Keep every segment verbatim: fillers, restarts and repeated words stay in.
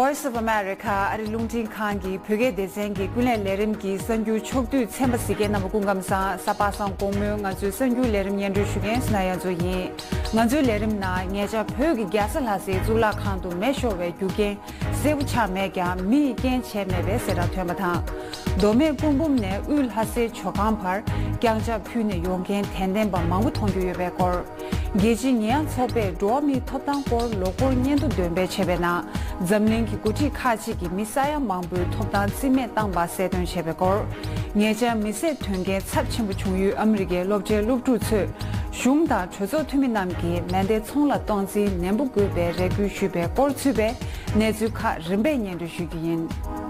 Voice of America ཨ་རི་རླུང་འཕྲིན་ཁང་གི་བོད་སྐད་སྡེ་ཚན་གྱི་ཀུན་གླེང་ལས་རིམ་གྱི་གསར་འགྱུར་ཕྱོགས་བསྡུས་ཚན་པ་གཟིགས་མཁན་རྣམ་པ་སྐུ་ཁམས་བཟང་། གཟའ་པ་སངས་དགོང་མོའི་ང་ཚོའི་གསར་འགྱུར་ལས་རིམ་སྙན་སྒྲོན་ཞུ་མཁན་སུ་ན་ཡ་མཚོ་ཡིན། ང་ཚོའི་ལས་རིམ་ནང་ཉེ་ཆར་བོད་ཀྱི་རྒྱལ་ས་ལྷ་སའི་གཙུག་ལག་ཁང་དུ་མེ་ཤོར་བའི་རྒྱུ་རྐྱེན་གསལ་པོ་ཆགས་མེད་ཀྱང་མི་ཡིས་རྐྱེན་བྱས་མེད་པའི་གསལ་བསྒྲགས་ཐོན་པ་དང་། མདོ་སྨད་སྐུ་འབུམ་ནས་དབུས་ལྷ་སའི་ཇོ་ཁང་བར་བརྐྱངས་ཕྱག་ཕུལ་ནས་ཡོང་མཁན་དད་ལྡན་པ་མང་པོ་མཐོང་རྒྱུ་ཡོད་པའི་སྐོར། རྒྱལ་སྤྱིའི་ཉེས་ཡངས་ཚོགས་པས་འགྲོ་བ་མིའི་ཐོབ་ཐང་སྐོར་ལོ་འཁོར་སྙན་ཐོ་འདོན་སྤེལ་བྱས་པའི་ནང་འཛམ་གླིང་གི་འགོ་ཁྲིད་ཁག་ཅིག་གིས་མི་ས་ཡ་མང་པོའི་ཐོབ་ཐང་རྩིས་མེད་བཏང་པ་གསལ་སྟོན་བྱས་པའི་སྐོར། ཉེ་ཆར་མི་བསད་དོན་རྐྱེན་ཚབས་ཆེན་པོ་བྱུང་ཡུལ་ཨ་མི་རི་ཀའི་སློབ་གྲྭའི་སློབ་ཕྲུག་ཚོས་གཞུང་དང་གྲོས་ཚོགས་འཐུས་མི་རྣམས་ཀྱིས་མེ་མདའི་ཚོང་ལ་སྟངས་འཛིན་ནན་པོ་དགོས་པའི་རེ་སྐུལ་ཞུས་པའི་སྐོར་ཚུད་པའི་གནས་ཚུལ་ཁག་རིམ་པས་སྙན་སྒྲོན་ཞུ་རྒྱུ་ཡིན།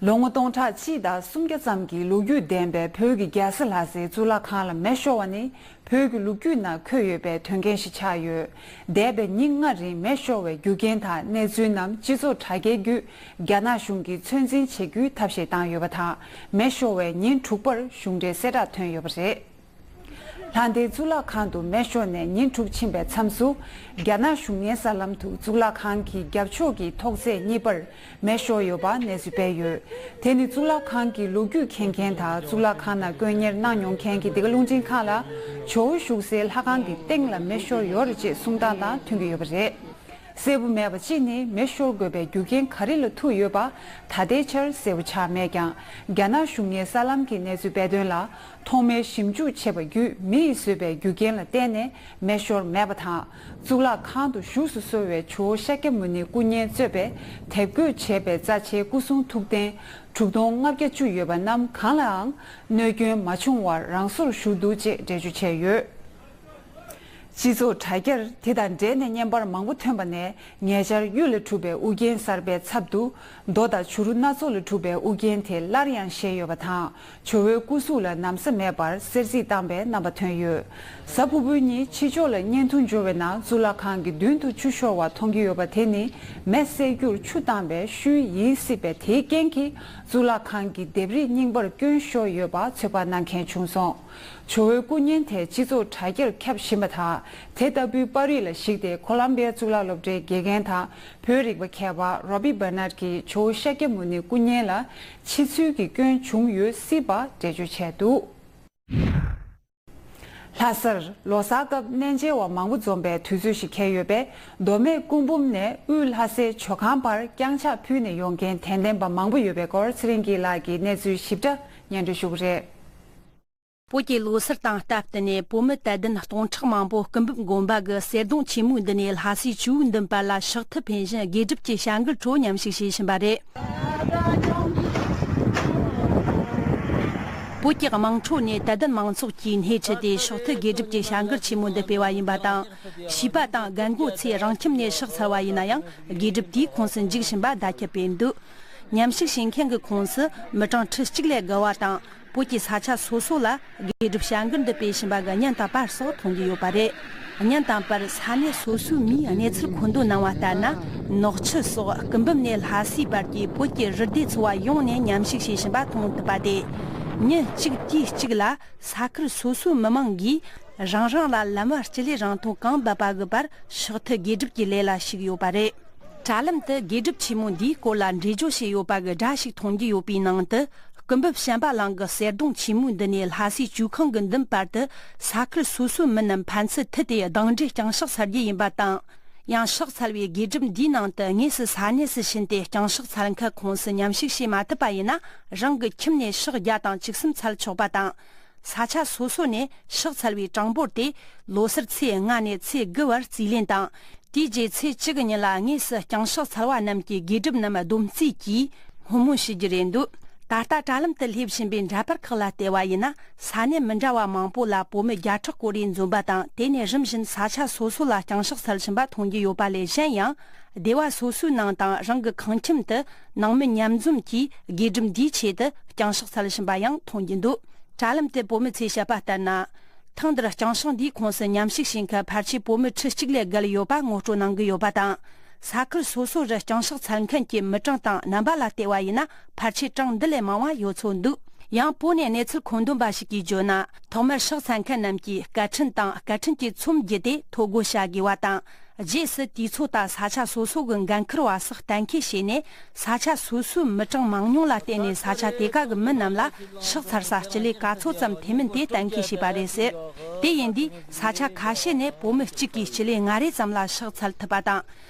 ལོ་ངོ་སྟོང་ཕྲག་གཅིག་དང་སུམ་བརྒྱ་ཙམ་གྱི་ལོ་རྒྱུས་ལྡན་པའི་བོད་ཀྱི་རྒྱལ་ས་ལྷ་སའི་གཙུག་ལག་ཁང་ལ་མེ་ཤོར་བ་ནི་བོད་ཀྱི་ལོ་རྒྱུས་ནང་འཁོད་ཡོད་པའི་དོན་རྐྱེན་ཞིག་ཆགས་ཡོད། འདས་པའི་ཉིན་ལྔ་རིང་མེ་ཤོར་བའི་རྒྱུ་རྐྱེན་དང་གནས་ཚུལ་རྣམས་སྤྱི་ཚོགས་དྲ་རྒྱའི་བརྒྱུད་རྒྱ་ནག་གཞུང་གིས་ཚོད་འཛིན་བྱེད་རྒྱུའི་ཐབས་ཤེས་བཏང་ཡོད་པ་དང་། མེ་ཤོར་བའི་ཉིན་དྲུག་པར་གཞུང་འབྲེལ་གསལ་བསྒྲགས་ཐོན་ཡོད་པ་རེད། ལྷ་ལྡན་གཙུག་ལག་ཁང་དུ་མེ་ཤོར་ནས་ཉིན་དྲུག་ཕྱིན་པའི་མཚམས་སུ། རྒྱ་ནག་གཞུང་ངའི་གསར་ལམ་དུ་གཙུག་ལག་ཁང་གི་རྒྱབ་ཕྱོགས་ཀྱི་ཐོག་བརྩེགས་གཉིས་པར་མེ་ཤོར་ཡོད་པ་གནས་ཚུལ་སྤེལ་ཡོད། དེ་ནི་གཙུག་ལག་ཁང་གི་ལོ་རྒྱུས་མཁྱེན་མཁན་དང་གཙུག་ལག་ཁང་ནང་དཀོན་གཉེར་གནང་མྱོང་མཁན་གྱིས་འདི་ག་རླུང་འཕྲིན་ཁང་ལ། ཇོ་བོ་བཞུགས་སའི་ལྷ་ཁང་གི་སྟེང་ལ་མེ་ཤོར་ཡོད་རེད་ཅེས་གསུངས་སྟངས་དང་མཐུན་གྱི་ཡོད་པ་རེད། གསལ་པོ་མེད་པ་གཅིག་ནི་མེ་ཤོར་དགོས་པའི་རྒྱུ་རྐྱེན་ག་རེ་ལ་ཐུག་ཡོད་པ་ད་ལྟའི་ཆར་གསལ་པོ་ཆགས་མེད་ཀྱང་། རྒྱ་ནག་གཞུང་ངའི་གསར་ལམ་གྱིས་གནས་ཚུལ་སྤེལ་དོན་ལ། ཐོག་མའི་ཞིབ་འཇུག་བྱས་པ་བརྒྱུད་མི་ཡིས་བཟོས་པའི་རྒྱུ་རྐྱེན་ལ་བརྟེན་ནས་མེ་ཤོར་མེད་པ་དང་། གཙུག་ལག་ཁང་དུ་བཞུགས་སུ་གསོལ་བའི་ཇོ་བོ་ཤཱཀྱ་མུ་ནེའི་སྐུ་བརྙན་གཙོས་པའི་དེབ་འགོད་བྱས་པའི་རྩ་ཆེའི་སྐུ་གསུང་ཐུགས་རྟེན་དྲུག་སྟོང་ལྔ་བརྒྱ་བཅུ་ཡོད་པ་རྣམས་གང་ལའང་གནོད་སྐྱོན་མ་བྱུང་བར་རང་སོར་བཞུགས་འདུག་ཅེས་འགྲེལ་བརྗོད་བྱས་ཡོད། སྤྱི་ཚོགས་དྲ་རྒྱར་དེ་དང་འབྲེལ་ནས་བརྙན་པར་མང་པོ་ཐོན་པ་ནས། ཉེ་ཆར་གཡུ་ལས་གྲུབ་པའི་དབུ་རྒྱན་གསར་པའི་ཚབ་ཏུ། རྡོ་དང་བྱུ་རུ་སྣ་ཚོགས་ལས་གྲུབ་པའི་དབུ་རྒྱན་དེ་སླར་ཡང་བཞད་ཡོད་པ་དང་། ཇོ་བོའི་སྐུ་གཟུགས་ལ་ན་བཟའ་མེད་པར་གསེར་བརྫིས་བཏང་པའི་རྣམ་པ་ཐོན་ཡོད། གཟའ་ཕུར་བུའི་ཉིན་ཕྱི་ཕྱོགས་ལ་བརྙན་ཐུང་འབྱོར་བའི་ནང་གཙུག་ལག་ཁང་གི་མདུན་དུ་ཆུ་ཤོར་བ་མཐོང་རྒྱུ་ཡོད་པ་དེ་ནི་མེ་བསད་རྒྱུར་ཆུ་བཏང་པའི་ཤུལ་ཡིན་སྲིད་པས། དེའི་རྐྱེན་གྱིས་གཙུག་ལག་ཁང་གི་ལྡེབས་རིས་རྙིང་པར་སྐྱོན་ཤོར་ཡོད་པ་ཚོད་དཔག་གནང་མཁན་བྱུང་སོང་། ཇོ་བོའི་སྐུ་བརྙན་དེ་སྤྱི་ཚོགས་དྲ་རྒྱར་ཁྱབ་བཞིན་པ་དང་། དེ་ལྟ་བུའི་པར་རིས་ལ་གཞིགས་ཏེ། ཁོ་ལམ་བྷི་ཡ་གཙུག་ལག་སློབ་གྲྭའི་དགེ་རྒན་དང་བོད་རིག་པ་མཁས་པ་རོ་བྷི་བྷར་ནར་གྱིས་ཇོ་བོ་ཤཱཀྱ་མུ་ནེའི་སྐུ་བརྙན་ལ་ཕྱི་ཚུལ་གྱི་སྐྱོན་བྱུང་ཡོད་སྲིད་པ་འགྲེལ་བརྗོད་བྱས་འདུག། ལྷ་སར་ལོ་གསར་སྐབས་གནས་མཇལ་བ་མང་པོ་འཛོམས་པའི་དུས་ཚོད་ཞིག་འཁེལ་ཡོད་པས། མདོ་སྨད་སྐུ་འབུམ་ནས་དབུས་ལྷ་སའི་ཇོ་ཁང་བར་བརྐྱངས་ཕྱག་ཕུལ་ནས་ཡོང་མཁན་དད་ལྡན་པ་མང་པོ་ཡོད་པའི་སྐོར། ཚེ་རིང་སྐྱིད་ལགས་ཀྱིས་གནས་ཚུལ་ཞིབ་ཕྲ་སྙན་སྒྲོན་ཞུ་གི་རེད། བོད་ཀྱི་ལོ་སར་དང་སྟབས་བསྟུན་ནས་བོད་མི་དད་ལྡན་སྟོང་ཕྲག་མང་པོ་སྐུ་འབུམ་དགོན་པ་གི་གསེར་སྡོང་ཆེན་མོའི་མདུན་ནས་ལྷ་སའི་ཇོ་བོའི་མདུན་བར་ལ་ཕྱག་ཐུ་འཕེན་བཞིན་དགེ་སྒྲུབ་ཀྱི་བྱ་འགུལ་ཁྲོད་མཉམ་ཞུགས་བྱེད་བཞིན་པ་རེད། བོད་ཀྱི་དམངས་ཁྲོད་ནས་དད་ལྡན་མང་ཚོགས་ཀྱིས་སྣེ་ཁྲིད་དེ་ཕྱག་ཐུ་དགེ་སྒྲུབ་ཀྱི་བྱ་འགུལ་ཆེན་མོ་འདི་སྤེལ་བ་ཡིན་པ་དང་། བྱིས་པ་དང་རྒན་རྒོན་ཚོས་རང་ཁྱིམ་ནས་ཕྱག་འཚལ་བ་ཡིན་ན་ཡང་། དགེ་སྒྲུབ་དེའི་ཁོངས་སུ་འཇུག་བཞིན་པ་བརྡ་ཁྱབ་སྤེལ་འདུག། མཉམ་ཞུགས་བྱེད་མཁན་གྱི་ཁོངས་སུ་མི་གྲངས་ཁྲི་གཅིག་ལས་བརྒལ་བ་དང་། བོད་ཀྱི་ས་ཆ་སོ་སོ་ལ་དགེ་སྒྲུབ་བྱ་འགུལ་འདི་སྤེལ་བཞིན་པ་གི་བརྙན་དང་པར་སོགས་མཐོང་རྒྱུ་ཡོད་པ་རེད། བརྙན་དང་པར་ས་གནས་སོ་སོའི་མིས་གནས་ཚུལ་མཁོ་འདོན་གནང་བ་ལྟར་ན། ནག་ཆུ་སོགས་སྐུ་འབུམ་ནས་ལྷ་སའི་བར་གྱི་བོད་ཀྱི་རུ་སྡེ་ཚོ་བ་ཡོངས་ནས་མཉམ་ཞུགས་བྱེད་བཞིན་པ་མཐོང་ཐུབ་པ་སྟེ། ཉིན་གཅིག་དུས་གཅིག་ལ་ས་ཁུལ་སོ་སོའི་མི་མང་གིས་རང་རང་ལ་ལམ་བར་སྤྱི་ལེ་རིང་ཐུང་གང་འབབ་པ་གི་བར་ཕྱག་ཐུ་དགེ་སྒྲུབ་ཀྱི་ལས་ལ་ཞུགས་ཡོད་པ་རེད། དྲ་ལམ་དུ་དགེ་སྒྲུབ་ཆེན་མོ་འདིའི་སྐོར་ལ་འགྲེལ་བརྗོད་བྱས་ཡོད་པ་གི་སྒྲ་ཞིག་མཐོང་རྒྱུ་ཡོད་པའི་ནང་དུ། སྐུ་འབུམ་བྱམས་པ་གླིང་གི་གསེར་སྡོང་ཆེན་མོའི་མདུན་ནས་ལྷ་སའི་ཇོ་ཁང་གི་མདུན་བར་དུ་ས་ཁུལ་སོ་སོའི་མི་རྣམས་ཕན་ཚུན་མཐུད་དེ་གདན་འདྲེན་རྐྱང་ཕྱག་འཚལ་རྒྱུ་ཡིན་པ་དང་། ཡང་ཕྱག་འཚལ་བའི་དགེ་སྒྲུབ་འདིའི་ནང་དུ་དངོས་སུ་ས་གནས་སུ་ཕྱིན་ཏེ་རྐྱང་ཕྱག་འཚལ་མཁན་ཁོངས་སུ་མཉམ་ཞུགས་བྱེད་མ་ཐུབ་པ་ཡིན་ན། རང་གི་ཁྱིམ་ནས་ཕྱག་བརྒྱ་དང་བཅུ་གསུམ་འཚལ་ཆོག་པ་དང་། ས་ཆ་སོ་སོ་ནས་ཕྱག་འཚལ་བའི་གྲངས་འབོར་དེ་ལོ་སར་ཚེས་ལྔ་ནས་ཚེས་དགུ་བར་རྩིས་ལེན་དང་། དེའི་རྗེས་ཚེས་བཅུ་གི་ཉིན་ལ་དངོས་སུ་རྐྱང་ཕྱག་འཚལ་བ་རྣམས་ཀྱི་དགེ་སྒྲུབ་རྣམས་བསྡོམས་རྩིས་ཀྱིས་སྔོན་སྨོན་ཞུ་རྒྱུ་རེད་འདུག། ད་ལྟ་དྲ་ལམ་དུ་སླེབས་བཞིན་པའི་འདྲ་པར་ཁག་ལ་བལྟས་པ་ཡིན་ན། ས་གནས་མི་འདྲ་བ་མང་པོ་ལ་བོད་མི་བརྒྱ་ཕྲག་སྐོར་རེ་འཛོམས་པ་དང་། དེ་ནས་རིམ་བཞིན་ས་ཆ་སོ་སོ་ལ་རྐྱང་ཕྱག་འཚལ་བཞིན་པ་མཐོང་རྒྱུ་ཡོད་པ་ལས་གཞན་ཡང་། སྡེ་བ་སོ་སོའི་ནང་དང་རང་གི་ཁང་ཁྱིམ་དུ་ནང་མི་མཉམ་འཛོམས་ཀྱིས་དགེ་སྒྲུབ་འདིའི་ཆེད་དུ་རྐྱང་ཕྱག་འཚལ་བཞིན་པ་ཡང་མཐོང་རྒྱུ་འདུག། དྲ་ལམ་དུ་བོད་མི་ཚོས་བཤད་པ་ལྟར་ན། ཐེངས་འདིར་རྐྱང་ཕྱག་འདིའི་ཁོངས་སུ་མཉམ་ཞུགས་བྱེད་མཁན་ཕལ་ཆེར་བོད་མི་ཁྲི་གཅིག་ལས་བརྒལ་ཡོད་པ་ངོ་སྤྲོད་གནང་གི་ཡོད་པ་དང་། ས་ཁུལ་སོ་སོ་རུ་རྐྱང་ཕྱག་འཚལ་མཁན་གྱི་མི་གྲངས་དང་རྣམ་པ་ལ་བལྟས་པ་ཡིན་ན། ཕལ་ཆེར་གྲངས་འདི་ལས་མང་བ་ཡོད་ཚོད་འདུག། ཡང་བོད་ནས་གནས་ཚུལ་མཁོ་འདོན་པ་ཞིག་གིས་བརྗོད་ན། ཐོག་མར་སྲོག་ཚར་མཁན་རྣམས་ཀྱིས་སྐད་འཕྲིན་དང་སྐད་འཕྲིན་གྱི་ཚོམས་བརྒྱུད་དེ་ཐོ་འགོད་བྱ་དགོས་པ་དང་། རྗེས་སུ་དུས་ཚོད་དང་ས་ཆ་སོ་སོ་གི་འགན་འཁུར་བ་སོགས་གཏན་འཁེལ་བྱས་ནས། ས་ཆ་སོ་སོའི་མི་གྲངས་མང་ཉུང་ལ་བརྟེན་ནས་ས་ཆ་དེ་ག་གི་མི་རྣམས་ལ་སྲོག་ཚར་ས་སྤྱི་ལེ་ག་ཚོད་ཙམ་ཐེབས་མིན་དེ་གཏན་འཁེལ་བྱས་པ་རེད་ཟེར། དེ་ཡིན་དུས་ས་ཆ་ཁ་ཤས་ནས་བོད་མི་གཅིག་གིས་སྤྱི་ལེ་ལྔ་རེ་ཙམ་ལ་སྲོག་ཚར་ཐུབ་པ་དང་།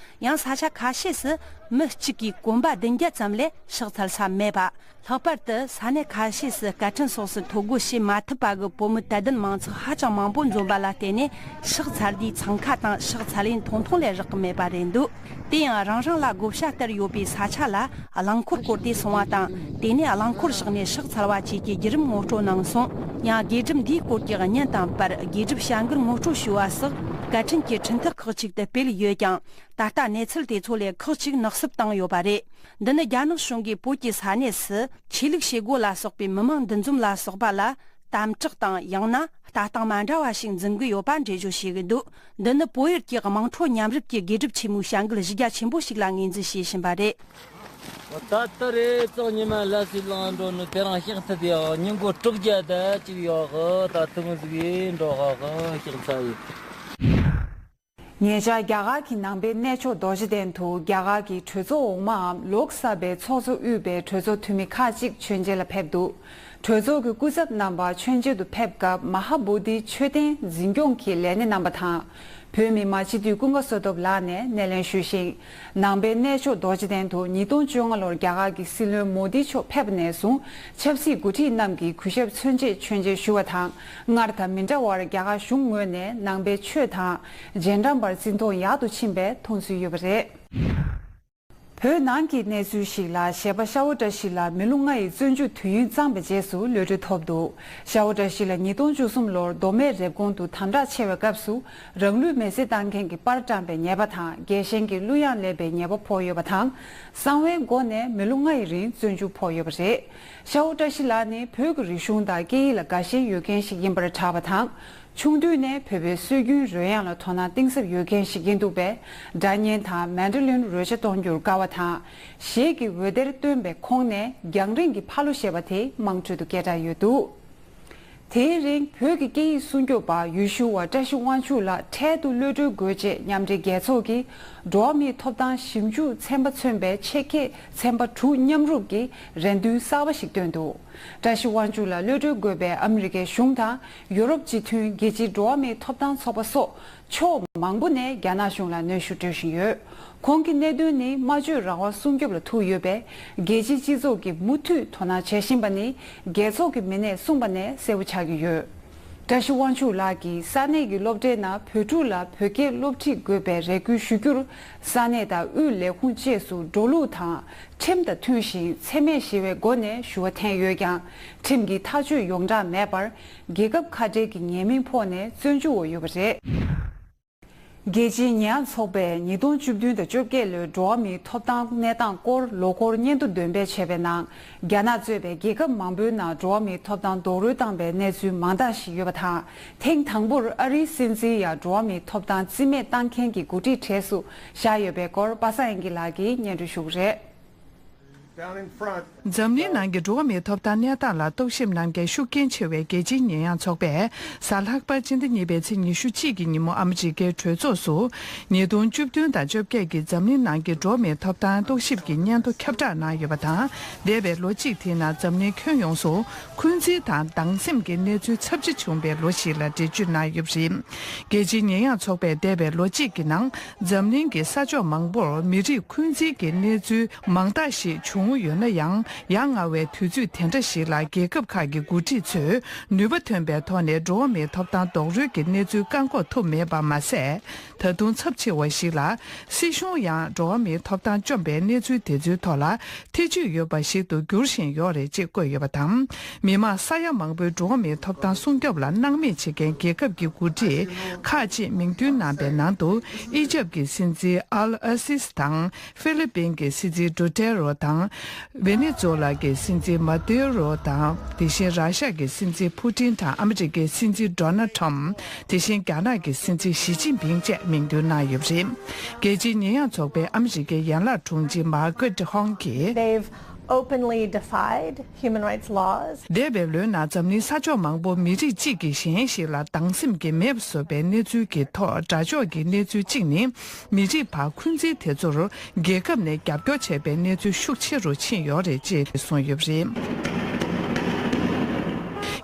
ཡང་ས་ཆ་ཁ་ཤས་སུ་མི་གཅིག་གིས་གོམ་པ་བདུན་བརྒྱ་ཙམ་ལས་སྲོག་ཚར་ས་མེད་པ། ལྷག་པར་དུ་ས་གནས་ཁ་ཤས་སུ་སྐད་འཕྲིན་སོགས་སུ་ཐོ་འགོད་བྱེད་མ་ཐུབ་པ་གི་བོད་མི་དད་ལྡན་མང་ཚོགས་ཧ་ཅང་མང་པོ་འཛོམས་པ་ལ་བརྟེན་ནས། སྲོག་ཚར་དུས་འཚང་ཁ་དང་སྲོག་ཚར་ལེན་ཐུང་ཐུང་ལས་རག་གི་མེད་པ་རེད་འདུག་དེ་ཡང་རང་རང་ལ་བགོ་བཤའ་ལྟར་ཡོད་པའི་ས་ཆ་ལ་རླངས་འཁོར་བསྐོར་ཏེ་སོང་བ་དང་། དེ་ནས་རླངས་འཁོར་བཞག་ནས་སྲོག་ཚར་བ་བཅས་ཀྱི་བརྒྱུད་རིམ་ངོ་སྤྲོད་གནང་སོང་། ཡང་དགེ་སྒྲུབ་འདིའི་སྐོར་གྱི་བརྙན་དང་པར་དགེ་སྒྲུབ་བྱ་འགུལ་ངོ་སྤྲོད་ཞུ་བ་སོགས་སྐད་འཕྲིན་གྱི་འཕྲིན་ཐག་ཁག་ཅིག་ཏུ་སྤེལ་ཡོད་ཀྱང་། ད་ལྟ་གནས་ཚུལ་དེ་ཚོ་ལས་ཁག་ཅིག་ནག་སུབ་བཏང་ཡོད་པ་རེད། འདི་ནི་རྒྱ་ནག་གཞུང་གིས་བོད་ཀྱི་ས་གནས་སུ་ཆོས་ལུགས་བྱེད་སྒོ་ལ་སོགས་པའི་མི་མང་འདུ་འཛོམས་ལ་སོགས་པ་ལ་དམ་དྲག་དང་། ཡང་ན་ལྟ་སྟངས་མ་འདྲ་བ་ཞིག་འཛིན་གྱི་ཡོད་པ་འགྲེལ་བརྗོད་བྱེད་ཀྱི་འདུག་འདི་ནི་བོད་ཡུལ་གྱི་དམངས་ཁྲོད་མཉམ་རུབ་ཀྱི་དགེ་སྒྲུབ་ཆེན་མོའི་བྱ་འགུལ་གཞི་རྒྱ་ཆེན་པོ་ཞིག་ལ་ངོས་འཛིན་བྱེད་བཞིན་པ་རེད། ད་ལྟ་རེད། ཙག་ཉི་མ་ལ་སི་ལང་འགྲོ་ནི་དེ་རང་ཤག་ཐུབ་ཡོད། ཉིན་གོ་དྲུག་བརྒྱ་ད་གཅིག་ཡོད། ད་ཐུབ་མི་ཟིག་ཡིན་འགྲོ་ཧ་ཧ་ཤག་ཚ་ཡིན། ཉེ་ཆར་རྒྱ་གར་གྱི་ནང་པའི་གནས་མཆོག་རྡོ་རྗེ་གདན་དུ་རྒྱ་གར་གྱི་གྲོས་ཚོགས་འོག་མའམ་ལོག་སབ་པའི་ཚོགས་གཙོ་དབུས་པའི་གྲོས་ཚོགས་འཐུས་མི་ཁག་ཅིག་མཆོད་མཇལ་ལ་ཕེབས་འདུག་གྲོས་ཚོགས་ཀྱི་སྐུ་ཚབ་རྣམ་པ་མཆོད་མཇལ་དུ་ཕེབས་སྐབས་མ་ཧཱ་བོ་དྷི་མཆོད་རྟེན་འཛིན་སྐྱོང་གི་ལས་སྣེ་རྣམ་པ་དང་། བོད་མི་མང་སྤྱི་འཐུས་ཀུན་དགའ་བསོད་སྟོབས་ལགས་ནས་སྣེ་ལེན་ཞུས་ཤིང་། ནང་པའི་གནས་མཆོག་རྡོ་རྗེ་གདན་དུ་ཉིས་སྟོང་བཅོ་ལྔ་ལོར་རྒྱ་གར་གྱི་སྲིད་བློན་མོ་དྷི་མཆོག་ཕེབས་པ་ནས་བཟུང་ཆབ་སྲིད་འགོ་ཁྲིད་རྣམས་ཀྱིས་གུས་ཞབས་མཚོན་ཆེད་མཆོད་མཇལ་ཞུ་བ་དང་། སྔར་དང་མི་འདྲ་བར་རྒྱ་གར་གཞུང་ངོས་ནས་ནང་པའི་ཆོས་དང་རྗེས་འབྲང་པར་འཛིན་སྐྱོང་ཡག་ཏུ་ཕྱིན་པའི་མཐོང་ཚུལ་ཡོད་པ་རེད། བོད་ནང་གི་གནས་ཚུལ་ཞིག་ལ། གཞས་པ་ཤ་བོ་བཀྲ་ཤིས་ལགས་མི་ལོ་ལྔ་ཡི་བཙོན་འཇུག་དུས་ཡུན་གཙང་པའི་རྗེས་སུ་གློད་གྲོལ་ཐོབ་འདུག་གཞས་པ་བཀྲ་ཤིས་ལགས་ཉིས་སྟོང་བཅུ་གསུམ་ལོར་མདོ་སྨད་རེབ་གོང་དུ་དམ་དྲག་ཆེ་བའི་སྐབས་སུ་རང་ལུས་མེར་སྲེག་བཏང་མཁན་གྱི་པར་བཀྲམ་པའི་ཉེས་པ་དང་། རྒྱལ་ཞེན་གྱི་གླུ་དབྱངས་སླེབས་པའི་ཉེས་པ་ཕོག་ཡོད་པ་དང་། གསང་བའི་སྒོ་ནས་མི་ལོ་ལྔ་ཡི་རིང་བཙོན་འཇུག་ཕོག་ཡོད་པ་རེད། ཤ་བོ་བཀྲ་ཤིས་ལགས་ནི་བོད་ཀྱི་རིག་གཞུང་དང་སྐད་ཡིག་ལ་དགའ་ཞེན་ཡོད་མཁན་ཞིག་ཡིན་པར་གྲགས་པ་དང་། ཆུང་དུས་ནས་བོད་པའི་སྲོལ་རྒྱུན་རོལ་དབྱངས་ལ་དོ་སྣང་གཏིང་ཟབ་ཡོད་མཁན་ཞིག་ཡིན་འདུག་པས། སྒྲ་སྙན་དང་མན་ཌོ་ལིན་རོལ་ཆ་གཏོང་རྒྱུར་དགའ་བ་དང་། གཞས་ཀྱི་འོད་སྡེར་བཏོན་པའི་ཁོང་ནས་རྒྱང་རིང་གི་ཕ་ལོ་ཞེས་པ་དེ་དམངས་ཁྲོད་དུ་སྐད་གྲགས་ཡོད་འདུག་དེའི་རིང་བོད་ཀྱི་སྐད་ཡིག་སྲུང་སྐྱོབ་པ་ཡུལ་ཤུལ་བ་བཀྲ་ཤིས་དབང་ཕྱུག་ལགས་འཕྲལ་དུ་གློད་གྲོལ་དགོས་ཅེས་མཉམ་འབྲེལ་རྒྱལ་ཚོགས་ཀྱི་འགྲོ་བ་མིའི་ཐོབ་ཐང་ཞིབ་འཇུག་ཚན་པ་མཚོན་པའི་ཆེད་མཁས་ཚན་པ་དྲུག་མཉམ་རུབ་ཀྱིས་རེ་འདུན་གསར་པ་ཞིག་བཏོན་འདུག་བཀྲ་ཤིས་དབང་ཕྱུག་ལ་གློད་གྲོལ་དགོས་པའི་ཨ་མི་རི་ཀའི་གཞུང་དང་ཡུ་རོབ་སྤྱི་མཐུན་རྒྱལ་སྤྱིའི་འགྲོ་བ་མིའི་ཐོབ་ཐང་ཚོགས་པ་སོགས་ཕྱོགས་མང་པོ་ནས་རྒྱ་ནག་གཞུང་ལ་གནོན་ཤུགས་སྤྲོད་བཞིན་ཡོད། ཁོང་གི་གནད་དོན་ནི་སྨྲ་བརྗོད་རང་དབང་སྲུང་སྐྱོབ་ལ་ཐུག་ཡོད་པས། རྒྱལ་སྤྱིའི་སྤྱི་ཚོགས་ཀྱིས་མུ་མཐུད་དོ་སྣང་བྱེད་བཞིན་པ་ནི་རྒྱལ་ཚོགས་ཀྱི་མི་སྣས་གསུངས་པ་ནས་གསལ་པོ་ཆགས་ཀྱི་ཡོད། བཀྲ་ཤིས་དབང་ཕྱུག་ལགས་ཀྱིས་ས་གནས་ཀྱི་སློབ་གྲྭའི་ནང་བོད་ཕྲུག་ལ་བོད་སྐད་སློབ་ཁྲིད་དགོས་པའི་རེ་སྐུལ་ཞུ་རྒྱུར། ས་གནས་དང་དབུས་ལས་ཁུངས་བཅས་སུ་འགྲོ་ལུགས་དང་ཁྲིམས་དང་མཐུན་ཞིང་འཚེ་མེད་ཞི་བའི་སྒོ་ནས་ཞུ་བ་འཐེན་ཡོད་ཀྱང་། ཁྲིམས་ཀྱི་ཐག་གཅོད་ཡོངས་གྲགས་མེད་པར། རྒྱལ་ཁབ་ཁ་བྲལ་གྱི་ཉེས་མིང་ཕོག་ནས་བཙོན་འཇུག་འོག་ཡོད་པ་རེད། རྒྱལ་སྤྱིའི་ཉེས་ཡངས་ཚོགས་པས་ཉིས་སྟོང་བཅུ་བདུན་དང་བཅོ་བརྒྱད་ལོའི་འགྲོ་བ་མིའི་ཐོབ་ཐང་གནས་སྟངས་སྐོར་ལོ་འཁོར་སྙན་ཐོ་འདོན་སྤེལ་བྱས་པའི་ནང་། རྒྱ་ནག་གཙོས་པའི་རྒྱལ་ཁབ་མང་པོའི་ནང་འགྲོ་བ་མིའི་ཐོབ་ཐང་རྡོག་རོལ་བཏང་པའི་གནས་ཚུལ་མང་དག་ཞིག་ཡོད་པ་དང་། ཐེངས་དང་པོར་ཨ་རིའི་སྲིད་འཛིན་ཡང་འགྲོ་བ་མིའི་ཐོབ་ཐང་རྩིས་མེད་བཏང་མཁན་གྱི་འགོ་ཁྲིད་གྲས་སུ་བཞག་ཡོད་པའི་སྐོར་པ་སངས་དབྱངས་སྐྱིད་ལགས་ཀྱིས་སྙན་སྒྲོན་ཞུ་གི་རེད། འཛམ་གླིང་ནང་གི་འགྲོ་བ་མིའི་ཐོབ་ཐང་གནས་སྟངས་ལ་རྟོག་ཞིབ་གནང་མཁན་ཤུགས་རྐྱེན་ཆེ་བའི་རྒྱལ་སྤྱིའི་ཉེས་ཡངས་ཚོགས་པས་གཟའ་ལྷག་པ་སྤྱི་ཟླ་གཉིས་པའི་ཚེས་ཉི་ཤུ་གཅིག་གི་ཉིན་མོ་ཨ་མི་རི་ཀའི་གྲོས་ཚོགས་སུ། ཉིས་སྟོང་བཅུ་བདུན་དང་བཅོ་བརྒྱད་ཀྱི་འཛམ་གླིང་ནང་གི་འགྲོ་བ་མིའི་ཐོབ་ཐང་རྟོག་ཞིབ་ཀྱི་སྙན་ཐོ་ཁྱབ་བསྒྲགས་གནང་ཡོད་པ་དང་། འདས་པའི་ལོ་གཅིག་དེའི་ནང་འཛམ་གླིང་ཁྱོན་ཡོངས་སུ་འཁོན་འཛིན་དང་སྡང་སེམས་ཀྱི་གནས་ཚུལ་ཚབས་ཆེ་བྱུང་བའི་ལོ་ཞིག་ལ་འགྲེལ་བརྗོད་གནང་ཡོད་པ་རེད། རྒྱལ་སྤྱིའི་ཉེས་ཡངས་ཚོགས་པས་འདས་པའི་ལོ་གཅིག་གི་ནང་འཛམ་གླིང་གི་ས་ཕྱོགས་མང་པོར་མི་རིགས་འཁོན་འཛིན་གྱི་གནས་ཚུལ་མང་དག་ཞིག་བྱུང་ཡོད་ན་ཡང་། ཡ་ང་བའི་དུས་ཚོད་དེ་འདྲ་ཞིག་ལ་རྒྱལ་ཁབ་ཁག་གི་འགོ་ཁྲིད་ཚོས་ནུས་པ་ཐོན་པའི་ཐོག་ནས་འགྲོ་བ་མིའི་ཐོབ་ཐང་རྡོག་རོལ་གྱི་གནས་ཚུལ་བཀག་འགོག་ཐུབ་མེད་པ་མ་ཟད། ད་དུང་ཚབས་ཆེ་བ་ཞིག་ལ། སྲིད་གཞུང་ཡང་འགྲོ་བ་མིའི་ཐོབ་ཐང་བཅོམ་པའི་གནས་ཚུལ་དེ་ཚོའི་ཐོག་ལ་ཐེ་བྱུས་ཡོད་པ་ཞིག་ཏུ་འགྱུར་བཞིན་ཡོད་རེད་ཅེས་བཀོད་ཡོད་པ་དང་། མི་མང་ས་ཡ་མང་པོའི་འགྲོ་བ་མིའི་ཐོབ་ཐང་སྲུང་སྐྱོབ་ལ་སྣང་མེད་བྱེད་མཁན་རྒྱལ་ཁབ་ཀྱི་འགོ་ཁྲིད་ཁག་ཅིག་མིང་འདོན་གནང་པའི་ནང་དུ། ཨི་ཇབ་ཀྱི་སྲིད་འཛིན་ཨལ་ཨ་སིས་དང་། ཧྥི་ལི་པིན་གྱི་སྲིད་འཛིན་ཌུ་ཏེ་རོ་དང་། ཝེ་ནེ་ཛུ་ལ་གི་སྲིད་འཛིན་མ་དུ་རོ་དང་། དེ་བཞིན་ར་ཤ་གི་སྲིད་འཛིན་ཕུ་ཏིན་དང་ཨ་མི་རི་ཀའི་སྲིད་འཛིན་ཌོ་ནལ་ཁྲམ། དེ་བཞིན་རྒྱ་ནག་གི་སྲིད་འཛིན་ཞི་ཅིན་ཕིང་བཅས་མིང་འདོན་གནང་ཡོད་པ་རེད། རྒྱལ་སྤྱིའི་ཉེས་ཡངས་ཚོགས་པའི་ཨ་མི་རི་ཀའི་ཡན་ལག་དྲུང་ཆེ་མཱ་ཀེ་ཊི་ཧོང་གིས། They've openly defied human rights laws. འདས་པའི་ལོའི་ནང་འཛམ་གླིང་ས་ཕྱོགས་མང་པོ་མི་རིགས་གཅིག་གིས་གཞན་ཞིག་ལ་སྡང་སེམས་ཀྱིས་མེད་པ་བཟོ་བའི་གནས་ཚུལ་གྱི་ཐོག་དགྲ་ཕྱོགས་ཀྱི་གནས་ཚུལ་གཅིག་ནི། མི་རིགས་བར་འཁོན་འཛིན་དེ་ཚོར་རྒྱལ་ཁབ་ནས་རྒྱབ་སྐྱོར་བྱས་པའི་གནས་ཚུལ་ཤུགས་ཆེ་རུ་ཕྱིན་ཡོད་རེད་ཅེས་གསུངས་ཡོད་པ་རེད།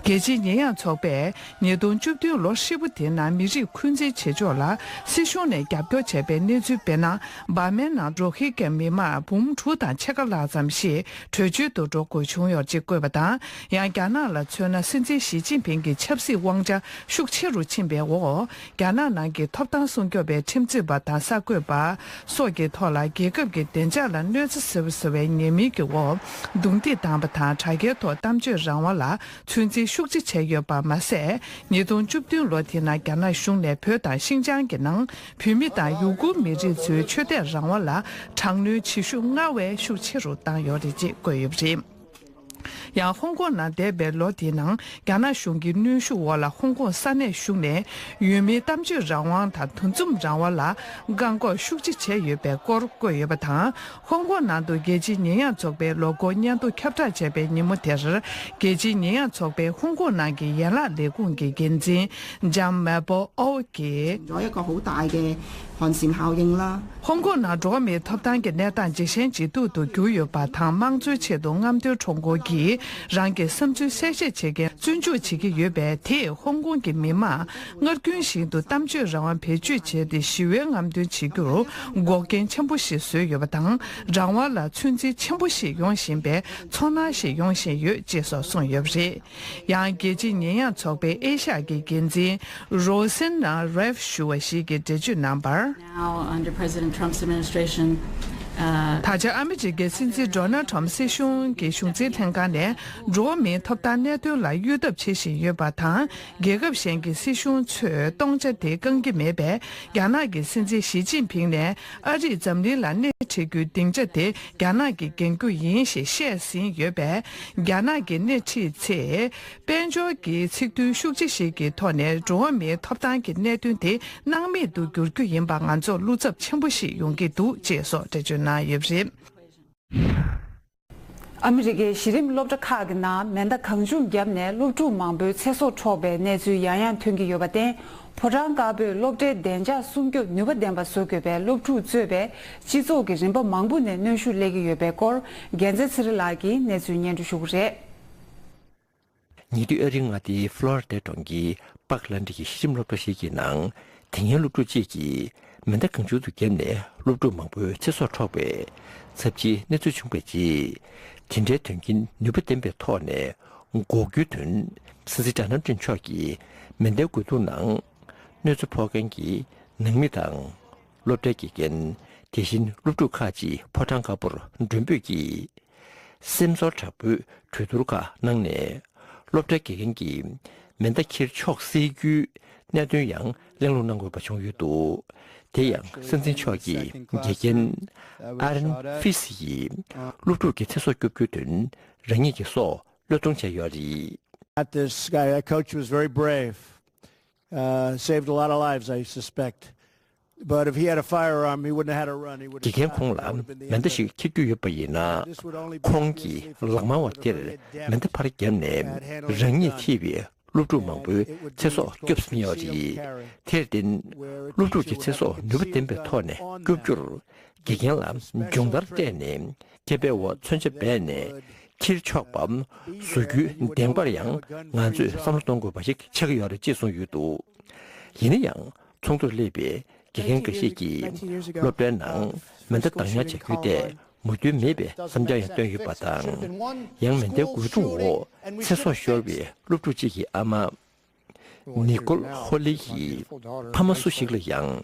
རྒྱལ་སྤྱིའི་ཉེས་ཡངས་ཚོགས་པས། ཉིས་སྟོང་བཅུ་བདུན་ལོ་ཧྲིལ་པོ་དེའི་ནང་མི་རིགས་འཁོན་འཛིན་བྱེད་ཕྱོགས་ལ་སྲིད་གཞུང་ནས་རྒྱབ་སྐྱོར་བྱས་པའི་གནས་ཚུལ་སྤེལ་ན། འབར་མའི་ནང་རོ་ཧི་ཀ་མི་མང་འབུམ་དྲུག་དང་ཕྱེད་ཀ་ལྷག་ཙམ་ཞིག་བྲོས་བྱོལ་དུ་འགྲོ་དགོས་བྱུང་ཡོད་ཅེས་བཀོད་པ་དང་། ཡང་རྒྱ་ནག་ལ་མཚོན་ན། སྲིད་འཛིན་ཞི་ཅིན་ཕིང་གི་ཆབ་སྲིད་དབང་ཆ་ཤུགས་ཆེ་རུ་ཕྱིན་པའི་འོག་རྒྱ་ནག་ནང་གི་ཐོབ་ཐང་སྲུང་སྐྱོབ་པའི་ཁྲིམས་རྩོད་པ་དང་གསར་འགོད་པ་སོགས་ཀྱི་ཐོག་ལ་རྒྱལ་ཁབ་ཀྱི་བདེ་འཇགས་ལ་གནོད་འཚེ་བཟོས་པ་ཟེར་བའི་ཉེས་མིང་གི་འོག་རྡུང་རྡེག་བཏང་བ་དང་། དྲ་རྒྱའི་ཐོག་གཏམ་བརྗོད་རང་དབང་ལ་ཚོད་འཛིན་ཤུགས་ཆེ་བྱས་ཡོད་པ་མ་ཟད། ཉིས་སྟོང་བཅུ་བདུན་ལོ་དེའི་ནང་རྒྱ་ནག་གཞུང་ནས་བོད་དང་ཤིན་ཅང་གི་ནང་བོད་མི་དང་ཡུ་གུར་མི་རིགས་ཚོའི་ཆོས་དད་རང་དབང་ལ་དྲག་གནོན་བྱེད་ཤུགས་སྔར་བས་ཤུགས་ཆེ་རུ་བཏང་ཡོད་རེད་ཅེས་བཀོད་ཡོད་པ་རེད། ཡང་ཧོང་ཀོང་ནང་འདས་པའི་ལོ་དེའི་ནང་རྒྱ་ནག་གཞུང་གི་གནོན་ཤུགས་འོག་ལ་ཧོང་ཀོང་ས་གནས་གཞུང་ནས་ཡུལ་མིའི་གཏམ་བརྗོད་རང་དབང་དང་འདུ་འཛོམས་རང་དབང་ལ་བཀག་འགོག་ཤུགས་ཆེ་བྱས་ཡོད་པའི་སྐོར་བཀོད་ཡོད་པ་དང་། ཧོང་ཀོང་ནང་དུ་རྒྱལ་སྤྱིའི་ཉེས་ཡངས་ཚོགས་པའི་ལོ་འཁོར་སྙན་ཐོ་ཁྱབ་བསྒྲགས་བྱས་པའི་ཉིན་མོ་དེར། རྒྱལ་སྤྱིའི་ཉེས་ཡངས་ཚོགས་པའི་ཧོང་ཀོང་ནང་གི་ཡན་ལག་ལས་ཁུངས་ཀྱི་འགན་འཛིན་ལྕམ་མེ་པོ་ཨོ་གིས། 咗一個好大嘅寒蟬效應啦。 ཧོང་ཀོང་ནང་འགྲོ་བ་མིའི་ཐོབ་ཐང་གི་གནས་སྟངས་ཇེ་ཞན་ཇེ་སྡུག་ཏུ་གྱུར་ཡོད་པ་དང་། དམངས་གཙོའི་ཆེད་དུ་རྔམ་སྟོན་ཁྲོམ་སྐོར་གྱིས་རང་གི་བསམ་ཚུལ་གསལ་བཤད་བྱེད་མཁན་བཙོན་འཇུག་བྱེད་ཀྱི་ཡོད་པས། དེས་ཧོང་ཀོང་གི་མི་མང་སྔར་རྒྱུན་བཞིན་དུ་གཏམ་བརྗོད་རང་དབང་བེད་སྤྱོད་བྱས་ཏེ་ཞི་བའི་རྔམ་སྟོན་བྱེད་རྒྱུར་འགོག་རྐྱེན་ཆེན་པོ་ཞིག་བཟོས་ཡོད་པ་དང་། རང་དབང་ལ་ཚོད་འཛིན་ཆེན་པོ་ཞིག་ཡོང་བཞིན་པའི་ཚོར་སྣང་ཞིག་ཡོང་བཞིན་ཡོད་ཅེས་སོགས་གསུངས་ཡོད་པ་རེད། ཡང་རྒྱལ་སྤྱིའི་ཉེས་ཡངས་ཚོགས་པའི་ཨེ་ཤ་ཡ་གི་འགན་འཛིན་རོ་སན་ན་རེབ་ཞུ་བ་ཞིག་གིས་འགྲེལ་བརྗོད་གནང་བར། Now, under President Trump's administration, uh, ད་ཆ་ཨ་མི་རི་ཀའི་སྲིད་འཛིན་ཌོ་ནལ་ཊམ་སྲིད་གཞུང་གི་གཞུང་འཛིན་ལྷན་ཁང་ནས་འགྲོ་བ་མིའི་ཐོབ་ཐང་གནད་དོན་ལ་གཡོལ་ཐབས་བྱེད་བཞིན་ཡོད་པ་དང་། རྒྱལ་ཁབ་གཞན་གྱི་སྲིད་གཞུང་ཚོས་སྟོང་ཆ་དེ་བསྐང་གི་མེད་པས། རྒྱ་ནག་གི་སྲིད་འཛིན་ཞི་ཅིན་ཕིང་ནས་ཨ་རིས་འཛམ་གླིང་ལ་སྣེ་ཁྲིད་རྒྱུའི་སྡིངས་ཆ་དེ་རྒྱ་ནག་གིས་འགེངས་རྒྱུ་ཡིན་ཞེས་བཤད་ཟིན་ཡོད་པས། རྒྱ་ནག་གིས་སྣེ་ཁྲིད་ཚེ། དཔལ་འབྱོར་གྱི་ཚིག་དོན་ཤུགས་ཆེ་ཞིག་གི་ཐོག་ནས་འགྲོ་བ་མིའི་ཐོབ་ཐང་གི་གནད་དོན་དེ་སྣང་མེད་དུ་འགྱུར་རྒྱུ་ཡིན་པ་ང་ཚོར་བློ་འཚབ་ཆེན་པོ་ཞིག་ཡོང་གི་འདུག་ཅེས་སོགས་འགྲེལ་བརྗོད་གནང་ཡོད་པ་རེད། ཨ་མི་རི་ཀའི་གཞི་རིམ་སློབ་གྲྭ་ཁག་གི་ནང་མེ་མདའ་གང་བྱུང་བརྒྱབ་ནས་སློབ་ཕྲུག་མང་པོའི་ཚེ་སྲོག་འཕྲོག་པའི་གནས་ཚུལ་ཡང་ཡང་ཐོན་གྱི་ཡོད་པར་བརྟེན། ཕོ་བྲང་དཀར་པོས་སློབ་གྲྭའི་བདེ་འཇགས་སྲུང་སྐྱོབ་ནུས་པ་ལྡན་པ་བཟོ་དགོས་པའི་སློབ་ཕྲུག་གཙོས་པའི་སྤྱི་ཚོགས་ཀྱི་རིམ་པ་མང་པོ་ནས་གནོན་ཤུགས་སླེབས་ཀྱི་ཡོད་པའི་སྐོར། རྒྱལ་མཚན་ཚེ་རིང་ལགས་ཀྱིས་གནས་ཚུལ་སྙན་སྒྲོན་ཞུ་གི་རེད། ཉེ་དུས་ཨ་རིའི་མངའ་སྡེའི་ཕ་ལོ་རི་ཌའི་གྲོང་ཁྱེར་པཱག་ལན་ཌི་ཡི་གཞི་རིམ་སློབ་གྲྭ་ཞིག་གི་ནང་དེ་སྔའི་སློབ་ཕྲུག་ཅིག་གིས་མེ་མདའ་གང་བྱུང་དུ་བརྒྱབ་ནས་སློབ་ཕྲུག་མང་པོའི་ཚེ་སྲོག་འཕྲོག་པའི་ཚབས་ཆེའི་གནས་ཚུལ་བྱུང་བའི་རྗེས། དེ་འདྲའི་དོན་རྐྱེན་ནུས་པ་ལྡན་པའི་ཐོག་ནས་འགོག་རྒྱུའི་དོན། སྲིད་འཛིན་ཌོ་ནལ་ཊམ་མཆོག་གིས་མེ་མདའི་རྒོལ་རྡུང་ནང་གནོད་འཚེ་ཕོག་མཁན་གྱི་ནང་མི་དང་། སློབ་གྲྭའི་དགེ་རྒན། དེ་བཞིན་སློབ་ཕྲུག་ཁག་ཅིག་ཕོ་བྲང་དཀར་པོར་མགྲོན་འབོད་ཀྱིས། སེམས་ཚོར་དྲག་པོའི་གྲོས་བསྡུར་ཁག་གནང་ནས། སློབ་གྲྭའི་དགེ་རྒན་གྱིས་མེ་མདའ་འཁྱེར་ཆོག་སྲིད་རྒྱུའི་གནད་དོན་ཡང་གླེང་སློང་གནང་དགོས་པ་བྱུང་ཡོད་འདུག། དེ་ཡང་སྲིད་འཛིན་མཆོག་གི་དགེ་རྒན་ཨ་རན་ཧྥིས་ཡིས་སློབ་ཕྲུག་གི་ཚེ་སྲོག་སྐྱོབ་རྒྱུའི་དོན་རང་ཉིད་ཀྱི་སྲོག་བློས་གཏོང་བྱས་ཡོད་རེད། At this guy, that coach was very brave. Uh, saved a lot of lives, I suspect. But if he had a firearm, he wouldn't have had a run. He would have དགེ་རྒན་ཁོང་ལ་མེ་མདའ་ཞིག་འཁྱེར་རྒྱུ་ཡོད་པ་ཡིན་ན། ཁོང་གིས་ལག་དམར་བ་དེར་མེ་མདའ་ཕར་བརྒྱབ་ནས་རང་ཉིད་འཁྱེར་བའི་སློབ་ཕྲུག་མང་པོའི་ཚེ་སྲོག་སྐྱོབ་ཟིན་ཡོད་རེད། དེར་བརྟེན། སློབ་ཕྲུག་གི་ཚེ་སྲོག་ནུས་པ་ལྡན་པའི་ཐོག་ནས་སྐྱོབ་རྒྱུར། དགེ་རྒན་ལ་སྦྱོང་བརྡར་སྤྲད་ནས་མཁས་པའི་འོག་མཚོན་ཆ་སྦས་ནས་འཁྱེར་ཆོག་པ་བཟོ་རྒྱུའི་བདེན་པར་ཡང་ང་ཚོས་བསམ་བློ་གཏོང་དགོས་པ་ཞིག་ཆགས་ཀྱི་ཡོད་རེད་ཅེས་གསུངས་ཡོད་འདུག། ཡིན་ན་ཡང་ཚོགས་འདུར་སླེབས་པའི་དགེ་རྒན་འགའ་ཤས་ཀྱིས་སློབ་གྲྭའི་ནང་མེ་མདའ་བདག་ཉར་བྱ་རྒྱུ་དེ་མོས་མཐུན་མེད་པའི་བསམ་འཆར་ཡང་བཏོན་ཡོད་པ་དང་། ཡང་མེ་མདའི་རྒོལ་རྡུང་འོག་ཚེ་སྲོག་ཤོར་བའི་སློབ་ཕྲུག་ཅིག་གི་ཨ་མ། ནི་ཀོལ་ཧོ་ལི་ཡིས་ཕ་མ་སུ་ཞིག་ལ་ཡང་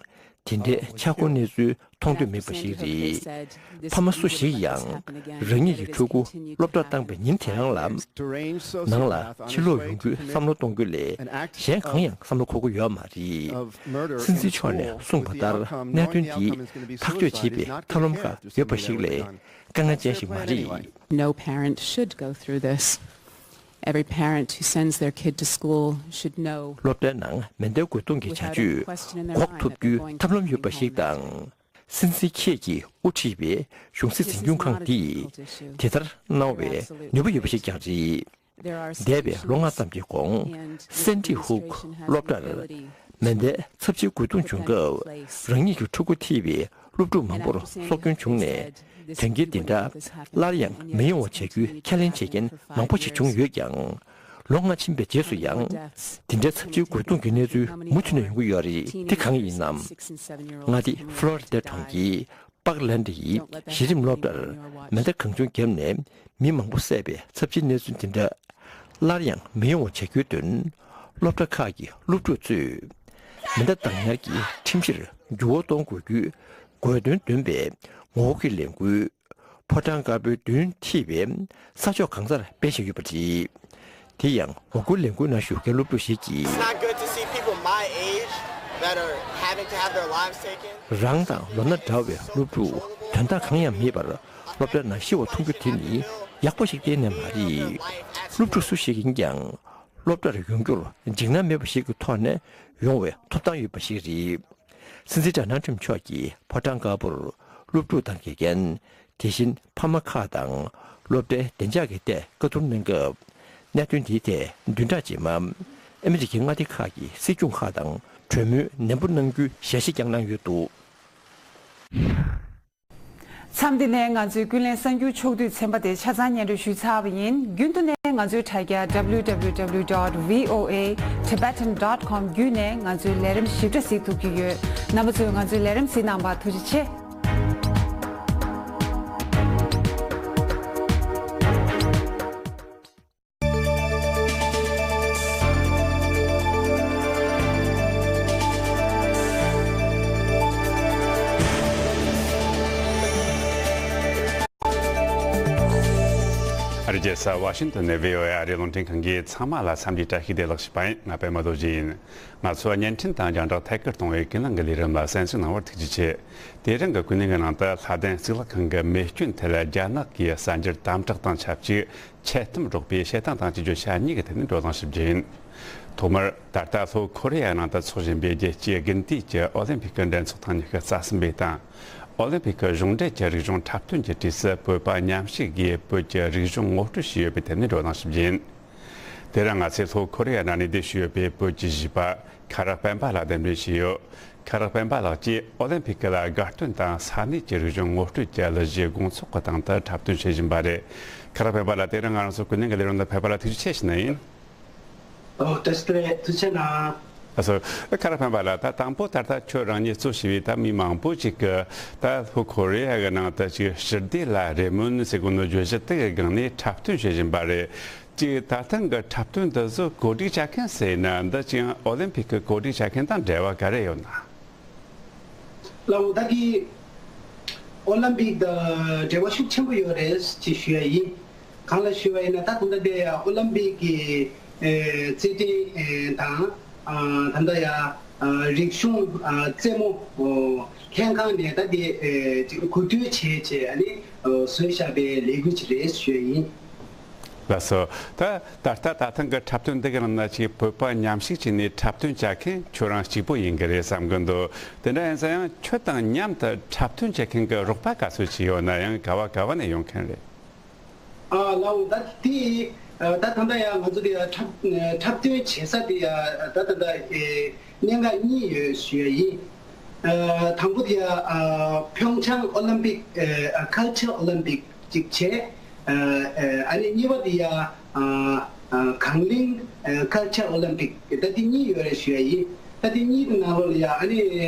དེ་འདྲའི་ཆག་སྒོ་གནས་ཚུལ་མཐོང་འདོད་མེད་པ་ཞིག་རེད། ཕ་མ་སུ་ཞིག་ཡང་རང་ཉིད་ཀྱི་ཕྲུ་གུ་སློབ་གྲྭར་བཏང་པའི་ཉིན་དེ་རང་ལ་ནང་ལ་ཕྱིར་ལོག་ཡོང་རྒྱུའི་བསམ་བློ་གཏོང་རྒྱུ་ལས་གཞན་གང་ཡང་བསམ་བློ་འཁོར་གྱི་ཡོད་མ་རེད། སྲིད་འཛིན་མཆོག་ནས་གསུངས་པ་ལྟར་གནད་དོན་འདི་ཐག་གཅོད་བྱེད་པའི་ཐབས་ལམ་ཁག་ཡོད་པ་ཞིག་ལས་དཀའ་ངལ་ཅན་ཞིག་མ་རེད། No parent should go through this. Every parent who sends their kid to school should know སློབ་གྲྭའི་ནང་མེ་མདའི་རྒོལ་རྡུང་གི་བྱ་སྤྱོད་འགོག་ཐུབ་རྒྱུའི་ཐབས་ལམ་ཡོད་པ་ཞིག་དང་། སྲིད་འཛིན་ཁེ་ཀྱིས་དབུ་ཁྲིད་པའི་གཞུང་སྲིད་འཛིན་སྐྱོང་ཁང་འདིས་དེ་ལྟར་གནང་བའི་ནུས་པ་ཡོད་པ་ཞིག་ཀྱང་རེད། འདས་པའི་ལོ་ལྔ་ཙམ་གྱི་གོང་སན་ཏི་ཧུག་སློབ་གྲྭར་མེ་མདའི་ཚབས་ཆེའི་རྒོལ་རྡུང་བྱུང་སྐབས་རང་ཉིད་ཀྱི་ཕྲུ་གུ་ཐེ་བའི་སློབ་ཕྲུག་མང་པོར་སྲོག་སྐྱོན་བྱུང་ནས། དོན་རྐྱེན་འདི་འདྲ་སླར་ཡང་མི་ཡོང་བ་བྱ་རྒྱུའི་ཁས་ལེན་བྱེད་མཁན་མང་པོ་ཞིག་བྱུང་ཡོད་ཀྱང་། ལོ་ལྔ་ཕྱིན་པའི་རྗེས་སུ་ཡང་འདི་འདྲའི་ཚབས་ཆེའི་རྒོལ་རྡུང་གི་གནས་ཚུལ་མུ་མཐུད་ནས་ཡོང་གི་ཡོད་རེད། དེ་གང་ཡིན་ནམ། མངའ་སྡེ་ཕློ་རི་ཌ་གྲོང་ཁྱེར་པག་ལན་ཌ་ཡི་གཞི་རིམ་སློབ་གྲྭར་མེ་མདའ་གང་བྱུང་བརྒྱབ་ནས་མི་མང་པོ་བསད་པའི་ཚབས་ཆེའི་གནས་ཚུལ་འདི་འདྲ་སླར་ཡང་མི་ཡོང་བ་བྱ་རྒྱུའི་དོན། སློབ་གྲྭ་ཁག་གི་སློབ་ཕྲུག་ཚོས་མེ་མདའ་བཏང་ཉར་གྱི་ཁྲིམས་གཞིར་འགྱུར་བ་གཏོང་དགོས་རྒྱུའི་དགོས་འདུན་འདོན་པའི་ངོ་རྒོལ་གྱི་ལས་འགུལ། ཕོ་བྲང་དཀར་པོའི་མདུན་འཐིབས་པའི་ས་ཕྱོགས་གང་སར་སྤེལ་བཞིན་ཡོད་པ་རེད། དེ་ཡང་ངོ་རྒོལ་ལས་འགུལ་ནང་ཞུགས་མཁན་སློབ་ཕྲུག་ཞིག་གིས། It's not good to see people my age that are having to have their lives taken. རང་དང་ལོ་ན་འདྲ་བའི་སློབ་ཕྲུག་དོན་དག་གང་ཡང་མེད་པར་སློབ་གྲྭ་ནང་ཤི་བ་མཐོང་རྒྱུ་དེ་ནི་ཡག་པོ་ཞིག་གཏན་ནས་མ་རེད། སློབ་ཕྲུག་སུ་ཞིག་ཡིན་ཀྱང་སློབ་གྲྭར་ཡོང་རྒྱུར་འཇིགས་སྣང་མེད་པ་ཞིག་གི་ཐོག་ནས་ཡོང་བའི་ཐོབ་ཐང་ཡོད་པ་ཞིག་རེད། སྲིད་འཛིན་ཌོ་ནལ་ཊམ་མཆོག་གིས་ཕོ་བྲང་དཀར་པོར་སློབ་ཕྲུག་དང་དགེ་རྒན། དེ་བཞིན་ཕ་མ་ཁག་དང་སློབ་གྲྭའི་བདེ་འཇགས་ཀྱི་ཐད་བཀའ་བསྡུར་གནང་སྐབས། གནད་དོན་འདིའི་ཐད་བདུན་ཕྲག་རྗེས་མ་ཨ་མི་རི་ཀའི་མངའ་སྡེ་ཁག་གི་སྲིད་སྐྱོང་ཁག་དང་གྲོས་མོལ་ནན་པོ་གནང་རྒྱུའི་ཞལ་བཞེས་ཀྱང་གནང་ཡོད་འདུག། མཚམས་འདི་ནས་ང་ཚོའི་ཀུན་གླེང་གསར་འགྱུར་ཕྱོགས་བསྡུས་ཚན་པ་དེ་ཆ་ཚང་སྙན་སྒྲོན་ཞུས་ཚར་བ་ཡིན། རྒྱུན་དུ་ནས་ང་ཚོའི་དྲ་རྒྱ་W W W dot V O A Tibetan dot com བརྒྱུད་ནས་ང་ཚོའི་ལས་རིམ་ཞིབ་ཕྲ་གཟིགས་ཐུབ་ཀྱི་ཡོད། རྣམ་པ་ཚོས་ང་ཚོའི་ལས་རིམ་གཟིགས་གནང་བར་ཐུགས་རྗེ་ཆེ། ཨ་རི་རྒྱལ་ས་ཝ་ཤིང་ཏོན་ནས་བྷི་ཨོ་ཨེ་ཨ་རིའི་རླུང་འཕྲིན་ཁང་གིས་ཚང་མ་ལ་འཚམས་འདྲི་བཀྲ་ཤིས་བདེ་ལེགས་ཞུ་བ་ཡིན། ང་པད་མ་རྡོ་རྗེ་ཡིན། ང་ཚོ་བརྙན་འཕྲིན་དང་རྒྱང་བསྒྲགས་ཐད་ཀར་གཏོང་བའི་ཀུན་གླེང་གི་ལས་རིམ་ལ་གསན་གཟིགས་གནང་བར་ཐུགས་རྗེ་ཆེ། དེ་རིང་གི་ཀུན་གླེང་གི་ནང་དུ་ལྷ་ལྡན་གཙུག་ལག་ཁང་གི་མེ་སྐྱོན་ཐད་རྒྱ་ནག་གིས་གསར་འགྱུར་དམ་དྲག་དང་ཆབས་ཅིག་ཆེད་གཏམ་སྒྲོག་པའི་བཤད་སྟངས་དང་བཅས་རྒྱུ་ཆ་གཉིས་ཀྱི་ཐད་ནས་བགྲོ་གླེང་ཞིབ་རྒྱས་ཡིན། ཐོག་མར་ད་ལྟ་ལྷོ་ཁོ་རེ་ཡ་ནང་དུ་འཚོགས་བཞིན་པའི་རྒྱལ་སྤྱིའི་དགུན་དུས་ཀྱི་ཨོ་ལིམ་ཕིག་གི་འགྲན་ཚོགས་དང་ཉི་ཤུ་རྩ་གསུམ་པའི་སྟེང་། ཨོ་ལིམ་ཕིག་གི་གཞུང་འབྲེལ་གྱི་རིག་གཞུང་འཁྲབ་སྟོན་གྱི་གྲས་སུ་བོད་པ་མཉམ་ཞུགས་ཀྱིས་བོད་ཀྱི་རིག་གཞུང་ངོ་སྤྲོད་བྱས་ཡོད་པའི་ཐད་ནས་བགྲོ་གླེང་ཞིབ་རྒྱས་ཡིན། དེ་རིང་ང་ཚོས་ལྷོ་ཁོ་རེ་ཡ་ནང་གནས་སྡོད་བྱས་ཡོད་པའི་བོད་ཀྱི་གཞས་པ་ཁ་རག་སྤེན་པ་ལགས་གདན་འདྲེན་བྱས་ཡོད། ཁ་རག་སྤེན་པ་ལགས་ཀྱིས་ཨོ་ལིམ་ཕིག་ལ་དགའ་སྟོན་དང་ས་གནས་ཀྱི་རིག་གཞུང་ངོ་སྤྲོད་ཀྱི་གླུ་གཞས་དགོང་ཚོགས་ཀྱི་སྟེང་དུ་འཁྲབ་སྟོན་བྱེད་བཞིན་པ་རེད། ཁ་རག་སྤེན་པ་ལགས་དེ་རིང་ང་རང་ཚོ་ཀུན་གླེང་གི་ལས་རིམ་ལ་ཕེབས་པ་ལ་ཐུགས་རྗེ་ཆེ་ཞུ་ནི་ཡིན། ཨོ་བཀྲ་ཤིས་བདེ་ལེགས། ཐུགས་རྗེ་གནང་། ཨ་སོ། ཁ་རག་སྤེན་པ་ལགས། ད་དང་པོ་ད་ལྟ་ཁྱོད་རང་ཉིད་གཙོ་བྱས་པའི་ད་མི་མང་པོ་ཅིག་གིས་ད་ལྷོ་ཁོ་རེ་ཡ་གི་ནང་དུ་ཅིག་ཞི་བདེ་ལ་རེ་སྨོན་ཟེར་གོ་ནོ་བརྗོད་གཞི་དེ་གི་སྒང་ནས་འཁྲབ་སྟོན་བྱེད་བཞིན་པ་རེད། ཅིག་ད་ཐེངས་ཀྱི་འཁྲབ་སྟོན་འདི་ཚོ་གོ་སྒྲིག་བྱ་མཁན་ཟེར་ན་འདི་ཅིག་ཨོ་ལིམ་ཕིག་གི་གོ་སྒྲིག་བྱ་མཁན་དང་འབྲེལ་བ་ག་རེ་ཡོད་ན། ལགས་འོང་། ད་གི་ཨོ་ལིམ་པིག་དང་འབྲེལ་བ་ཤུགས་ཆེན་པོ་ཡོད་རེད་ཅེས་ཞུ་ཡ་ཡིན། གང་ལ་ཞུ་བ་ཡིན་ན། ད་ད་ལྟ་དེ་ཨོ་ལིམ་པིག་གི་ཨེ་རྩེད་འགྲན་ཨེ་དང་ཨ་ད་ལྟ་ཡ་ཨ་རིག་གཞུང་ཨ་རྩེད་མོ་ཨོ་ལྷན་ཁང་ནས་ད་དེ་ཨེ་ཅིག་གོ་སྒྲིག་བྱས་བྱས་ཨ་ནི་ཨོ་བཟོས་བཞག་པའི་ལས་འགུལ་ཅིག་རེད་ཞུ་ཡ་ཡིན། ལགས་སོ། ད་ད་ལྟ་ད་ཐེངས་ཀྱི་འཁྲབ་སྟོན་འདི་གི་ནང་ན་ཅིག་བོད་པ་མཉམ་ཞུགས་བྱས་ནས་འཁྲབ་སྟོན་བྱ་མཁན་ཁྱོད་རང་གཅིག་པོ་ཡིན་གྱི་རེད་བསམ་གྱི་འདུག། དེ་འདྲ་ཡིན་ཙང་ཡང་ཁྱོད་དང་མཉམ་དུ་འཁྲབ་སྟོན་བྱེད་མཁན་གྱི་རོགས་པ་ག་ཚོད་ཅིག་ཡོད་ན་ཡང་ག་བ་ག་བ་ནས་ཡོང་མཁན་རེད། ཨ་ལགས་འོང་། ད་དེ་ད་ད་ལྟ་ཡང་ང་ཚོ་དེ་ཡང་འཁྲབ་འཁྲབ་སྟོན་བྱེད་ས་དེ་ཡང་ད་ད་ལྟ་ཨེ་གནད་འགག་གཉིས་ཡོད་ཞུ་ཡ་ཡིན། ཨ་དང་པོ་དེ་ཡང་ཨ་ཕྱོགས་ཆང་ཨོ་ལིམ་པིག་ཨ་ཁལ་ཆར་ཨོ་ལིམ་པིག་ཅིག་བྱས། ཨ་ཨ་ཨ་ནི་གཉིས་པ་དེ་ཡང་ཨ་ཨ་གངས་གླིང་ཨ་ཁལ་ཆར་ཨོ་ལིམ་པིག་ད་དེ་གཉིས་ཡོད་རེད་ཞུ་ཡ་ཡིན། ད་དེ་གཉིས་ཀྱི་ནང་ལོགས་ལ་ཡང་ཨ་ནི་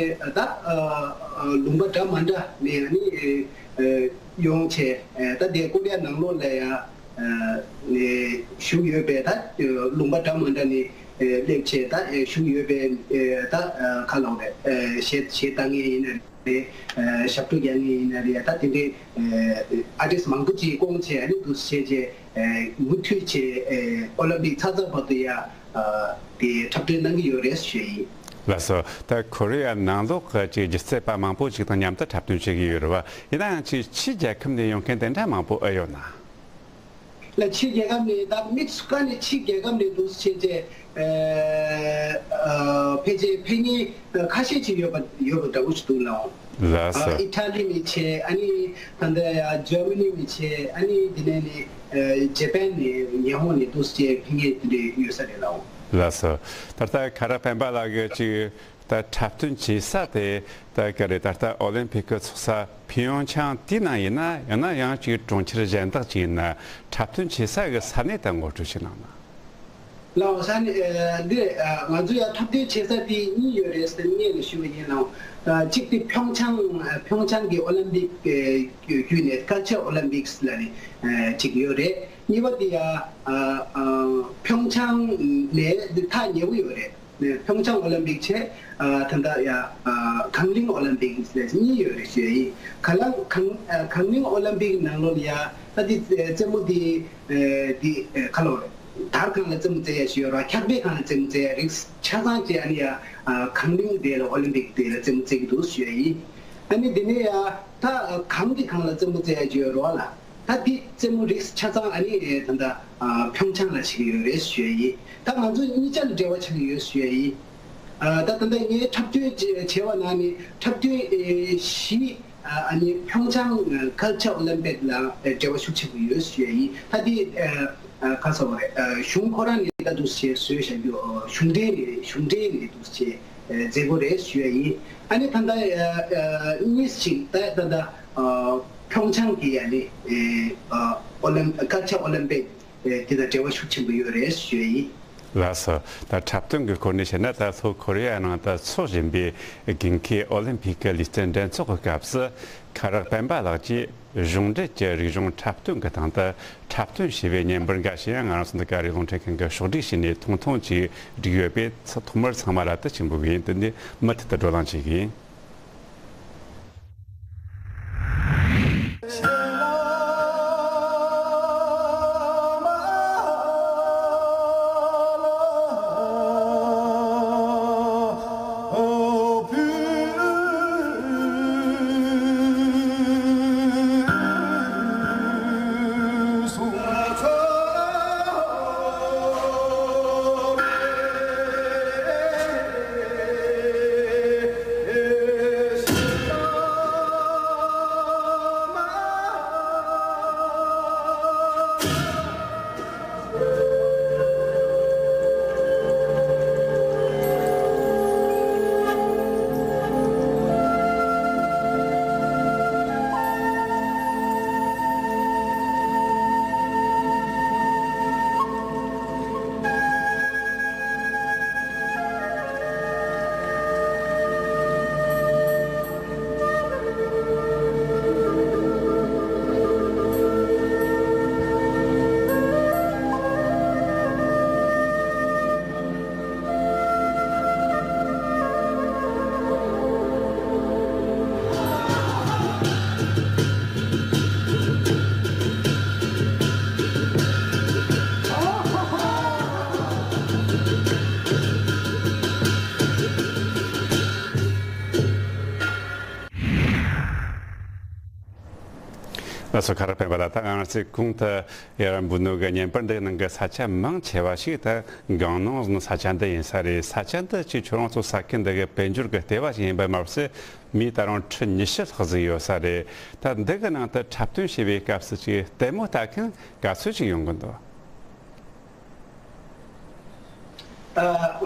ད་ཨ་ཨ་ལུང་པ་འདྲ་མ་འདྲ་ནས་ཨ་ནི་ཨ་ཡོང་བྱས། ཨ་ད་དེ་ཀོ་རི་ཡ་ནང་ལོགས་ལ་ཡང་ཨ་ནས་བཞུགས་ཡོད་པའི་ད་ལུང་པ་འདྲ་མ་འདྲ་ནས་ཨ་སླེབས་བྱས་ད་ཨ་བཞུགས་ཡོད་པའི་ཨ་ད་ཨ་ག་ལབ་དགོས་རེད། ཨ་གཞས་གཞས་བཏང་མཁན་ཡིན་ན་རེད། ཨ་ཞབས་བྲོ་རྒྱག་མཁན་ཡིན་ན་རེད། ད་དེ་འདྲའི་ཨ་ཨར་ཊིསི་མང་པོ་ཅིག་བསྐོངས་བྱས་ཨ་ནི་འདུག་སེ་བྱས་བྱས་ཨ་མུ་མཐུད་བྱས་ཨ་ཨོ་ལིམ་པིག་ཚར་ཚར་བར་དུ་ཡང་ཨ་དེ་འཁྲབ་སྟོན་གནང་གི་ཡོད་རེད་ཞུ་ཡ་ཡིན། ལགས་སོ། ད་ཁོ་རེ་ཡ་ནང་ལོགས་ཀྱི་ཅིག་སྒྱུ་རྩལ་པ་མང་པོ་ཅིག་དང་མཉམ་དུ་འཁྲབ་སྟོན་བྱེད་ཀྱི་ཡོད་རེད་བ། ཡིན་ན་ཡང་ཅིག་ཕྱིའི་རྒྱལ་ཁབ་ནས་ཡོང་མཁན་དེ་འདྲ་མང་པོ་ཨེ་ཡོད་ན། ལ་ཕྱི་རྒྱལ་ཁབ་ནས་ད་མི་སུ་ག་ནས་ཕྱི་རྒྱལ་ཁབ་ནས་འདུག་བྱས་རྗེས་ཕལ་ཆེར་ཕེབས་མཁན་ཁ་ཤས་ཅིག་ཡོད་པ་ཡོད་པ་འདྲ་བོ་ཞིག་འདུག་ལགས། ལགས་སོ། ཨི་ཊ་ལི་ནས་བྱས། ཨ་ནི་ད་ལྟ་ཇར་མ་ནི་ནས་བྱས། ཨ་ནི་དེ་ནས་ནི་ཇ་པན་ནས་ཉི་ཧོང་ནས་འདུག་བྱས་ཕེབས་མཁན་དེ་འདྲ་ཡོད་ས་རེད་ལགས། ལགས་སོ། ད་ལྟ་ཁ་རག་སྤེན་པ་ལགས་ཀྱིས་ཅིག་ད་འཁྲབ་སྟོན་བྱེད་ས་དེ་ད་ག་རེ། ད་ལྟ་ཨོ་ལིམ་ཕིག་གི་ཚོགས་ས་ཕིང་ཡང་ཆང་དེའི་ནང་ཡིན་ན། ཡང་ན་ཡང་ཅིག་གྲོང་ཁྱེར་གཞན་དག་ཅིག་ཡིན་ན་འཁྲབ་སྟོན་བྱེད་ས་གི་ས་གནས་དེ་ངོ་སྤྲོད་ཅིག་གནང་ན། ལགས་སོ། ས་གནས་འདི་ང་ཚོ་ཡང་འཁྲབ་སྟོན་བྱེད་ས་དེ་གཉིས་ཡོད་རེད་ཟེར་སྔོན་ལ་ཞུ་བ་ཡིན་ལགས། གཅིག་དེ་ཕིང་ཆང་། ཕིང་ཆང་གི་ཨོ་ལིམ་པིག་བརྒྱུད་ནས་ཀལ་ཆར་ཨོ་ལིམ་པིག་ལབ་ནས་གཅིག་ཡོད་རེད། གཉིས་པ་དེ་ཡང་ཕིང་ཆང་ནས་འདི་ཐག་ཉེ་བོ་ཡོད་རེད། ཕིང་ཆང་ཨོ་ལིམ་པིག་བྱས། ད་ལྟ་ཡ་གངས་གླིང་ཨོ་ལིམ་པིག་ཟེར་གཉིས་ཡོད་རེད་ཞུ་ཡ་ཡིན། ག་ལ་གངས་གངས་གླིང་ཨོ་ལིམ་པིག་ནང་ལོགས་ལ་ཡ་ད་དེ་རྩེད་མོ་དེ་དེ་ག་ལོ་དར་སྒང་ལ་རྩེད་མོ་རྩེ་ཡ་ཞུ་ཡ་རོ། འཁྱག་པའི་སྒང་ལ་རྩེད་མོ་རྩེ་ཡ་རིགས་ཆ་ཚང་བྱས། ཨ་ནི་ཡ་གངས་གླིང་དེ་ལ་ཨོ་ལིམ་པིག་དེ་ལ་རྩེད་མོ་རྩེ་གི་འདུག་ཞུ་ཡ་ཡིན། ཨ་ནི་དེ་ནས་ཡ་ད་གངས་ཀྱི་སྒང་ལ་རྩེད་མོ་རྩེ་ཡ་ཞུ་ཡ་རོ་ལ། ད་འདི་རྩེད་མོ་རིགས་ཆ་ཚང་ཨ་ནི་ད་ལྟ་ཕིང་ཆང་ལ་བྱེད་ཀྱི་ཡོད་རེད་ཞུ་ཡ་ཡིན། ད་ང་ཚོ་གཉིས་ཆ་ལ་འབྲེལ་བ་ཆགས་ཀྱི་ཡོད་ཞུ་ཡ་ཡིན། ད་ད་ལྟ་ངས་འཁྲབ་སྟོན་བྱས་པ་ནང་ནས་འཁྲབ་སྟོན་བཞི་ཨ་ནི་ཕིང་ཆང་ཁལ་ཆར་ཨོ་ལིམ་པིག་ལ་འབྲེལ་བ་ཤུགས་ཆེན་པོ་ཡོད་ཞུ་ཡ་ཡིན། ད་འདི་ག་ཟེར་བ་རེད། གཞུང་ཁོ་རང་ནས་ད་འདུག་སེ་བཟོས་བཞག་རྒྱུ། གཞུང་འབྲེལ་ནས་གཞུང་འབྲེལ་ནས་འདུག་སེ་མཛད་སྒོ་རེད་ཞུ་ཡ་ཡིན། ཨ་ནི་ད་ལྟ་གཉིས་ཤིག་ད་ད་ལྟ་ཕིང་ཆང་གི་ཨ་ནི་ཨོ་ལིམ་ཁལ་ཆར་ཨོ་ལིམ་པིག་དེ་དང་འབྲེལ་བ་ཤུགས་ཆེན་པོ་ཡོད་རེད་ཞུ་ཡ་ཡིན། ལགས་སོ། ད་འཁྲབ་སྟོན་གྱི་སྐོར་ནས་བཤད་ན། ད་ལྷོ་ཀོ་རི་ཡ་ནང་དུ་འཚོགས་བཞིན་པའི་དགུན་ཁའི་ཨོ་ལིམ་ཕིག་གི་ལུས་རྩལ་འགྲན་ཚོགས་ཀྱི་སྐབས་སུ་ཁ་རག་སྤེན་པ་ལགས་ཀྱིས་གཞུང་འབྲེལ་གྱི་རིག་གཞུང་འཁྲབ་སྟོན་གྱི་སྟེང་དུ་འཁྲབ་སྟོན་བྱས་པའི་བརྙན་པར་འགའ་ཞིག་ཡང་ང་རང་ཚོ་འདི་ག་རེ་རླུང་འཕྲིན་ཁང་གིས་ཕྱོགས་བསྒྲིགས་བྱས་ནས་ཐུང་ཐུང་ཅིག་བསྒྲིགས་ཡོད་པས། ཐོག་མར་ཚང་མ་ལ་དུ་ཆེན་པོ་གི་ཡིན། དེ་ནས་མུ་མཐུད་དུ་བགྲོ་གླེང་བྱེད་ཀྱི་ཡིན། ལགས་སོ། ཁ་རག་སྤེན་པ་ལགས། ད་ང་ཚོས་གོང་དུ་ཡར་འབུལ་ནོ་གི་བརྙན་པར་འདིའི་ནང་གི་ས་ཆ་མང་ཆེ་བ་ཞིག་ད་སྒང་ནང་ས་ཆ་འདི་ཡིན་ས་རེད། ས་ཆ་འདི་ཅིག་ཁྱོད་རང་ཚོ་ས་ཁུལ་འདི་གི་དཔལ་འབྱོར་གྱི་ལྟེ་བ་ཞིག་ཡིན་པ་མ་ཟད། མི་ད་རུང་ཁྲི་ཉི་ཤུ་ལྷག་ཟིག་ཡོད་ས་རེད། ད་འདི་གི་ནང་དུ་འཁྲབ་སྟོན་བྱེད་པའི་སྐབས་སུ་ཅིག་ལྟད་མོ་ལྟ་མཁན་ག་ཚོད་ཅིག་ཡོང་གི་འདུག་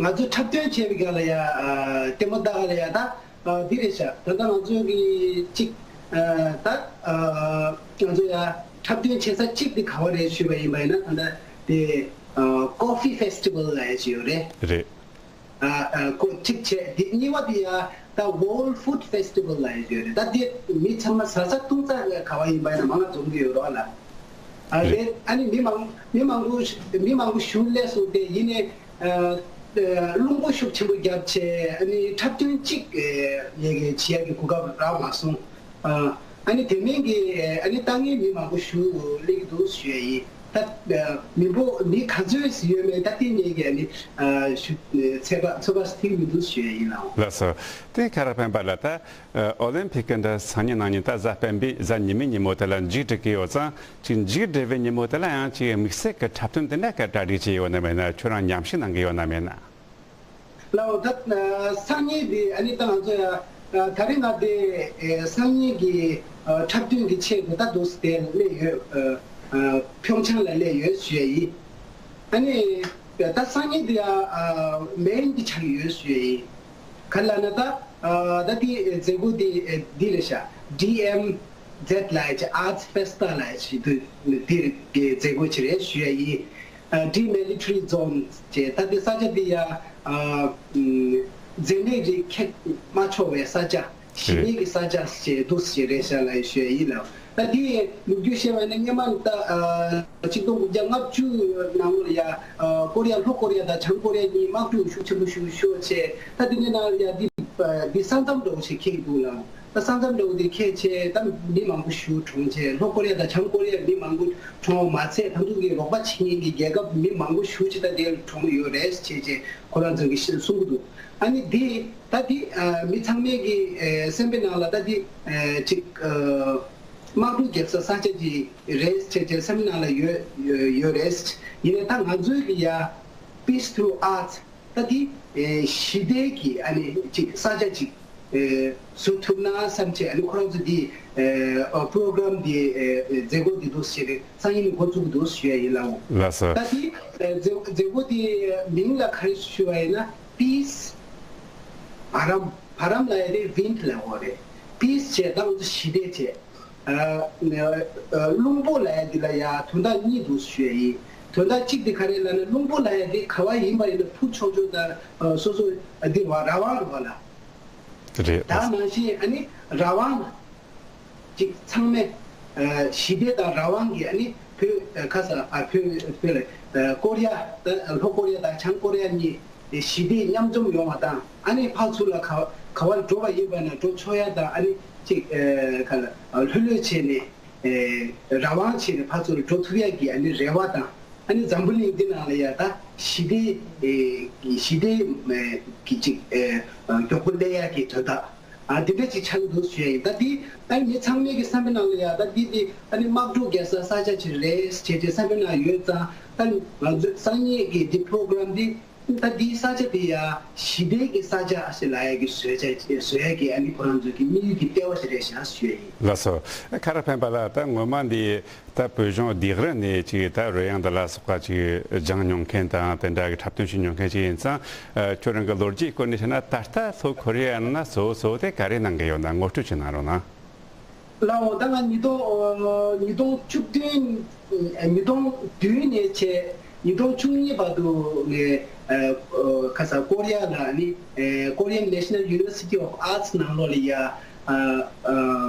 ང་ཚོ་འཁྲབ་སྟོན་བྱེད་པའི་སྐབས་ལ་ཡ་ལྟད་མོ་ལྟ་ག་ལ་ཡ་ད། ཨ། འདི་རེད་ཤག་ད་ལྟ་ང་ཚོ་གི་གཅིག་ཨ། ད་ཨ། ང་ཚོ་ཡ་འཁྲབ་སྟོན་བྱེད་ས་གཅིག་དེ་ག་བ་རེད་ཞུས་པ་ཡིན་པ་ཡིན་ན། ད་ལྟ་དེ་ཨ། Coffee Festival ལབ་ཡ་ཅིག་ཡོད་རེད། རེད། ཨ། ཨ། ཁོ་གཅིག་བྱས། དེ་གཉིས་པ་དེ་ཡ་ད་World Food Festival ལབ་ཡ་ཅིག་ཡོད་རེད། ད་དེ་མི་ཚང་མ་བཟའ་ཚང་བཏུང་ས་ག་བ་ཡིན་པ་ཡིན་ན་མང་ང་འཛོམས་ཀྱི་ཡོད་རེད་བ་ལ། ཨ། རེད། དེ་ཨ་ནི་མི་མང་མི་མང་པོ་མི་མང་པོ་ཞིག་སླེབས་སོང་སྟེ། ཡིན་ནའི་ཨ། རླུང་བུ་ཤུགས་ཆེན་པོ་བརྒྱབ་བྱས། ཨ་ནི་འཁྲབ་སྟོན་གཅིག་ཡ་གི་བྱེད་ཡ་གི་གོ་སྐབས་རག་མ་སོང་། ཨ། ཨ་ནི་དེ་མིན་གྱི་ཨ་ནི་ལྟ་མཁན་མི་མང་པོ་ཞིག་སླེབས་ཀྱི་འདུག་ཞུ་ཡ་ཡིན། ད་མི་འབོར་མི་ག་ཚོད་ཡོད་མེད་ད་ལྟའི་གནས་ཀྱི་ཨ་ནི་ཚོད་དཔག་ཚོད་དཔག་ཐིག་མི་འདུག་ཞུ་ཡ་ཡིན་ལགས། ལགས་སོ། དེ་ཁ་རག་སྤེན་པ་ལགས། ད་ཨོ་ལིམ་ཕིག་གི་འདྲ་སང་ཉིན་གནངས་ཉིན་ད་གཟའ་སྤེན་པའི་གཟའ་ཉི་མའི་ཉིན་མོ་དེ་ལ་མཇུག་སྒྲིལ་གི་ཡོད་ཙང་། ཅིག་མཇུག་སྒྲིལ་བའི་ཉིན་མོ་དེ་ལ་ཡང་ཅིག་དམིགས་བསལ་གྱི་འཁྲབ་སྟོན་དེ་འདྲ་ག་གྲ་སྒྲིག་བྱས་ཡོད་ན་མེད་ན། ཁྱོད་རང་ཉམས་ཞིབ་གནང་གི་ཡོད་ན་མེད་ན། ལའོ་ད་སང་ཉིན་དེ་ཨ་ནི་ད་ང་ཚོ་ཡ་ད་རིང་ང་དེ་སང་ཉིན་གྱི་འཁྲབ་སྟོན་གྱི་ཆེད་དུ་ད་འདུག་སེ་དེ་སླེབས་ཡོད། ཕྱོགས་ཆེན་ལ་སླེབས་ཡོད་ཞུ་ཡ་ཡིན། ཨ་ནི་ད་སང་ཉིན་དེ་ཡ་མེན་གྱི་ཆགས་ཡོད་ཞུ་ཡ་ཡིན། ག་ལ་ན་ད་ད་དེ་མཛད་སྒོ་དེ་འདི་ལ་ཤ་ཌི་ཨེམ་ཛེད་ལ་ཡ་ཅི་ཨར་ཊི་ཕེ་སི་ཊི་ལ་ཡ་ཅི་དུ་དེ་གི་མཛད་སྒོ་ཅི་རེད་ཞུ་ཡ་ཡིན། ཌི་མི་ལི་ཊ་རི་ཛོན་ཅེས་ད་དེ་ས་ཆ་དེ་ཡ་མཛེ་ནད་རིགས་ཁྱབ་མ་ཆོག་པའི་ས་ཆ་ཞི་བདེ་གི་ས་ཆ་ཅེས་འདུག་ཞེས་རེད་ཤག་ལ་ཞུ་ཡ་ཡིན་ལ། ད་དེ་ལོ་རྒྱུས་བཤད་པ་ཡིན་ན་སྔོན་མ་ད་ཆིག་སྟོང་དགུ་བརྒྱ་ལྔ་བཅུ་ནང་ལོགས་ལ་ཡ་ཀོ་རི་ཡ་ལྷོ་ཀོ་རི་ཡ་དང་བྱང་ཀོ་རི་ཡ་གཉིས་དམག་འཁྲུག་ཤུགས་ཆེན་པོ་ཞིག་ཤོར་བྱས། ད་དེ་ནས་ནང་ལ་ཡ་འདི་འདི་ས་མཚམས་འདྲ་བོ་ཞིག་འཁེལ་འདུག་ལ། ད་ས་མཚམས་འདྲ་བོ་འདི་འཁེལ་བྱས་ད་མི་མང་པོ་ཞིག་གྲོངས་བྱས། ལྷོ་ཀོ་རི་ཡ་དང་བྱང་ཀོ་རི་ཡ་མི་མང་པོ་གྲོངས་པ་མ་ཚད་ད་དུང་གི་རོགས་པ་བྱེད་མཁན་གྱི་རྒྱལ་ཁབ་མི་མང་པོ་ཞིག་ཅིག་ད་དེར་གྲོངས་ཡོད་རེད་བྱས་བྱས་ཁོ་རང་ཚོ་གིས་གསུང་གི་འདུག་ཨ་ནི་འདི་ད་འདི་མི་ཚང་མའི་གི་སེམས་པའི་ནང་ལ་ད་འདི་ཅིག་དམག་འཁྲུག་བརྒྱབ་ས་ས་ཆ་ཅིག་རེད་བྱས་བྱས་སེམས་ནང་ལ་ཡོད་ཡོད་རེད། ཡིན་ནའི་ད་ང་ཚོའི་གི་ཡ་Peace Through Arts ད་དེ་ཞི་བདེ་གི་ཨ་ནི་ཅིག་ས་ཆ་ཅིག་བཟོ་ཐུབ་ན་བསམ་བྱས་ཨ་ནི་ཁོ་རང་ཚོ་དེ་པོ་རོ་གྷ་རམ་དེ་མཛད་སྒོ་དེ་འདུག་ཟེར་སང་ཉིན་འགོ་བཙུགས་འདུག་ཞུ་ཡ་ཡིན་ལགས། ལགས་སོ། ད་དེ་མཛད་སྒོ་དེ་མིང་ལ་ག་རེ་ཞུ་བ་ཡིན་ན་Peace བྷ་རམ་བྷ་རམ་ལ་ཡ་དེ་wind ལ་འོ་རེད། Peace བྱས་ད་ང་ཚོ་ཞི་བདེ་བྱས། རླུང་པོ་ལ་ཡ་འདི་ལ་ཡ་དོན་དག་གཉིས་འདུག་ཞུ་ཡ་ཡིན། དོན་དག་གཅིག་དེ་ག་རེ་ལབ་ན་རླུང་པོ་ལ་ཡ་འདི་ག་བ་ཡིན་པ་ཡིན་ན་འཕུར་ཆོག་ཆོག་དང་སོ་སོ་འདི་བ་རང་དབང་རེད་བ་ལ། རེད། ད་ནང་བཞིན་ཨ་ནི་རང་དབང་ཅིག་ཚང་མས་ཞི་བདེ་དང་རང་དབང་གི་ཨ་ནི་བོད་ཁ་ས་ཨ་བོད་བོད་ལ་ཀོ་རི་ཡ་ད་ལྷོ་ཀོ་རི་ཡ་དང་བྱང་ཀོ་རི་ཡ་གཉིས་ཞི་བདེ་མཉམ་འཛོམས་ཡོང་བ་དང་ཨ་ནི་ཕར་ཚུར་ལ་ག་ག་བར་འགྲོ་བ་ཡིན་པ་ན་འགྲོ་ཆོག་ཡ་དང་ཨ་ནི་ཅིག་ག་ལ་ལྷོད་ལྷོད་བྱས་ནས། རང་དབང་བྱས་ནས་ཕར་ཚུར་འགྲོ་ཐུབ་ཡ་གི་ཨ་ནི་རེ་བ་དང་ཨ་ནི་འཛམ་བུ་གླིང་འདི་ནང་ལ་ཡ་ད་ཞི་བདེ་ཞི་བདེ་གི་ཅིག་མགྱོགས་པོ་སླེབས་ཡ་གི་དོན་དག་ཨ་འདི་འདྲ་ཅིག་ཆགས་འདུག་ཞུ་ཡ་ཡིན། ད་འདི་ཨ་ནི་མི་ཚང་མའི་གི་བསམ་པའི་ནང་ལ་ཡ་ད་འདི་འདི་ཨ་ནི་དམག་འཁྲུག་རྒྱག་ས་ས་ཆ་ཅིག་རེད་བྱས་བྱས་བསམ་པའི་ནང་ཡོད་ཙང་ད་ང་ཚོ་སང་ཉིན་གི་འདི་པོ་རོ་གྷ་རམ་འདི། ད་འདིའི་ས་ཆ་དེ་ཡང་ཞི་བདེ་གི་ས་ཆ་ཞིག་ལ་ཡ་གི་བཟོས་བྱ་བཟོ་ཡ་གི་ཨ་ནི་ཁོ་རང་ཚོ་གི་དམིགས་ཡུལ་གྱི་ལྟེ་བ་ཞིག་རེད་ཤག་ཞུ་ཡ་ཡིན། ལགས་སོ། ཁ་རག་སྤེན་པ་ལགས། ད་སྔོན་མ་འདི་ད་བོད་གཞུང་སྡེ་རི་ནས་ཅིག་ད་རོལ་དབྱངས་འདི་ལ་སོགས་པ་ཅིག་སྦྱང་མྱོང་མཁན་དང་དེ་འདྲ་གི་འཁྲབ་སྟོན་བྱེད་མྱོང་མཁན་ཅིག་ཡིན་ཙང་། ཁྱོད་རང་གི་ལོ་རྒྱུས་སྐོར་ནས་བཤད་ན་ད་ལྟ་ལྷོ་ཁོ་རེ་ཡ་ནང་ན་གཙོ་བོ་གཙོ་བོ་དེ་ག་རེ་གནང་གི་ཡོད་ན་ངོ་སྤྲོད་ཅིག་གནང་རོགས་གནང་། ལའོ། ད་ང་ཉིས་སྟོང་ཉིས་སྟོང་བཅུ་བདུན་ཉིས་སྟོང་བདུན་ནས་བྱས་ཉིས་སྟོང་བཅུ་གཉིས་བར་དུ་ངས་ཁ་སང་ཀོ་རི་ཡ་ལ་ནི་Korean National University of Arts ནང་ལོགས་ལ་ཡ་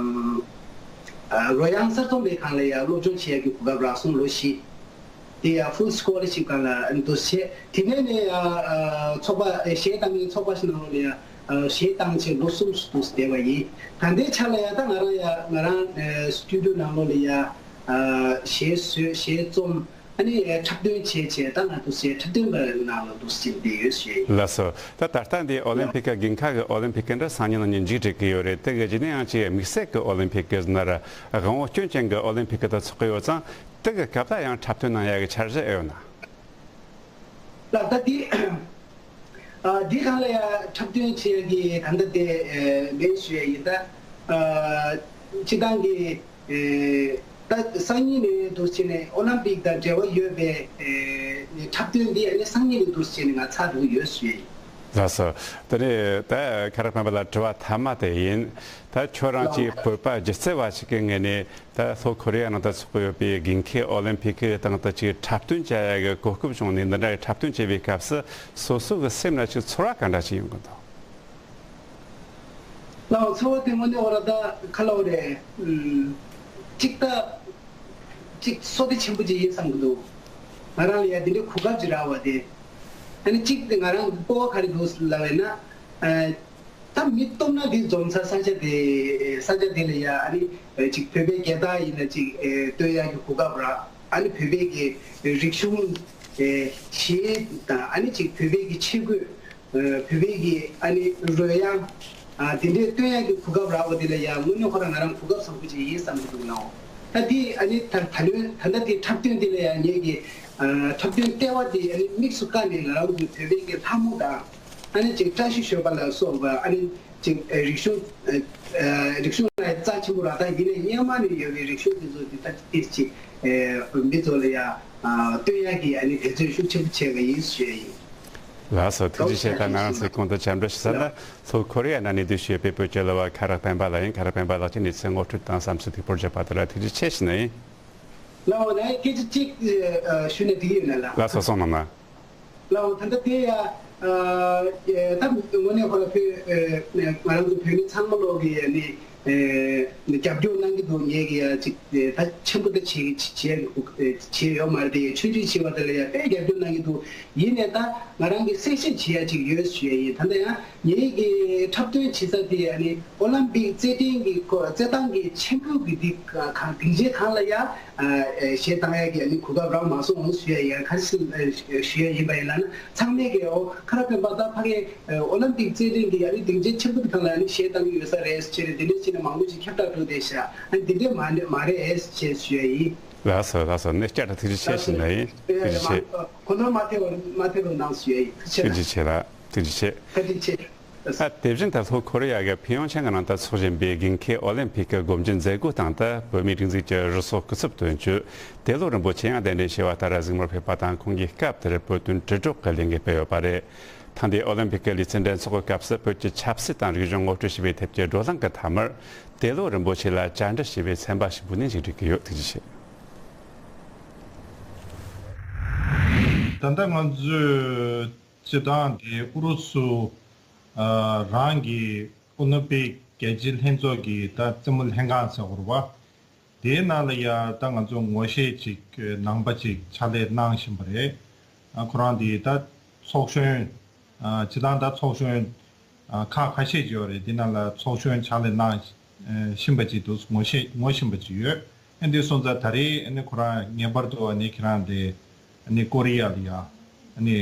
རོལ་དབྱངས་གསར་རྩོམ་པའི་སྒང་ལ་ཡ་སློབ་སྦྱོང་བྱེད་ཡ་གི་གོ་སྐབས་རག་སོང་། ལོ་བཞི། དེ་ཡང་full scholarship སྒང་ལ་འདུག་བྱས། དེ་ནས་ནས་ཡང་ཚོགས་པ་གཞས་བཏང་མཁན་ཚོགས་པ་ཞིག་ནང་ལ་ཡང་གཞས་བཏང་བྱས་ལོ་གསུམ་འདུག་བསྡད་པ་ཡིན། ད་ལྟའི་ཆ་ལ་ཡང་ད་ང་རང་ཡང་ང་རང་སི་ཊུ་ཌི་ཡོ་ནང་ལོགས་ལ་ཡང་གཞས་བཟོས་གཞས་རྩོམ་ཨ་ནི་འཁྲབ་སྟོན་བྱས་བྱས་ད་ང་འདུག་བྱས་འཁྲབ་སྟོན་པ་ནང་ལ་འདུག་བྱས་བསྡད་ཡོད་ཞུ་ཡ་ཡིན། ལགས་སོ། ད་ད་ལྟ་འདི་ཨོ་ལིམ་ཕིག་གི་དགུན་ཁ་གི་ཨོ་ལིམ་ཕིག་གི་འདྲ་སང་ཉིན་གནངས་ཉིན་མཇུག་སྒྲིལ་གི་ཡོད་རེད། དེ་གི་རྗེས་ནས་ཡང་ཅིག་དམིགས་བསལ་གི་ཨོ་ལིམ་ཕིག་གི་ཟེར་ན་ར་དབང་པོ་སྐྱོན་ཅན་གི་ཨོ་ལིམ་ཕིག་གི་ད་ཚོགས་གི་ཡོད་ཙང་། དེ་གི་སྐབས་ལ་ཡང་འཁྲབ་སྟོན་གནང་ཡག་གི་འཆར་གཞི་ཨེ་ཡོད་ན། ལགས། ད་འདི་ཨ་འདི་སྒང་ལ་ཡང་འཁྲབ་སྟོན་བྱེད་ཡག་གི་ད་ལྟ་དེ་ཨེ་མེད་ཞུ་ཡ་ཡིན། ད་ཨ་སྤྱི་བཏང་གི་ཨེ་ད་སང་ཉིན་ནས་འདུག་བྱས་ནས་ཨོ་ལིམ་པིག་དང་འབྲེལ་བ་ཡོད་པའི་ཨེ་འཁྲབ་སྟོན་འདི་ཨ་ནི་སང་ཉིན་ནས་འདུག་བྱས་ནས་ང་ཚར་འགྲོ་གི་ཡོད་ཞུ་ཡ་ཡིན། ལགས་སོ། དེ་ནས་ད་ཁ་རག་སྤེན་པ་ལ་དྲི་བ་མཐའ་མ་དེ་ཡིན། ད་ཁྱོད་རང་ལགས། གཅིག་བོད་པ་སྒྱུ་རྩལ་བ་ཞིག་གི་ངོས་ནས། ད་ལྷོ་ཁོ་རེ་ཡ་ནང་དུ་ཚོགས་ཀྱི་ཡོད་པའི་དགུན་ཁའི་ཨོ་ལིམ་ཕིག་གི་སྟེང་དུ་ཅིག་འཁྲབ་སྟོན་བྱ་ཡ་གི་གོ་སྐབས་བྱུང་ནས་འདི་འདྲའི་འཁྲབ་སྟོན་བྱེད་པའི་སྐབས་སུ་སོ་སོ་གི་སེམས་ལ་ཅིག་ཚོར་བ་ག་འདྲ་ཅིག་ཡོང་གི་འདུག་ལའོ། ཚོར་བ་དེ་དངོས་གནས་འོ་ར་ད་ཁ་ལོ་རེད། ཨུམ། གཅིག་ད་གཅིག་བསོད་བདེ་ཆེན་པོ་ཅིག་ཡིན་བསམ་གི་འདུག་ང་རང་ལ་ཡ་འདི་འདྲའི་གོ་སྐབས་ཅིག་རག་པ་དེ། ཨ་ནི་གཅིག་དེ་ང་རང་གི་སྤོབས་པ་ག་རེ་འདུག་ལབ་པ་ཡིན་ན། ཨ། ད་མི་སྟོབས་ན་དེ་འཛོམས་ས་ས་ཆ་དེ་ས་ཆ་དེ་ལ་ཡ་ཨ་ནི་ཅིག་བོད་པའི་རྒྱལ་དར་ཡིན་ན་ཅིག་སྟོན་ཡག་གི་གོ་སྐབས་རག་ཨ་ནི་བོད་པའི་གི་རིག་གཞུང་གཞས་དང་ཨ་ནི་ཅིག་བོད་པའི་གི་ཆས་གོས། བོད་པའི་གི་ཨ་ནི་རོལ་དབྱངས། དེ་འདྲའི་སྟོན་ཡག་གི་གོ་སྐབས་རག་པ་དེ་ལ་ཡང་དངོས་གནས་ཁོ་རང་ང་རང་གོ་སྐབས་བཟང་པོ་ཅིག་ཡིན་བསམ་གྱི་འདུག་ནའོ། ད་དེ་ཨ་ནི་ད་ད་ལོའི་ད་ལྟ་དེ་འཁྲབ་སྟོན་དེ་ལ་ཡང་ངེད་ཀྱི་འཁྲབ་སྟོན་ལྟེ་བ་དེ་ཨ་ནི་དམིགས་སུ་བཀར་ནས་ང་རང་ཚོའི་བོད་པའི་གི་ལྷ་མོ་དང་ཨ་ནི་ཅིག་བཀྲ་ཤིས་ཞོལ་པ་ལ་སོགས་པ་ཨ་ནི། ཅིག་རིག་གཞུང་། རིག་གཞུང་ལ་རྩ་ཆེན་པོ་རག་ད་ཡིན་ནའི་སྔོན་མ་ནས་ཡོད་པའི་རིག་གཞུང་དེ་ཚོ་དེ་ད་ཏིས་ཅིག་མི་ཚོ་ལ་ཡ་སྟོན་ཡག་གི་ཨ་ནི་འབད་བརྩོན་ཤུགས་ཆེན་པོ་བྱས་པ་ཡིན་ཞུ་ཡ་ཡིན། ལགས་སོ། ཐུགས་རྗེ་ཆེ། ད་ང་རང་ཚོའི་གོང་དུ་བཅར་འདྲི་ཞུ་ས་ན་ལྷོ་ཁོ་རེ་ཡ་ནང་ནས་བསྡད་ཡོད་པའི་བོད་ཀྱི་གླུ་བ་ཁ་རག་སྤེན་པ་ལགས་ཡིན། ཁ་རག་སྤེན་པ་ལགས་ཀྱིས་གནས་ཚུལ་ངོ་སྤྲོད་དང་བསམ་ཚུལ་དེ་སྤོར་བརྗོད་པ་དེ་ལ་ཐུགས་རྗེ་ཆེ་ཞུ་ནི་ཡིན། ལགས་འོ། ད་སྐད་ཆ་གཅིག་ཞུ་ན་འགྲིག་ཡོད་ན་ལགས། ལགས་སོ། གསུང་གནང་ན། ལའོ། ད་ལྟ་དེ་ཡ། ཨ་ད་དངོས་གནས་ཁོ་ར་བོད་ང་རང་ཚོ་བོད་མི་ཚང་མ་ལོག་གི་ཡ་ནི་རྒྱབ་སྐྱོར་གནང་གི་འདུག་ངེད་ཀྱི་ཡ་ཅིག་ད་ཆེན་པོ་ད་བྱེད་བྱེད་བྱེད་ཡོད་མ་རེད་དེ་ཆུང་ཆུང་བྱེད་པ་དེ་ལ་ཡ་དཔེ་རྒྱབ་སྐྱོར་གནང་གི་འདུག་ཡིན་ནའི་ད་ང་རང་གི་གསལ་བཤད་བྱེད་ཡ་ཅིག་ཡོད་ཞུ་ཡ་ཡིན། ད་ལྟ་ཡང་ངེད་ཀྱི་འཁྲབ་སྟོན་བྱེད་ས་དེ་ཡ་ནི་ཨོ་ལམ་པིག་རྩེད་འགྲན་གྱི་སྐོར་རྩེད་ཐང་གི་ཆེན་པོ་གི་དེ་གང་སྡིངས་ཆའི་སྒང་ལ་ཡ། གཞས་བཏང་ཡག་གི་ཨ་ནི་གོ་སྐབས་རག་མ་སོང་ཞུ་ཡ་ཡིན། ག་རེ་ཞུ་ཡ་ཡིན་པ་ཡིན་ལབ་ན་ཚང་མས་ཀྱི་ཨོ་ཁ་ར་སྤེན་པ་ད་ཕ་གི་ཨོ་ལམ་པིག་རྩེད་འགྲན་གྱི་ཨ་ནི་སྡིངས་ཆ་ཆེན་པོ་དེ་སྒང་ལ་ཨ་ནི་གཞས་བཏང་གི་ཡོད་ས་རེད་ཟེར་ནས་དེ་འདྲས་བྱས་ནས་མང་པོ་ཞིག་ཁྱབ་བསྒྲགས་འགྲོ་བསྡད་ཤག་ཨ་ནི་དེ་འདྲས་མ་མ་རེད་ཅེས་ཞུ་ཡ་ཡིན། ལགས་སོ། ལགས་སོ། གནས་བསྐྱར་དུ་ཐུགས་རྗེ་ཆེ་ཞུ་ཡ་ཡིན། ཐུགས་རྗེ་ཆེ། གོ་ནོར་མ་ཐེབས་པར་མ་ཐེབས་པར་གནང་ཞུ་ཡ་ཡིན། ཐུགས་རྗེ་ཆེ་ལགས། ཐུགས་རྗེ་ཆེ། བཀའ་དྲིན་ཆེ། ཨ། དེ་བཞིན་ད་ལྷོ་ཁོ་རེ་ཡ་གི་ཕིང་ཡོང་ཆན་གྱི་ནང་དུ་འཚོགས་བཞིན་པའི་དགུན་ཁའི་ཨོ་ལིམ་ཕིག་གི་སྒོ་འབྱེད་མཛད་སྒོའི་སྟེང་དུ་བོད་མིའི་སྒྲིག་འཛུགས་ཀྱི་རུ་ཚོགས་སྐུ་ཚབ་དོན་གཅོད་དེ་ལོ་རིན་པོ་ཆེ་ཡང་གདན་འདྲེན་ཞུ་བ་ལྟར་གཟིགས་མོར་ཕེབས་པ་དང་ཁོང་གིས་སྐབས་དེར་བོད་དོན་དྲིལ་སྒྲོག་གི་ལས་འགུལ་སྤེལ་ཡོད་པ་རེད། ཐེངས་འདིའི་ཨོ་ལིམ་ཕིག་གི་ལེ་ཚན་འགྲན་ཚོགས་ཀྱི་སྐབས་སུ་བོད་ཀྱི་ཆབ་སྲིད་དང་རིག་གཞུང་ངོ་སྤྲོད་ཞུ་བའི་ཐད་ཀྱི་བགྲོ་གླེང་གི་མཐའ་མར་དེ་ལོ་རིན་པོ་ཆེ་ལ་བཅར་འདྲི་ཞུས་པའི་ཚན་པ་ཞིག་འབུལ་ནས་མཇུག་སྒྲིལ་གྱི་ཡོད། ཐུགས་རྗེ་ཆེ། ད་ལྟ་ང་ཚོས་སྤྱིར་བཏང་དེ་ཨུ་རུ་སུ་ཨ་རང་གི་ཨོ་ལིམ་པིག་རྒྱལ་སྤྱིའི་ལྷན་ཚོགས་ཀྱི་ད་རྩེད་མོ་ལྷན་ཁང་ཟེར་བ་རེད་བ། དེའི་ནང་ལ་ཡ་ད་ང་ཚོ་ངོ་ཤེས་ཅིག་ནང་པ་ཅིག་ཕྱག་ལས་གནང་བཞིན་པ་རེད། ཨ་ཁོ་རང་དེ་ད་ཚོགས་གཞོན་ཨ་སྤྱིར་བཏང་ད་ཚོགས་གཞོན་ཨ་ཁག་ཁ་ཤས་ཅིག་ཡོད་རེད། དེ་ནང་ལ་ཚོགས་གཞོན་ཕྱག་ལས་གནང་བཞིན་པ་ཅིག་འདུག་ངོ་ཤེས་ངོ་ཤེས་པ་ཅིག་ཡོད། ཨ་འདི་སོང་ཙང་ད་རེས་ཨ་ནི་ཁོ་རང་ངེས་པར་དུ་ཨ་ནི་ཁྱེད་རང་དེ་ཨ་ནི་ཀོ་རི་ཡ་ལ་ཡ་ཨ་ནི།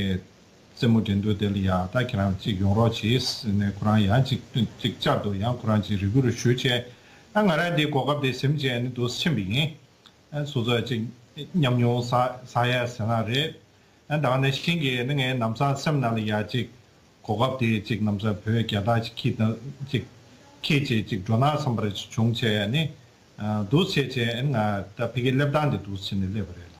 རྩེད་མོ་འགྲན་བསྡུར་དེ་ལ་ཡ་ད་ཁྱེད་རང་གཅིག་ཡོང་རོགས་གྱིས་ཟེར་ནས་ཁོ་རང་ཡང་གཅིག་གཅིག་བཅར་དུ་ཡང་ཁོ་རང་གཅིག་རེ་སྐུལ་ཞུས་བྱས། ད་ང་རང་འདི་གོ་སྐབས་དེ་ཟིན་བྱས་ནི་འདུག་ཕྱིན་པ་ཡིན། ཨ་སོ་སོ་གཅིག་ཉམས་མྱོང་བསགས་བསགས་ཡ་ཟེར་ན་རེད། ཨ་ད་ག་ནང་བཞིན་གྱི་ནི་ངའི་ལམ་སང་སེམས་ནང་ལ་ཡ་གཅིག་གོ་སྐབས་དེ་གཅིག་ལམ་སང་བོད་རྒྱལ་དར་གཅིག་འཁྱེར་དང་གཅིག་འཁྱེར་བྱས་གཅིག་འགྲོ་ན་བསམ་པ་རེ་བྱུང་བྱས་ནི་ཨ་འདུག་བྱས་བྱས་ང་ད་ཕ་གི་སླེབས་སྟངས་དེ་འདུག་ཕྱིན་ནས་སླེབས་པ་རེད།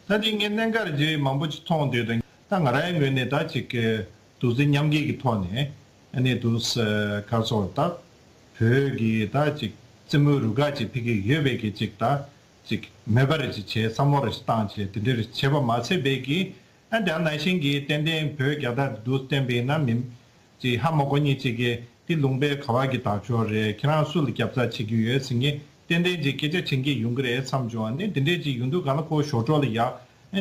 ད་དེ་ངས་གནད་འགག་ཅིག་མང་པོ་ཅིག་མཐོང་དུས་དང་ད་ང་རའི་ངོས་ནས་ད་ཅིག་གི་འདུག་སེ་མཉམ་སྐྱེད་ཀྱི་ཐོག་ནས་ཨ་ནི་འདུག་སེ་ག་རེ་ཟེར་ད་བོད་ཀྱི་ད་ཅིག་རྩེད་མོའི་རུ་ཁག་ཅིག་ཕ་གི་ཡོད་པའི་གི་ཅིག་ད་ཅིག་མོས་པ་རེ་ཅིག་བྱས་བསམ་བློ་རེ་ཅིག་བཏང་བྱས་དེ་འདྲ་རེ་བྱས་པ་མ་ཚད་པའི་གི་ཨ་དེ་ནང་བཞིན་གྱི་ཏན་ཏན་བོད་རྒྱལ་དར་འདུག་བསྟན་པ་ཡིན་ན་མི། ཅིག་ཧ་མ་གོ་མཁན་ཅིག་གིས་འདི་ལུང་པའི་ག་བ་གི་དར་ལྕོག་རེད། ཁྱེད་རང་སུ་ལ་རྒྱབ་རྩ་བྱེད་ཀྱི་ཡོད་ཟེར་མཁན་ཏན་ཏན་ཅིག་སྐད་ཆ་དྲན་གྱི་ཡོང་གི་རེད་བསམ་བྱུང་། ཨ་ནི་འདི་འདྲས་ཅིག་ཡོང་དུས་གང་ལ་ཁོ་ཞོར་འཕྲོ་ལ་ཡ་ཨ་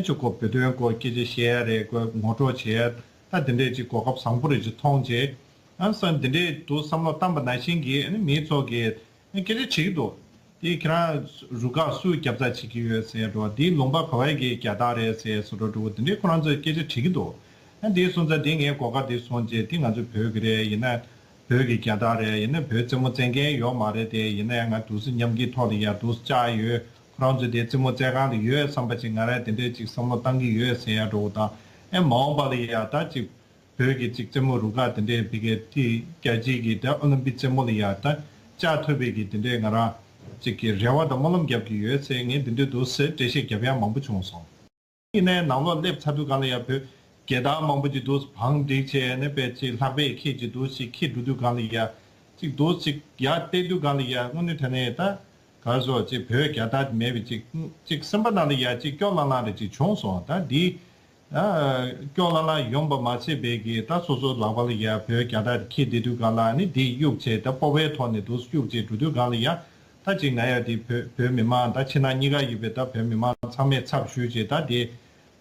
ཅིག་ཁོ་བོད་དོན་སྐོར་སྐད་ཆ་བཤད་ཡ་རེད། ཁོ་ངོ་སྤྲོད་བྱེད་ཡ་ད་འདི་འདྲས་ཅིག་གོ་སྐབས་བཟང་པོ་རེད་ཅིག་མཐོང་རྗེས་ཨ་ས་འདི་འདྲས་འདུག་བསམ་བློ་བཏང་པ་ནང་བཞིན་གྱི་ཨ་ནི་མི་ཚོ་གིས། སྐད་ཆ་དྲིས་ཀྱི་འདུག་དེ་ཁྱེད་རང་རུ་ཁག་སུས་རྒྱབ་རྩ་བྱེད་ཀྱི་ཡོད་ཟེར་འགྲོ། དེའི་ལུང་པ་ག་བའི་གི་རྒྱལ་དར་རེད་ཟེར་སོ་འགྲོ་འགྲོ་དེ་འདྲའི་ཁོ་རང་ཚོས་སྐད་ཆ་དྲིས་ཀྱི་འདུག་ཨ་དེའི་སོང་ཙང་དེ་ངའི་གོ་སྐབས་དེ་སོང་རྗེས་དེ་ང་ཚོ་བོད་ཀྱི་རེད། ཡིན་ན་བོད་ཀྱི་རྒྱལ་དར་རེད། ཡིན་ན་བོད་རྩེད་མོ་རྩེད་མཁན་ཡོད་མ་རེད། དེ་ཡིན་ན་ཡང་ང་འདུག་སེ་མཉམ་སྐྱེད་ཐོག་ལ་ཡ་འདུག་སེ་བཅར་ཡོད། ཁོ་རང་ཚོ་དེ་རྩེད་མོ་རྩེད་གང་ལ་ཡོད་བསམ་པ་ཅིག་ང་རང་དེ་འདྲས་ཅིག་བསམ་བློ་བཏང་གི་ཡོད་ཟེར་ཡ་འགྲོ་དང་ཨེ་མ་འོངས་པ་ལ་ཡ་ད་ཅིག་བོད་ཀྱི་ཅིག་རྩེད་མོ་རུ་ཁག་དེ་འདྲའི་བི་གེ་ཏི་རྒྱལ་སྤྱིའི་གི་ད་ཨོ་ལིམ་པིག་རྩེད་མོ་ལ་ཡ་ད་བཅར་ཐུབ་པའི་གི་དེ་འདྲའི་ང་རང་ཅིག་གི་རེ་བ་དང་སྨོན་ལམ་རྒྱབ་ཀྱི་ཡོད་ཟེར་ངས་དེ་འདྲའི་འདུག་ཟེར་འགྲེལ་བཤད་རྒྱབ་ཡ་མང་པོ་བྱུང་སོང་། ཡིན་ནའི་ནང་ལོགས་སླེབས་ཚར་དུས་སྒང་ལ་ཡ་བོད་རྒྱལ་དར་མང་པོ་ཅིག་འདུག་བང་བསྒྲིགས་བྱས་ནས་དཔེ་ཅིག་ལྷག་པའི་ཁྱེད་ཅིག་འདུག་ཅིག་འཁྱེར་འགྲོ་དུས་སྒང་ལ་ཡ་ཅིག་འདུག་ཅིག་ཡར་བལྟས་དུས་སྒང་ལ་ཡ་དངོས་གནས་དྲང་གནས་ད། ག་རེ་ཟེར་ཅིག་བོད་རྒྱལ་དར་མེད་པའི་ཅིག་ཅིག་སེམས་པ་ནང་ལ་ཡ་ཅིག་སྐྱོ་ལང་ལང་རེ་ཅིག་བྱུང་སོང་། ད་འདི་ཨ་སྐྱོ་ལང་ལང་ཡོང་པ་མ་ཚད་པའི་གི་ད་སོ་སོ་ལག་པ་ལ་ཡ་བོད་རྒྱལ་དར་འཁྱེར་བསྡད་དུས་སྒང་ལ་ནི་འདི་གཡུག་བྱས་ད་སྤོབས་པའི་ཐོག་ནས་འདུག་གཡུག་བྱས་འགྲོ་དུས་སྒང་ལ་ཡ་ད་ཅིག་ང་ཡ་འདི་བོད་བོད་མི་མང་ད་ཕྱི་ནང་གཉིས་ཀ་ཡོད་པའི་ད་བོད་མི་མང་ཚང་མས་ཚབ་ཞུས་བྱས་ད་འདི་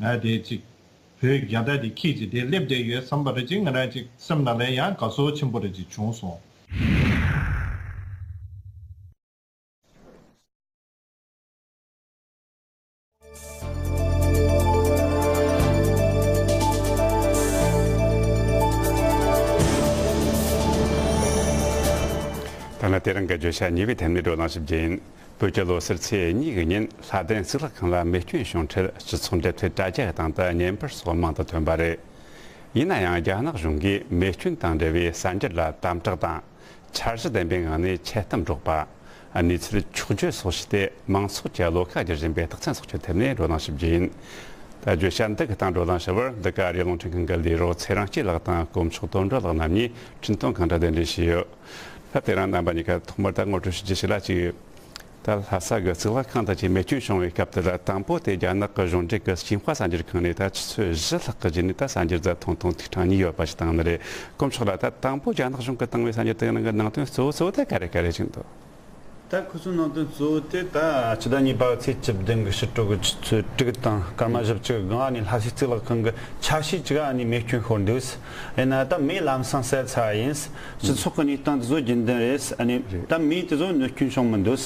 ང་ཡ་འདི་ཅིག་བོད་རྒྱལ་དར་འདི་འཁྱེར་བྱས་འདི་སླེབས་བསྡད་ཡོད་བསམ་པ་རེ་ཅིག་ང་རང་ཅིག་སེམས་ནང་ལ་ཡང་དགའ་ཚོར་ཆེན་པོ་རེ་ཅིག་བྱུང་སོང་། དེ་རིང་གི་བརྗོད་བྱ་གཉིས་པའི་ཐད་ནས་བགྲོ་གླེང་ཞིབ་རྒྱུ་ཡིན། བོད་ཀྱི་ལོ་སར་ཚེས་གཉིས་ཀྱི་ཉིན་ལྷ་ལྡན་གཙུག་ལག་ཁང་ལ་མེ་སྐྱོན་བྱུང་འཕྲལ་སྤྱི་ཚོགས་འབྲེལ་མཐུད་དྲ་རྒྱ་སྟེང་དུ་བརྙན་པར་སོགས་མང་དུ་ཐོན་པ་རེད། ཡིན་ན་ཡང་རྒྱ་ནག་གཞུང་གིས་མེ་སྐྱོན་དང་འབྲེལ་བའི་གསར་འགྱུར་ལ་དམ་དྲག་དང་། འཆར་གཞི་ལྡན་པའི་ངང་ནས་ཆེད་གཏམ་སྒྲོག་པ། གནས་ཚུལ་འཁྱོག་བརྗོད་སོགས་བྱས་ཏེ་མང་ཚོགས་ཀྱི་བློ་ཁ་བསྒྱུར་བཞིན་པའི་རྟགས་མཚན་སོགས་ཀྱི་ཐད་ནས་བགྲོ་གླེང་ཞིབ་རྒྱུ་ཡིན། ད་བརྗོད་བྱ་འདི་གི་སྟེང་བགྲོ་གླེང་ཞུ་བར་འདི་ག་རེ་རླུང་འཕྲིན་ཁང་གི་ལས་རོགས་ཚེ་རིང་སྐྱིད་ལགས་དང་དཀོན་མཆོག་དོན་གྲུབ་ལགས་རྣམ་གཉིས་འཕྲིན་གཏོང་གང་དྲག་གདན་འདྲེན་བྱས་ཡོད། ད་དེ་རིང་རྣམ་པ་གཉིས་ཀ་ཐོག་མར་ད་ངོ་སྤྲོད་ཞུ་རྒྱུ་ཞིག་ལ་ཅིག་ད་ལྷ་ས་གི་གཙུག་ལག་ཁང་དུ་ཅིག་མེ་སྐྱོན་བྱུང་བའི་སྐབས་དེ་ལ་དང་པོ་དེ་རྒྱ་ནག་གི་གཞུང་འབྲེལ་གྱི་ཤིན་ཧྭ་གསར་འགྱུར་ཁང་ནས་ད་ཆུ་ཚོད་བཞི་ལྷག་གི་རྗེས་ནས་ད་གསར་འགྱུར་དེ་ཐུང་ཐུང་ཐིག་ཕྲེང་གཉིས་ཡོད་པ་ཞིག་བཏང་ནི་རེད། དཀོན་མཆོག་ལགས། ད་དང་པོ་རྒྱ་ནག་གཞུང་གིས་བཏང་བའི་གསར་འགྱུར་དེའི་ནང་གི་ནང་དོན་གཙོ་བོ་གཙོ་བོ་དེ་ག་རེ་ག་རེ་ཅིག་འདུག་ད་ཁོ་ཚོའི་ནང་དོན་གཙོ་བོ་དེ་ད་ཕྱི་ཟླ་གཉིས་པ་ཚེས་བཅུ་བདུན་གྱི་ཕྱི་དྲོ་གི་ཆུ་ཚོད་དྲུག་དང་སྐར་མ་བཞི་བཅུ་གི་སྒང་ནས་ལྷ་སའི་གཙུག་ལག་ཁང་གི་ཆ་ཤས་ཅིག་ཨ་ནི་མེ་སྐྱོན་ཤོར་འདུག་ཡིན་ན་ད་མེ་ལམ་སང་བསལ་ཚར་བ་ཡིན། སྤྱི་ཚོགས་ཀྱི་གནས་སྟངས་དེ་ཚོ་རྒྱུན་ལྡན་རེད། ཨ་ནི་ད་མེ་དེ་ཚོ་གནོད་སྐྱོན་བྱུང་མི་འདུག་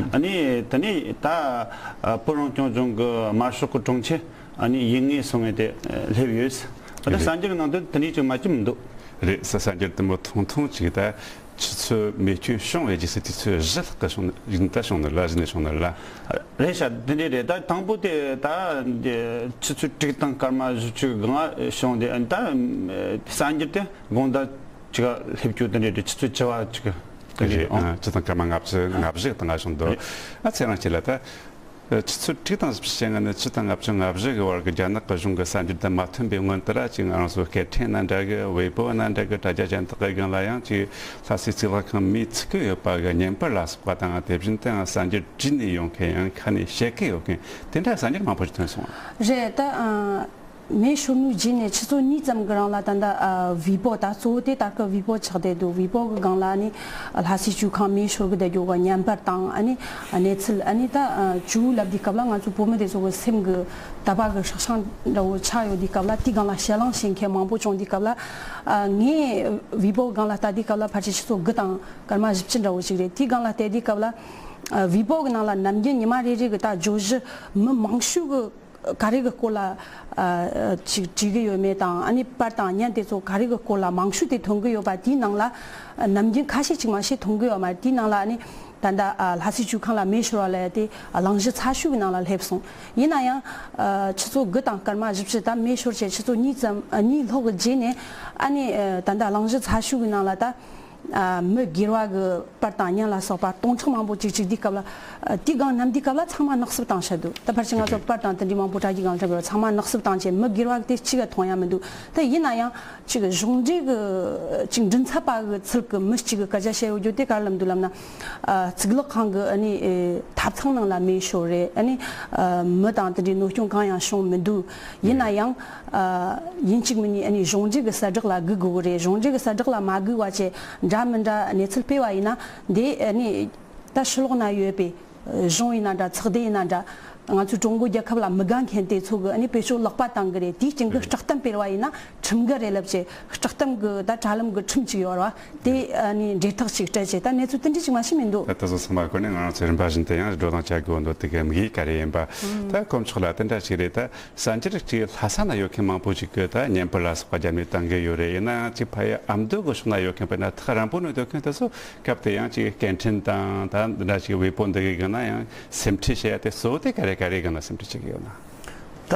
ཨ་ནི་དེ་ནས་ད་བོད་རང་སྐྱོང་ལྗོངས་ཀྱི་དམར་ཤོག་གི་དྲུང་ཆེ་ཨ་ནི་ཡུལ་དངོས་སོང་ངས་དེ་སླེབས་ཡོད། ད་གསར་འགྱུར་ནང་དུ་དེ་འདྲའི་ཅིག་མ་ཅིག་མི་འདུག་རེད། ས་གསར་འགྱུར་དུ་མོ་ཐུང་ཐུང་ཅིག་ད་ཆུ་ཚོད་མེ་སྐྱོན་བྱུང་བའི་རྗེས་སུ་དུས་ཚོད་བཞི་ལྷག་གི་བྱུང་ནི་ད་བྱུང་ནི་ལ་གཞི་ནས་བྱུང་ནི་ལ། རེད་ཤག་དེ་འདྲས་རེད། ད་དང་པོ་དེ་ད་ཆུ་ཚོད་དྲུག་དང་སྐར་མ་བཞི་བཅུ་གི་སྒང་བྱུང་དེ་ད་གསར་འགྱུར་དེ་དགོང་དག་ཅིག་སླེབས་རྒྱུ་དེ་འདྲས་རེད། ཆུ་ཚོད་བཅུ་པ་ཅིག་དེ་རེད། ཨ་ཆུ་དང་སྐར་མ་ལྔ་བཅུ་ལྔ་བཞི་དང་ང་བྱུང་འདུག་ཨ་ཚེ་རིང་སྐྱིད་ལགས། ད་ཆུ་ཚོད་དྲུག་དང་བཞི་བཅུ་ཞེ་ལྔ་ནས་ཆུ་དང་ལྔ་བཅུ་ང་བཞི་གི་བར་གྱི་རྒྱ་ནག་གི་གཞུང་གི་གསར་འགྱུར་དེ་མ་ཐོན་པའི་སྔོན་དུ་ར་ཅིག་ང་རང་ཚོ་སྐད་འཕྲིན་ན་འདྲ་གི་ཝེ་པོ་ན་འདྲ་གི་དྲ་རྒྱ་ཅན་དག་གི་སྒང་ལ་ཡང་ཅིག་ལྷ་སའི་གཙུག་ལག་ཁང་མེ་ཚིག་གི་ཡོད་པ་གི་བརྙན་པར་ལ་སོགས་པ་དང་དེ་བཞིན་དུ་ཡང་གསར་འགྱུར་བྲིས་ནས་ཡོང་མཁན་ཡང་ཁ་ནས་བཤད་ཀྱི་ཡོད་མཁན་དེ་འདྲ་གསར་འགྱུར་མང་པོ་ཞིག་ཐོན་སོང་། རེད་ད། ཨ། མེ་ཤོར་ནུས་རྗེས་ནས་ཆུ་ཚོད་གཉིས་ཙམ་གྱི་རིང་ལ་ད་ལྟ་ཨ་ཝི་པོ་ད་གཙོ་བོ་དེ་ལྟར་གི་ཝི་པོ་ཆགས་བསྡད་འདུག་ཝི་པོ་གི་སྒང་ལ་ནི་ལྷ་སའི་ཇོ་ཁང་མེ་ཤོར་གི་བསྡད་རྒྱུ་གི་བརྙན་པར་དང་ཨ་ནི་གནས་ཚུལ། ཨ་ནི་ད་ཨ་ཇོ་བོ་ལབ་དུས་སྐབས་ལ་ང་ཚོ་བོད་མི་དེ་ཚོ་གི་སེམས་གི་དད་པ་གི་སྲེག་ཤིང་འདྲ་བོ་ཆགས་ཡོད་དུས་སྐབས་ལ་དེའི་སྒང་ལ་ཞེད་སྣང་བྱེད་མཁན་མང་པོ་བྱུང་དུས་སྐབས་ལ་ཨ་ངས་ཝི་པོ་གི་སྒང་ལ་ལྟ་དུས་སྐབས་ལ་ཕལ་ཆེར་ཆུ་ཚོད་དགུ་དང་སྐར་མ་བཞི་བཅུ་འདྲ་བོ་ཞིག་རེད། དེའི་སྒང་ལ་བལྟས་དུས་སྐབས་ལ་ཨ་ཝི་པོ་གི་ནང་ལ་ནམ་རྒྱུན་ཉི་མ་རེ་རེ་གི་ད་བརྗོད་གཞི་མི་མང་ཤོས་གི་ག་རེ་གི་སྐོར་ལ་ཨ་ཅིག་བྲིས་གི་ཡོད་མེད་དང་ཨ་ནི་པར་དང་བརྙན་དེ་ཚོ་ག་རེ་གི་སྐོར་ལ་མང་ཤོས་དེ་ཐོན་གི་ཡོད་པ་དེའི་ནང་ལ་ནམ་རྒྱུན་ཁ་ཤས་ཅིག་མ་ཤེས་ཐོན་གི་ཡོད་མ་རེད། དེའི་ནང་ལ་ཨ་ནི་ད་ལྟ་ཨ་ལྷ་སའི་ཇོ་ཁང་ལ་མེ་ཤོར་བ་ལབ་ཡ་དེ་གླེང་གཞི་ཚ་ཤོས་གི་ནང་ལ་སླེབས་སོང་། ཡིན་ན་ཡང་ཨ་ཆུ་ཚོད་དགུ་དང་སྐར་མ་བཞི་བཅུ་ད་མེ་ཤོར་བྱས་ཆུ་ཚོད་གཉིས་ཙམ་ཨ་གཉིས་ལྷག་གི་རྗེས་ནས་ཨ་ནི་ཨ་ད་ལྟ་གླེང་གཞི་ཚ་ཤོས་གི་ནང་ལ་ད། ཨ་མི་སྒེར་བ་གི་པར་དང་བརྙན་ལ་སོགས་པ་སྟོང་ཕྲག་མང་པོ་ཅིག་བྲིས་དུས་སྐབས་ལ་ཨ་དེའི་སྒང་བསྣམས་དུས་སྐབས་ལ་ཚང་མ་ནག་སུབ་བཏང་བཞག་འདུག་ད་ཕལ་ཆེར་ང་ཚོ་པར་དང་དེ་འདྲའི་མང་པོ་དྲ་རྒྱའི་སྒང་ལ་འཁྲབ་ཡོད། ཚང་མ་ནག་སུབ་བཏང་བྱས་མི་སྒེར་བ་དེ་གཅིག་ག་མཐོང་ཡ་མི་འདུག་ད་ཡིན་ན་ཡང་ཅིག་གཞུང་འབྲེལ་གི་ཅིག་མགྲིན་ཚབ་པ་གི་ཚུལ་གི་མི་གཅིག་གི་སྐད་ཆ་བཤད་ཡོད་རྒྱུ་དེ་ག་རེ་ལབ་འདུག་ལབ་ན། ཨ་གཙུག་ལག་ཁང་གི་ཨ་ནི་ཨེ་ཐབ་ཚང་ནང་ལ་མེ་ཤོར་རེད། ཨ་ནི་ཨ་མི་དང་དེ་འདྲའི་གནོད་སྐྱོན་གང་ཡང་བྱུང་མི་འདུག་ཡིན་ན་ཡང་ཨ་ཡིན་གཅིག་མིན་གཉིས་ཨ་ནི་གཞུང་འབྲེལ་གྱི་གསལ་བསྒྲགས་ལ་སྒུག་དགོས་ཀྱི་རེད། གཞུང་འབྲེལ་གྱི་གསལ་བསྒྲགས་ལ་མ་སྒུག་པ་བྱས་འདྲ་མི་འདྲ་གནས་ཚུལ་སྤེལ་བ་ཡིན་ན་འདི་ཨ་ནི་ད་ཕྱི་ལོགས་ན་ཡོད་པའི་གཞུང་ཡིན་ན་འདྲ་ཚོགས་སྡེ་ཡིན་ན་འདྲ་ང་ཚོའི་ཀྲུང་གོ་རྒྱལ་ཁབ་ལ་མི་དགའ་མཁན་དེ་ཚོ་གི་ཨ་ནི་བེད་སྤྱོད་ལོག་པ་བཏང་གི་རེད། དེའི་རྐྱེན་གྱིས་སྐྲག་གཏམ་སྤེལ་བ་ཡིན་ན་ཁྲིམས་འགལ་རེད་ལབ་བྱས་སྐྲག་གཏམ་གྱི་ད་དྲ་ལམ་གྱི་ཁྲིམས་ཅིག་ཡོད་རེད་བ། དེ་ཨ་ནི་འབྲེལ་ཐག་ཅིག་སྤྲད་བྱས་ད་གནས་ཚུལ་དེ་འདྲ་ཅིག་མ་ཤེས་མི་འདུག་ད་ལྟ་སོ་ཚང་མ་ཁོ་ནས་ང་རང་ཚོ་རིམ་པ་བཞིན་དུ་ཡང་བགྲོ་གླེང་བྱ་དགོས་འདུག་དེ་གའི་དམིགས་ཡུལ་ག་རེ་ཡིན་པ། ད་དཀོན་མཆོག་ལགས་དེ་འདྲ་ཞིག་རེད། ད་གསར་འགྱུར་ཅིག་ལྷ་ས་ན་ཡོད་མཁན་མང་པོ་ཞིག་གིས་ད་བརྙན་པར་ལ་སོགས་པ་རྒྱབ་ནས་བཏང་གི་ཡོད་རེད། ཡིན་ན་ཅིག་ཕ་ཡི་ཨ་མདོ་གི་ཕྱོགས་ན་ཡོད་མཁན་དཔེར་ན་ཐག་རིང་པོ་ནས་སྡོད་མཁན་དེ་ཚོ་སྐབས་དེ་ཡང་ཅིག་སྐད་འཕྲིན་དང་ད་འདི་འདྲ་ཞིག་ཝེ་པོ་འདི་གའི་སྒང་ན་ཡང་སེམས་ཁྲལ་བྱེད་ཡ་དེ་གཙོ་བོ་དེ་ག་རེ་ག་རེ་སྒང་ན་སེམས་ཁྲལ་བྱེད་ཀྱི་ཡོད་ན། ད་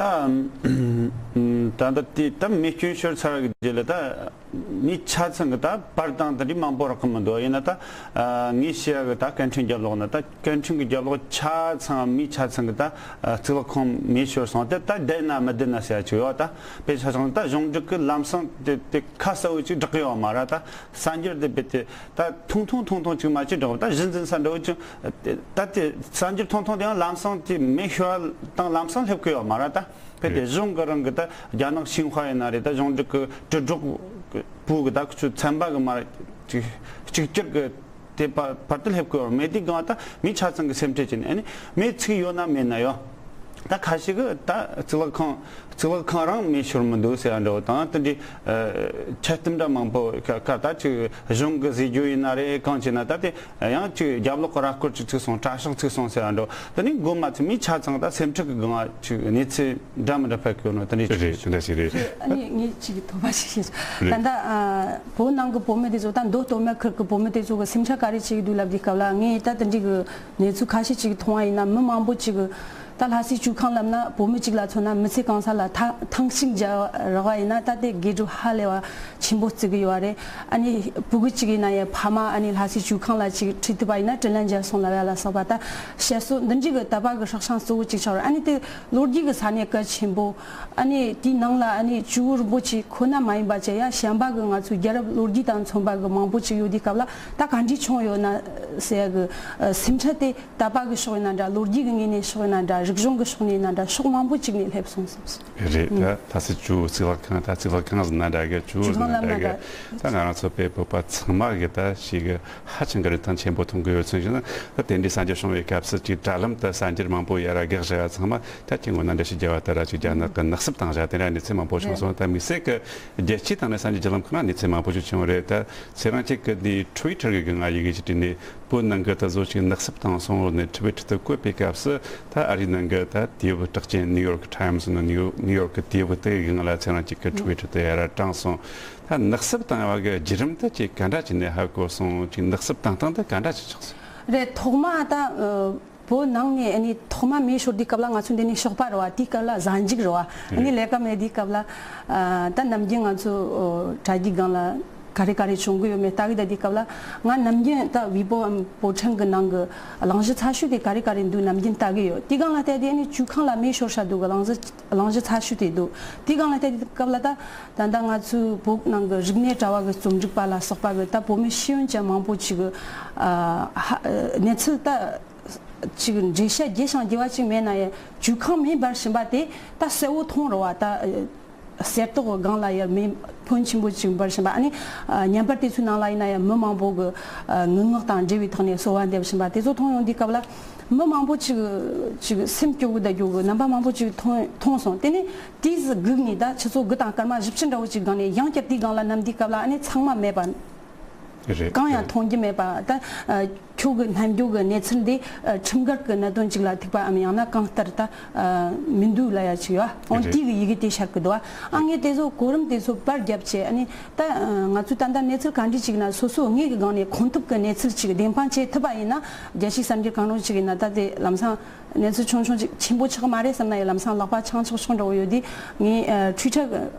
ད་ལྟ་དེ་ད་མེ་སྐྱོན་ཤོར་ཚར་གི་རྗེས་ལ་ད་མི་ཆ་ཚང་གི་ད་པར་དང་དེ་འདྲའི་མང་པོ་རག་གི་མི་འདུག་ཡིན་ན་ད་ངས་ཤེས་ཡ་གི་ད་སྐད་འཕྲིན་རྒྱབ་ལོགས་ན་ད་སྐད་འཕྲིན་གི་རྒྱབ་ལོགས་ཆ་ཚང་མི་ཆ་ཚང་གི་ད་གཙུག་ལག་ཁང་མེ་ཤོར་སོང་། དེ་ད་བསྡད་ན་མི་བསྡད་ན་ཟེར་ཡ་ཅིག་ཡོད། ད་དཔེ་ཆ་ཚང་ད་གཞུང་འབྲེལ་གི་ལམ་སང་དེ་དེ་ཁ་གསལ་བོ་ཅིག་བསྒྲགས་གི་ཡོད་མ་རེད། ད་གསར་འགྱུར་དེ་རྦད་དེ། ད་ཐུང་ཐུང་ཐུང་ཐུང་ཅིག་མ་གཅིག་འདྲ་བོ་ད་གཞི་འཛིན་ས་འདྲ་བོ་ཅིག་ད་དེ་གསར་འགྱུར་ཐུང་ཐུང་དེ་ཡང་ལམ་སང་དེ་མེ་ཤོར་བ་དང་ལམ་སང་སླེབས་ཀྱི་ཡོད་མ་རེད། ད་ཕེ་དེ་གཞུང་གི་རང་གི་ད་རྒྱ་ནག་ཤིན་ཧྭ་ཡིན་ན་རེད། ད་གཞུང་འབྲེལ་གི་དྲིལ་སྒྲོག་པུའུ་གི་ད་ཁུ་ཚུར་ཚན་པ་གི་མ་ཅིག་གཅིག་གྱུར་གི་དེ་བར་བར་དུ་སླེབས་ཀྱི་ཡོད་མེད་དེ་གང་ད་མི་ཆ་ཚང་གི་སེམས་ཁྲལ་བྱས་ནས་ཨ་ནི་མེ་ཚིག་ཡོད་ན་མེད་ན་ཡོད། ད་ཁ་ཤས་ཀྱིས་ད་གཙུག་ལག་ཁང་གཙུག་ལག་ཁང་རང་མེ་ཤོར་མི་འདུག་ཟེར་བ་འདྲ་བོ་དང་། དེ་འདྲའི་ཨ་འཆལ་གཏམ་འདྲ་མང་པོ་ཁ་ཁ་ད་ཅིག་གཞུང་གི་བཟོས་རྒྱུ་ཡིན་ན་རེད། གང་བྱས་ན་ད་དེ་ཡང་ཅིག་རྒྱབ་ལོགས་ཀྱི་ར་སྐོར་ཅིག་ཚུགས་སོང་། གྲྭ་ཤག་ཚུགས་སོང་ཟེར་བ་འདྲ་བོ། དེ་ནས་མགོ་མ་ཚོས་མིའི་ཆ་ཚང་ད་སེམས་ཁྲལ་གྱི་སྒང་ང་ཅིག་གནས་ཚུལ་འདྲ་མི་འདྲ་ཕེབས་ཀྱི་ཡོད་ནོ་དེ་འདྲའི་ཅིག་རེད། དེ་འདྲ་ཞིག་རེད། ཨ་ནི་ངས་ཅིག་ཐོག་མ་ཞིག་བཤད། རེད། ད་ལྟ་ཨ་བོད་ནང་གི་བུད་མེད་དེ་ཚོ་ད་མདོ་སྟོད་སྨད་ཁུལ་གྱི་བུད་མེད་དེ་ཚོ་གི་སེམས་ཁྲལ་ག་རེ་བྱེད་ཀྱི་འདུག་ལབ་དུས་སྐབས་ལ། ངས་ད་དེ་འདྲའི་གི་གནས་ཚུལ་ཁ་ཤས་ཅིག་མཐོང་བ་ཡིན་ན། མི་མང་པོ་ཅིག་གི་ད་ལྷ་སའི་བྱུས་ཁང་ལབ་ན། བུད་མེད་ཅིག་ལ་མཚོན་ན་མི་ཚེ་གང་ས་ལ་ཐ་ཐེངས་གཅིག་མཇལ་རག་པ་ཡིན་ན་ད་དེ་དགེ་སྒྲུབ་ཧ་ལས་པ་ཆེན་པོ་བརྩི་གི་ཡོད་རེད། ཨ་ནི་ཕྲུ་གུ་ཅིག་ཡིན་ན་ཡང་ཕ་མ་ཨ་ནི་ལྷ་སའི་བྱུས་ཁང་ལ་ཅིག་ཁྲིད་ཐུབ་པ་ཡིན་ན་དྲིན་ལན་འཇལ་སོང་ལབ་ཡ་ལ་སོགས་པ། ད་བཤད་སྲོལ་འདི་འདྲའི་གི་དད་པ་གི་སྲོག་ཤིང་གཙོ་བོ་ཅིག་ཆགས་རེད། ཨ་ནི་དེ་ལོ་རྒྱུས་གི་ས་གནས་གལ་ཆེན་པོ། ཨ་ནི་དེའི་ནང་ལ་ཨ་ནི་ཇོ་བོ་རིན་པོ་ཆེ་ཁོ་ན་མ་ཡིན་པ་བྱས་ཡ་གཞན་པ་གི་ང་ཚོའི་རྒྱལ་རབས་ལོ་རྒྱུས་དང་མཚུངས་པ་གི་མང་པོ་ཅིག་ཡོད་དུས་སྐབས་ལ། ད་ག་འདྲས་བྱུང་ཡོད་ན་ཟེར་ཡ་གི་ཨ་སེམས་ཁྲལ་དེ་དད་པ་གི་ཕྱོགས་ཡིན་ན་འདྲ། ལོ་རྒྱུས་གི་ངོས་ནས་ཕྱོགས་ཡིན་ན་འདྲ། རིག་གཞུང་གི་ཕྱོགས་ནས་ཡིན་ན་འདྲ། ཕྱོགས་མང་པོ་ཅིག་ནས་སླེབས་སོང་བསམ་སོང་། རེད། ད་ད་སི་ཇོ་བོ་གཙུག་ལག་ཁང་། ད་གཙུག་ལག་ཁང་ཟེར་ན་འདྲ་གི། ཇོ་བོ་ཟེར་ན་འདྲ་གི། ད་ང་རང་ཚོ་བོད་པ་ཚང་མ་གི་ད་ཞིག་གི་ཧ་ཅང་གི་རིན་ཐང་ཆེན་པོ་མཐོང་གི་ཡོད་ཚུལ་བཤད་ན། ད་དེ་འདྲའི་གསར་འགྱུར་བྱུང་བའི་སྐབས་སུ་ཅིག་དྲ་ལམ་དུ་གསར་འགྱུར་མང་པོ་ཡར་རྒྱག་བཞག་ཡ་ཚང་མ་ད་ཅིག་ངོ་ན་འདྲ་ཞིག་རྒྱལ་བ་ལྟར་ཅིག་རྒྱ་ནག་གི་ནག་སུབ་བཏང་བཞག་དེ་འདྲ་གནས་ཚུལ་མང་པོ་བྱུང་སོང་། ད་དམིགས་བསལ་གི་རྒྱལ་སྤྱིའི་སྟེང་ནས་གསར་འགྱུར་བརྒྱུད་ལམ་ཁག་ན་གནས་ཚུལ་མང་པོ་ཞིག་བྱུང་བ་རེད། ད་ཚེ་རིང་ཅིག་གི་འདི་Twitter་གི་སྒང་ང་ཡི་གེ་ཞིག་བྲིས་ནས། བོད་ནང་གི་ད་བཟོ་ཅིག་ནག་སུབ་བཏང་སོང་ནས་Twitter་དུ་བཀོད་པའི་སྐབས་སུ། ད་ཨ་རིའི་ནང་གི་ད་དུས་བབ་གྲགས་ཅན་New York Times་ནི་New New York་གི་དུས་བབ་དེ་གི་སྒང་ལ་ཚེ་རིང་ཅིག་གི་Twitter་དུ་ཡར་བཀྲམ་སོང་། ད་ནག་སུབ་བཏང་བ་གི་བརྒྱུད་རིམ་དེ་ཅིག་ག་འདྲ་བྱས་ནས་ཧ་གོ་སོང་། ཅིག་ནག་སུབ་བཏང་སྟངས་དེ་ག་འདྲ་ཅིག་ཆགས་སོང་། རེད། ཐོག་མ་ད་ཨ་བོད་ནང་ནས་ཨ་ནི་ཐོག་མ་མེ་ཤོར་དུས་སྐབས་ལ་ང་ཚོ་འདི་ནས་ཞོགས་པ་རེད་བ། དེའི་སྐབས་ལ་གཟའ་མཇུག་རེད་བ། ཨ་ནི་རེད། ལས་ཀ་མེད་དུས་སྐབས་ལ་ཨ་ད་ནམ་རྒྱུན་ང་ཚོ་ཨ་དྲ་རྒྱའི་སྒང་ལ་ག་རེ་ག་རེ་བྱུང་གི་ཡོད་མེད་ལྟ་གི་བསྡད་དུས་སྐབས་ལ། ང་ནམ་རྒྱུན་ད་ཝི་པོའམ་པོ་ཊན་གི་ནང་གི་གླེང་གཞི་ཚ་ཤོས་དེ་ག་རེ་ག་རེ་འདུག་ནམ་རྒྱུན་ལྟ་གི་ཡོད། དེའི་སྒང་ལ་བལྟས་དུས་ཨ་ནི་བྱུས་ཁང་ལ་མེ་ཤོར་ཤག་འདུག་གི་གླེང་གཞི་གླེང་གཞི་ཚ་ཤོས་དེ་འདུག། དེའི་སྒང་ལ་བལྟས་དུས་སྐབས་ལ་ད་ད་ལྟ་ང་ཚོའི་བོད་ནང་གི་རིག་གནས་དྲ་བ་གི་རྩོམ་སྒྲིག་པ་ལ་སོགས་པ་གི་ད་བོད་མི་ཤེས་ཡོན་ཅན་མང་པོ་ཅིག་གི་ཨ་ཧ་གནས་ཚུལ་ད་ཅིག་འགྲེལ་བཤད་རྒྱས་ཤིང་རྒྱས་པ་ཅིག་མེད་ན་ཡང་། བྱུས་ཁང་མེ་འབར་བཞིན་པ་དེ་ད་གསལ་བོ་མཐོང་རེད་བ། ད་གསེར་ཏོག་གི་སྒང་ལ་ཡར་མེ་ཕོན་ཆེན་པོ་ཅིག་འབར་བཞིན་པ། ཨ་ནི་ཨ་བརྙན་པར་དེ་ཚོའི་ནང་ལ་ཡིན་ན་ཡང་མི་མང་པོ་གི་ཨ་ངུ་ངག་དང་འབྲེལ་བའི་ཐོག་ནས་གསོལ་བ་འདེབས་བཞིན་པ་དེ་ཚོ་མཐོང་ཡོང་དུས་སྐབས་ལ། མི་མང་པོ་ཅིག་ཅིག་སེམས་སྐྱོ་གི་བསྡད་རྒྱུ་གི་རྣམ་པ་མང་པོ་ཅིག་མཐོང་མཐོང་སོང་། དེ་ནས་དེའི་སྒུག་ནས་ད་ཆུ་ཚོད་དགུ་དང་སྐར་མ་བཞི་བཅུ་འདྲ་བོ་ཅིག་སྒང་ནས་ཡང་བསྐྱར་དེའི་སྒང་ལ་ནམ་དུས་སྐབས་ལ་ཨ་ནི་ཚང་མ་མེད་པ། རེད། གང་ཡང་མཐོང་རྒྱུ་མེད་པ། ད་ཨ་ཁྱོད་ཀྱི་རྣམ་འགྱུར་གྱི་གནས་ཚུལ་འདི་ཨ་ཁྲིམས་འགལ་གྱི་གནད་དོན་ཅིག་ལ་ཐུག་པའམ་ཡང་ན་གང་ལྟར་ད་ཨ་མི་འདུག་ལབ་ཡ་ཅིག་ཡོད། འོན་རེད། དེ་གི་ཡི་གེ་དེ་ཤར་གི་འདུག་ཨ། ངས་དེ་ཚོ་གོ་རིམ་དེ་ཚོ་པར་བརྒྱབ་བྱས། ཨ་ནི་ད་ཨ་ང་ཚོས་ད་ལྟ་གནས་ཚུལ་ག་འདྲ་ཅིག་ན་སོ་སོ་ངོས་ཀྱི་སྒང་ནས་གོ་ཐུབ་ཀྱི་གནས་ཚུལ་ཅིག་བདེན་དཔང་བྱེད་ཐུབ་པ་ཡིན་ན། རྒྱལ་སྤྱིའི་གསར་འགྱུར་གང་རུང་ཅིག་ཡིན་ན་ད་དེ་ལམ་སང་གནས་ཚུལ་ཆུང་ཆུང་ཅིག་ཆེན་པོ་ཆགས་མ་རེད་བསམ་ན་ཡང་ལམ་སང་ལག་པ་འཆང་ཆོག་ཆོག་འདྲ་བོ་ཡོད་དུས། ངས་ཨ་Twitter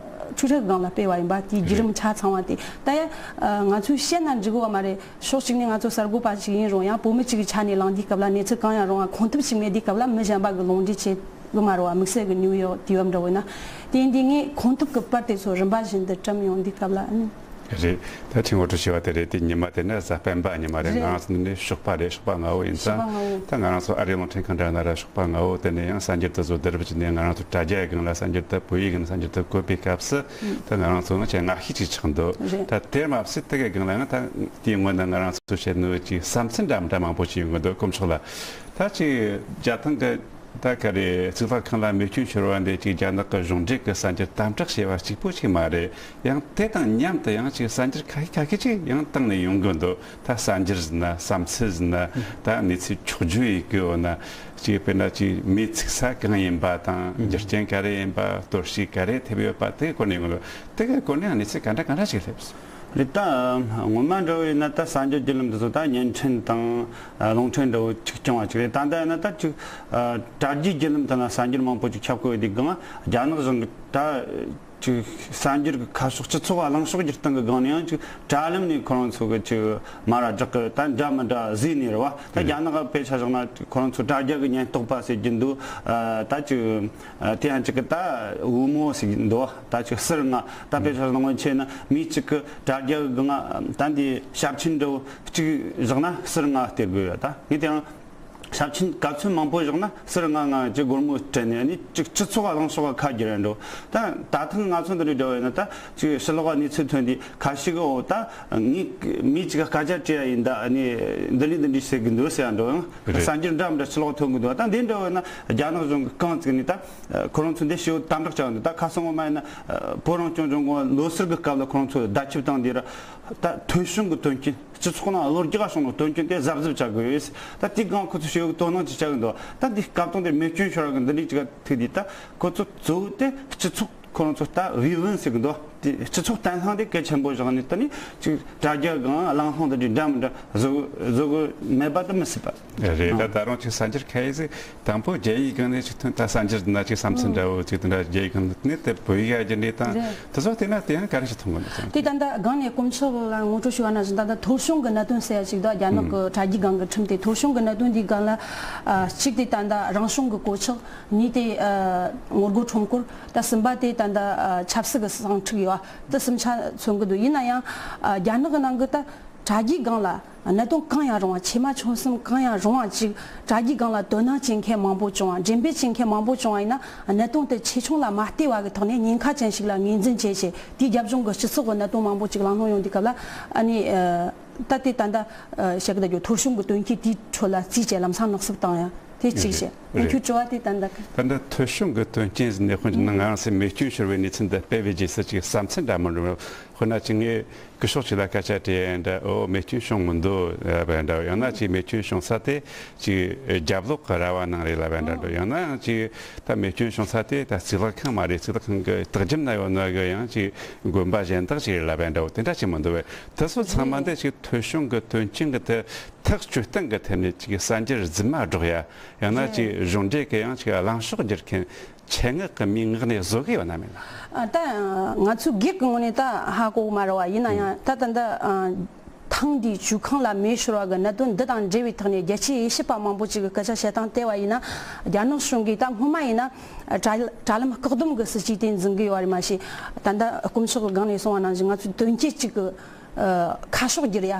Twitter་སྒང་ལ་སྤེལ་བ་ཡིན་པ། དེའི་བརྒྱུད་རིམ་ཆ་ཚང་བ་དེ་ད་ཡ་ཨ་ང་ཚོས་བཤད་ན་འགྲིག་གི་ཡོད་མ་རེད། ཕྱོགས་གཅིག་ནས་ང་ཚོ་གསར་འགོད་པ་ཞིག་ཡིན་རུང་ཡང་བོད་མི་གཅིག་གི་ཆ་ནས་ལངས་དུས་སྐབས་ལ་གནས་ཚུལ་གང་ཡང་རུང་བ་གོ་ཐུབ་ཅིག་མེད་དུས་སྐབས་ལ་མི་གཞན་པ་གི་ལུང་འདྲེན་བྱེད་གི་མ་རེད་བ། དམིགས་བསལ་གི་ནིའུ་ཡོག་དུས་བབ་འདྲ་བོ་ཡིན་ན། དེ་ཡིན་དུས་ངས་གོ་ཐུབ་གི་པར་དེ་ཚོ་རིམ་པ་བཞིན་དུ་བཀྲམ་ཡོང་དུས་སྐབས་ལ་ཨ་ནི། རེད། ད་ཁྱེད་ངོ་སྤྲོད་བྱས་པ་དེ་རེད། དེ་ཉི་མ་དེ་ནི་གཟའ་སྤེན་པ་ཉི་མ་རེད། རེད། ང་རང་ཚོ་འདི་ནས་ཞོགས་པ་རེད། ཞོགས་པ་སྔ་བོ་ཡིན་ཙང་། ཞོགས་པ་སྔ་བོ། ད་ང་རང་ཚོ་ཨ་རིའི་རླུང་འཕྲིན་ཁང་འདྲ་ན་ར་ཞོགས་པ་སྔ་བོ། དེ་ནས་ཡང་གསར་འགྱུར་དེ་ཚོ་བསྡུ་རུབ་བྱས་ནས་ང་རང་ཚོ་དྲ་རྒྱའི་སྒང་ལ་གསར་འགྱུར་དེ་བོད་ཡིག་གི་གསར་འགྱུར་དེ་བཀོད་པའི་སྐབས་སུ། ད་ང་རང་ཚོ་ང་ཆེ་ངར་ཤས་ཅིག་ཆགས་འདུག། རེད། ད་དེར་མ་ཟད་དེ་གའི་སྒང་ལ་ཡང་ད་དེའི་སྔོན་ན་ང་རང་ཚོ་བཤད་ནོ་ཅིག་བསམ་ཚུལ་འདྲ་མི་འདྲ་མང་པོ་ཞིག་ཡོང་གི་འདུག། དཀོན་མཆོག་ལ། ད་ཅིག་རྒྱ་ཐང་གི་ད་ག་རེ་གཙུག་ལག་ཁང་ལ་མེ་སྐྱོན་ཤོར་བ་འདི་ཅིག་རྒྱ་ནག་གི་གཞུང་འབྲེལ་གྱི་གསར་འགྱུར་དམ་དྲག་བྱས་པ་གཅིག་པུ་ཞིག་མ་རེད། ཡང་དེ་དང་མཉམ་དུ་ཡང་ཅིག་གསར་འགྱུར་ཁ་ཤས་ཁ་ཤས་ཅིག་ཡང་བཏང་ནས་ཡོང་གི་འདུག། ད་གསར་འགྱུར་ཟེར་ན་བསམ་ཚུལ་ཟེར་ན། ད་གནས་ཚུལ་འཁྱོག་བརྗོད་ཡིན་གྱི་ཡོད་ན། ཅིག་དཔེར་ན་ཅིག་མེ་ཚིག་ས་གང་ཡིན་པ་དང་། རྒྱུ་རྐྱེན་ག་རེ་ཡིན་པ། གཏོར་བཤིག་ག་རེ་ཐེབས་ཡོད་པ་དེ་སྐོར་ནས་ཡོང་གི་འདུག། དེ་གའི་སྐོར་ནས་གནས་ཚུལ་ག་འདྲ་ག་འདྲ་ཞིག་སླེབས་སོང་། རེད། ད་སྔོན་མ་འདྲ་བོ་ཡིན་ན་ད་གསར་འགྱུར་བརྒྱུད་ལམ་འདི་ཚོ་ད་བརྙན་འཕྲིན་དང་རླུང་འཕྲིན་འདྲ་བོ་ཅིག་སྐྱོང་བ་ཅིག་རེད། ད་ལྟ་ཡིན་ན་ད་ཅིག་དྲ་རྒྱའི་བརྒྱུད་ལམ་དེ་ན་གསར་འགྱུར་མང་པོ་ཅིག་ཁྱབ་གོ་ཡོད་དུས་སྒང་། རྒྱ་ནག་གཞུང་གི་ད་ཅིག་གསར་འགྱུར་གྱི་ཁ་ཕྱོགས། སྤྱི་ཚོགས་གླེང་ཕྱོགས་བསྒྱུར་སྟངས་ཀྱི་སྒང་ནས་ཡང་ཅིག་དྲ་ལམ་ནས་ཁོ་རང་ཚོ་གི་ཅིག་མ་ར་བསྒྲགས་གི་ད་འདྲ་མི་འདྲ་བཟོས་ནས་རེད་བ། ད་རྒྱ་ནག་ག་དཔེ་ཆ་བཞག་ན་ཁོ་རང་ཚོ་དྲ་རྒྱ་གི་ཉེན་རྟོག་པ་ཟེར་གྱི་འདུག། ད་ཅིག་དེ་ཡང་ཅིག་གི་ད་བུ་མོ་ཟེར་གྱི་འདུག། ད་ཅིག་ཟུར་ལྔ། ད་དཔེ་ཆ་བཞག་ན་སྔོན་ཆད་ན་མི་གཅིག་གི་དྲ་རྒྱ་གི་སྒང་ད་འདི་ཞབས་ཆེན་འདྲ་བོ་གཅིག་བཞག་ན་ཟུར་ལྔ་སྟེར་དགོས་ཡོད། ད་ངས་དེ་ཡང་ ཞབས་ཆེན་ག་ཚོད་མང་པོ་བཞག་ན་ཟུར་ང་ང་ཅིག་སྒོར་མོ་སྤྲད་ནས་ནི་ཅིག་སྤྱི་ཚོགས་གླེང་ཕྱོགས་ཁ་བསྒྱུར་ར་འགྲོ། ད་ད་ཐེངས་ང་ཚོ་འདི་འདྲ་འདྲ་བས་ན་ད་ཅིག་ཕྱི་ལོགས་གནས་ཚུལ་ཐོན་དུས་ཁ་ཤས་ཀྱིས་འོ་ད་ངས་མི་ཅིག་ག་སྐད་ཆ་དྲིས་ཡ་ཡིན། ད་ནི་འདི་འདྲ་འདི་འདྲ་ཟེར་གི་འདུག་ཟེར་ཡ་འགྲོ་ཡང་། རེད། གསར་འགྱུར་འདྲ་མི་འདྲ་ཕྱི་ལོགས་ཐོན་གི་འདུག་ད་འདི་འདྲ་བས་ན་རྒྱ་ནག་གཞུང་གི་རྐང་བཙུགས་ནས་ད་ཁོ་རང་ཚོ་འདི་ཞེ་པོ་དམ་དྲག་བྱ་གི་འདུག་ད་ཁ་སང་ངོ་མ་ཡིན་ན་བོད་རང་སྐྱོང་ལྗོངས་ལོ་གསར་གི་སྐབས་ལ་ཁོ་རང་ཚོ་བརྡ་ཁྱབ་བཏང་དུས་ར། ད་ཐོལ་བྱུང་གི་དོན་རྐྱེན། སྤྱི་ཚོགས་ནང་གློ་རྒྱག་བྱུང་ནོ་དོན་རྐྱེན་དེ་གཟབ་གཟབ་བྱ་དགོས་ཡོད། ད་དེ་སྒང་ཁོ་ཚོ་ཞེ་པོ་དོ་སྣང་ཅིག་བྱ་གི་འདུག་ད་འདི་སྐབས་དང་དེ་རྨས་སྐྱོན་ཤོར་གི་འདི་འདྲ་ཅིག་ཐུག་དུས་ད་ཁོ་ཚོ་གཙོ་བོ་དེ་སྤྱི་ཚོགས་ཁོ་རང་ཚོ་ད་བེ་བུན་ཟེར་གི་འདུག་དེ་སྤྱི་ཚོགས་བརྟན་ལྷིང་དེ་གལ་ཆེན་པོ་བཞག་ནས་ད་ནི་ཅིག་དྲ་རྒྱ་སྒང་གླེང་སློང་དེ་འདྲ་འདྲ་མི་འདྲ་བཟོ་བཟོ་གི་མེད་པ་དེ་མི་སྲིད་པ། རེད། ད་ད་རུང་ཅིག་གསར་འགྱུར་ཁ་ཡེ་ཟིག་དང་པོ་རྒྱ་ཡིག་སྒང་ནས་ཅིག་ཐོན། ད་གསར་འགྱུར་ན་ཅིག་བསམ་ཚུལ་འདྲ་བོ་ཅིག་དེ་འདྲ་རྒྱ་ཡིག་སྒང་ནས་དེ་བོད་ཡིག་ག་བསྒྱུར་ནས་དང་། རེད། དེ་ཚོ་བལྟས་ན་དེ་ཡང་ག་རེ་ཞིག་མཐོང་གི་འདུག་ཟེར། དེ་ད་ལྟ་སྒང་ནས་དཀོན་མཆོག་ལ་ངོ་སྤྲོད་ཞུ་བ་ནང་བཞིན་ད་ལྟ་ཐོལ་བྱུང་གི་གནད་དོན་ཟེར་ཡ་ཞིག་འདུག་རྒྱ་ནག་གི་དྲ་རྒྱའི་སྒང་གི་ཁྲིམས་དེ་ཐོལ་བྱུང་གི་གནད་དོན་འདིའི་སྒང་ལ་ཨ་གཅིག་དེ་ད་ལྟ་རང་བྱུང་གི་གོད་ཆག་གཉིས་དེ་ཨ་ངོ་རྒོལ་ཁྲོམ་སྐོར། ད་གསུམ་པ་དེ་ད་ལྟ་ཨ་ཆབ་སྲིད་ཀྱི་ཟིང་འཁྲུག་ཡོད་པ་དེ་གསུམ་ཆ་མཚོན་གི་འདུག་ཡིན་ན་ཡང་ཨ་རྒྱ་ནག་གི་ནང་གི་ད་དྲ་རྒྱའི་སྒང་ལ་གནད་དོན་གང་ཡང་རུང་བ། ཆེ་མ་ཆུང་གསུམ་གང་ཡང་རུང་བ་ཅིག་དྲ་རྒྱའི་སྒང་ལ་དོ་སྣང་བྱེད་མཁན་མང་པོ་བྱུང་བ། འགྲེམས་སྤེལ་བྱེད་མཁན་མང་པོ་བྱུང་བ་ཡིན་ན་གནད་དོན་དེ་ཆེ་ཆུང་ལ་མ་ལྟོས་པ་གི་ཐོག་ནས་ཉེན་ཁ་ཅན་ཞིག་ལ་ངོས་འཛིན་བྱས་བྱས། དེའི་རྒྱབ་ལྗོངས་ཀྱི་སྤྱི་ཚོགས་ཀྱི་གནད་དོན་མང་པོ་ཅིག་གླེང་སློང་ཡོང་དུས་སྐབས་ལ་ཨ་ནི་ཨ་ད་དེ་ད་ལྟ་ཨ་བཤད་གི་ད་རྒྱུ་ཐོལ་བྱུང་གི་དོན་རྐྱེན་དེའི་ཁྲོད་ལ་བརྩིས་བྱས་ལམ་སང་ནག་སུབ་བཏང་ཡ་དེ་གཅིག་བྱས། རེད། ཁྱོད་དྲི་བ་དེ་ད་ལྟ་གི། ད་ལྟ་ཐོལ་བྱུང་གི་དོན་རྐྱེན་ཟེར་ནས་དཔོན་ཅིག་ནང་ང་རང་སེམས་རྨས་སྐྱོན་ཤོར་བའི་གནས་ཚུལ་འདི་སྤེལ་བའི་རྗེས་སུ་ཅིག་བསམ་ཚུལ་འདྲ་མི་འདྲ་བོ། དཔེར་ན་ཅིག་ངས་སྐུ་ཞབས་ཅིག་ལ་སྐད་ཆ་དྲིས་ཡ་འདྲ། ཨོ་རྨས་སྐྱོན་བྱུང་མི་འདུག་ལབ་པ་འདྲ། ཡང་ན་ཅིག་རྨས་སྐྱོན་བྱུང་ས་དེ་ཅིག་རྒྱབ་ལོགས་ཀྱི་ར་བ་ནང་རེད་ལབ་པ་འདྲ་འདུག་ཡང་ན་ཡང་ཅིག་ད་རྨས་སྐྱོན་བྱུང་ས་དེ་ད་གཙུག་ལག་ཁང་མ་རེད། གཙུག་ལག་ཁང་གི་ལྟག་རྒྱབ་ན་ཡོད་ནོ་གི་ཡང་ཅིག་དགོན་པ་གཞན་དག་ཅིག་རེད་ལབ་པ་འདྲ་བོ་དེ་འདྲ་ཅིག་མི་འདུག་བས། དེ་ཚོ་ཚང་མ་འདི་ཅིག་ཐོལ་བྱུང་གི་དོན་རྐྱེན་གི་དེ་ཐག་གཅོད་སྟངས་གི་ཐད་ནས་ཅིག་གསར་འགྱུར་རྫུན་མ་སྒྲོག་ཡ། ཡང་ན་ཅིག་གཞུང་འབྲེལ་གི་ཡང་ཅིག་གླེང་ཕྱོགས་བསྒྱུར་མཁན་ཆེད་མངགས་གི་མིའི་ངག་ནས་བཟོ་གི་ཡོད་ན་མེད་ན། ཨ་ད་ང་ཚོའི་སྒེར་གི་ངོས་ནས་ད་ཧ་གོ་གི་མ་རེད་བ། ཡིན་ན་ཡང་ད་ད་ལྟ་ཨ་ཐེངས་འདིའི་ཇུས་ཁང་ལ་མེ་ཤོར་བ་གི་གནད་དོན་འདི་དང་འབྲེལ་བའི་ཐོག་ནས་རྒྱལ་སྤྱིའི་དབྱེ་ཞིབ་པ་མང་པོ་ཅིག་གི་སྐད་ཆ་བཤད་སྟངས་བལྟས་པ་ཡིན་ན། རྒྱ་ནག་གཞུང་གིས་ད་སྔོན་མ་ཡིན་ན་དྲ་དྲ་ལམ་བཀག་སྡོམ་གི་སྲིད་ཇུས་དེ་འཛིན་གི་ཡོད་རེད། མ་གཞི་ད་ལྟ་དཀོན་མཆོག་གི་སྒང་ནས་གསུངས་པ་ནང་བཞིན་ང་ཚོའི་དོན་རྐྱེན་གཅིག་གི་ཨ་ཁ་ཕྱོགས་བསྒྱུར་ཡ།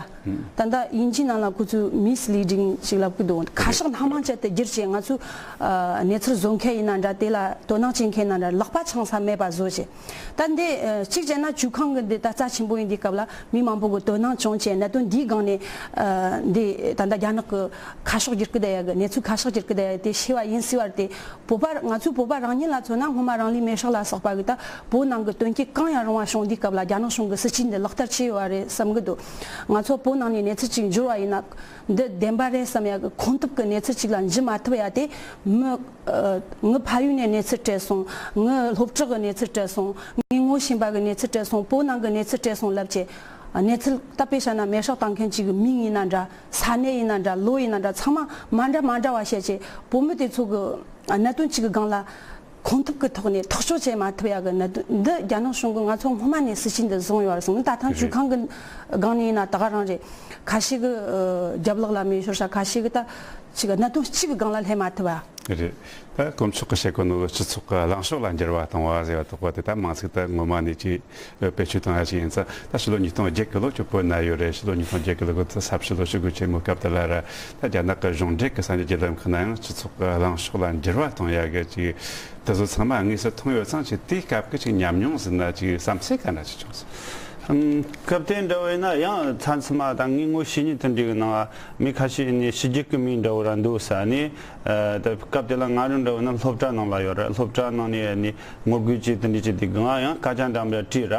ད་ལྟ་དབྱིན་ཇིའི་ནང་ལ་ཁོ་ཚོས་མིས་ལི་ཌིང་ཞིག་ལབ་གི་འདུག་ཁ་ཕྱོགས་སྣ་མང་ཅན་དུ་བསྒྱུར་བྱས་ང་ཚོས་ཨ་གནས་ཚུལ་བཟོ་མཁན་ཡིན་ན་འདྲ། དེ་ལ་དོ་སྣང་བྱེད་མཁན་ཡིན་ན་འདྲ། ལག་པ་འཆང་ས་མེད་པ་བཟོ་བྱས། ད་འདི་ཨ་གཅིག་བྱས་ན་ཇུས་ཁང་གི་འདི་ད་རྩ་ཆེན་པོ་ཡིན་དུས་སྐབས་ལ་མི་མང་པོ་གི་དོ་སྣང་བྱུང་བྱས་གནད་དོན་འདིའི་སྒང་ནས་ཨ་འདི་ད་ལྟ་རྒྱ་ནག་གི་ཁ་ཕྱོགས་བསྒྱུར་གི་བསྡད་ཡ་གི་གནས་ཚུལ་ཁ་ཕྱོགས་བསྒྱུར་གི་བསྡད་ཡ་དེ་ཤེས་པ་ཡིན་སྲིད་པ་རེད་དེ། བོད་པ་ང་ཚོའི་བོད་པ་རང་ཉིད་ལ་མཚོན་ན་སྔོན་མ་རང་ལུས་མེ་སྲེག་ལ་སོགས་པ་གི་ད་བོད་ནང་གི་དོན་རྐྱེན་གང་ཡང་རུང་བ་བྱུང་དུས་སྐབས་ལ་རྒྱ་ནག་གཞུང་གི་སྲིད་ཇུས་འདི་ལག་བསྟར་བྱས་ཡོད་པ་རེད་བསམ་གི་འདུག་ང་ཚོ་བོད་ནང་ནས་གནས་ཚུལ་ཅིག་འབྱོར་བ་ཡིན་ན་འདི་བདེན་པ་རེད་བསམ་ཡ་གི་ཁུངས་ཐུབ་གི་གནས་ཚུལ་ཅིག་ལ་འཇུ་མ་ཐུབ་ཡ་དེ། མི་ཨ་ངའི་ཕ་ཡུལ་ནས་གནས་ཚུལ་སྤྲད་སོང་། ངའི་སློབ་གྲོགས་གི་གནས་ཚུལ་སྤྲད་སོང་། ངའི་ངོ་ཤེས་པ་གི་གནས་ཚུལ་སྤྲད་སོང་། བོད་ནང་གི་གནས་ཚུལ་སྤྲད་སོང་ལབ་བྱས། གནས་ཚུལ་ད་དཔེ་བཞག་ན་མེ་སྲེག་བཏང་མཁན་གཅིག་གི་མིང་ཡིན་ན་འདྲ། ས་གནས་ཡིན་ན་འདྲ། ལོ་ཡིན་ན་འདྲ། ཚང་མ་མ་འདྲ་མ་འདྲ་བ་བཤད་བྱས། བོད་མི་དེ་ཚོ་གི་གནད་དོན་གཅིག་གི་སྒང་ལ་ཁུངས་ཐུབ་ཀྱི་ཐོག་ནས་ཐག་གཅོད་བྱེད་མ་ཐུབ་ཡ་གི་གནད་དོན་འདི་རྒྱ་ནག་གཞུང་གིས་ང་ཚོ་སྔོན་མ་ནས་སྲིད་ཇུས་འདི་བཟུང་ཡོད་རེད་གསུངས། ད་ཐེངས་ཇུས་ཁང་གི་སྒང་ནས་ཡིན་ན་ད་ག་རང་རེད། ཁ་ཤས་ཀྱིས་ཨ་རྒྱབ་ལོགས་ལ་མེ་ཤོར་ས། ཁ་ཤས་ཀྱིས་ད་ཅིག་གནད་དོན་གཅིག་གི་སྒང་ལ་སླེབས་མ་ཐུབ་པ། རེད། ད་དཀོན་མཆོག་གིས་བཤད་གོ་ནོ་སྤྱི་ཚོགས་ཀྱི་གླེང་ཕྱོགས་ལ་འགྱུར་བ་གཏོང་བ་ཟེར་བ་དོགས་པ་དེ་ད་མང་ཚིག་ད་ངོ་མ་ནས་ཅིག་བེད་སྤྱོད་བཏང་ཡ་ཞིག་ཡིན་ཙང་། ད་ཕྱི་ལོ་ཉིས་སྟོང་བརྒྱད་ཀྱི་ལོ་ཅིག་བོད་ན་ཡོད་རེད། ཕྱི་ལོ་ཉིས་སྟོང་བརྒྱད་ཀྱི་ལོ་གི་ད་ས་ཕྱི་ལོ་ཤི་དགོས་ཆེན་མོ་སྐབས་དེ་ལ་ར། ད་རྒྱ་ནག་གི་གཞུང་འབྲེལ་གྱི་གསར་འགྱུར་བརྒྱུད་ལམ་ཁག་ན་ཡང་སྤྱི་ཚོགས་ཀྱི་གླེང་ཕྱོགས་ལ་འགྱུར་བ་གཏོང་ཡ་གི་ཅིག་དེ་ཚོ་ཚང་མ་དངོས་སུ་མཐོང་ཡོད་ཙང་། ཅིག་དེའི་སྐབས་ཀྱི་ཅིག་ཉམས་མྱོང་ཟེར་ན་ཅིག་བསམ་ཚུལ་ག་འདྲ་ཅིག་བྱུང་སོང་། ཨམ། སྐབས་དེ་འདྲ་བས་ན་ཡང་མཚམས་མཚམས་མ་ད་ངའི་ངོ་ཤེས་མཁན་དེ་འདྲའི་གི་ནང་མི་ཁ་ཤས་ནས་ཕྱི་རྒྱལ་གི་མི་འདྲ་བོ་ར་འདུག་ཟེར་ནས། ཨ་ད་སྐབས་དེ་ལ་ང་རང་འདྲ་བོ་ན་སློབ་གྲྭ་ནང་ལ་ཡོད་ར། སློབ་གྲྭ་ནང་ནས་ནི་ངོ་རྒོལ་བྱས་དེ་འདྲ་བྱས་དེ་གང་ཡང་སྐད་ཆ་འདྲ་མི་འདྲ་དྲིས་ར།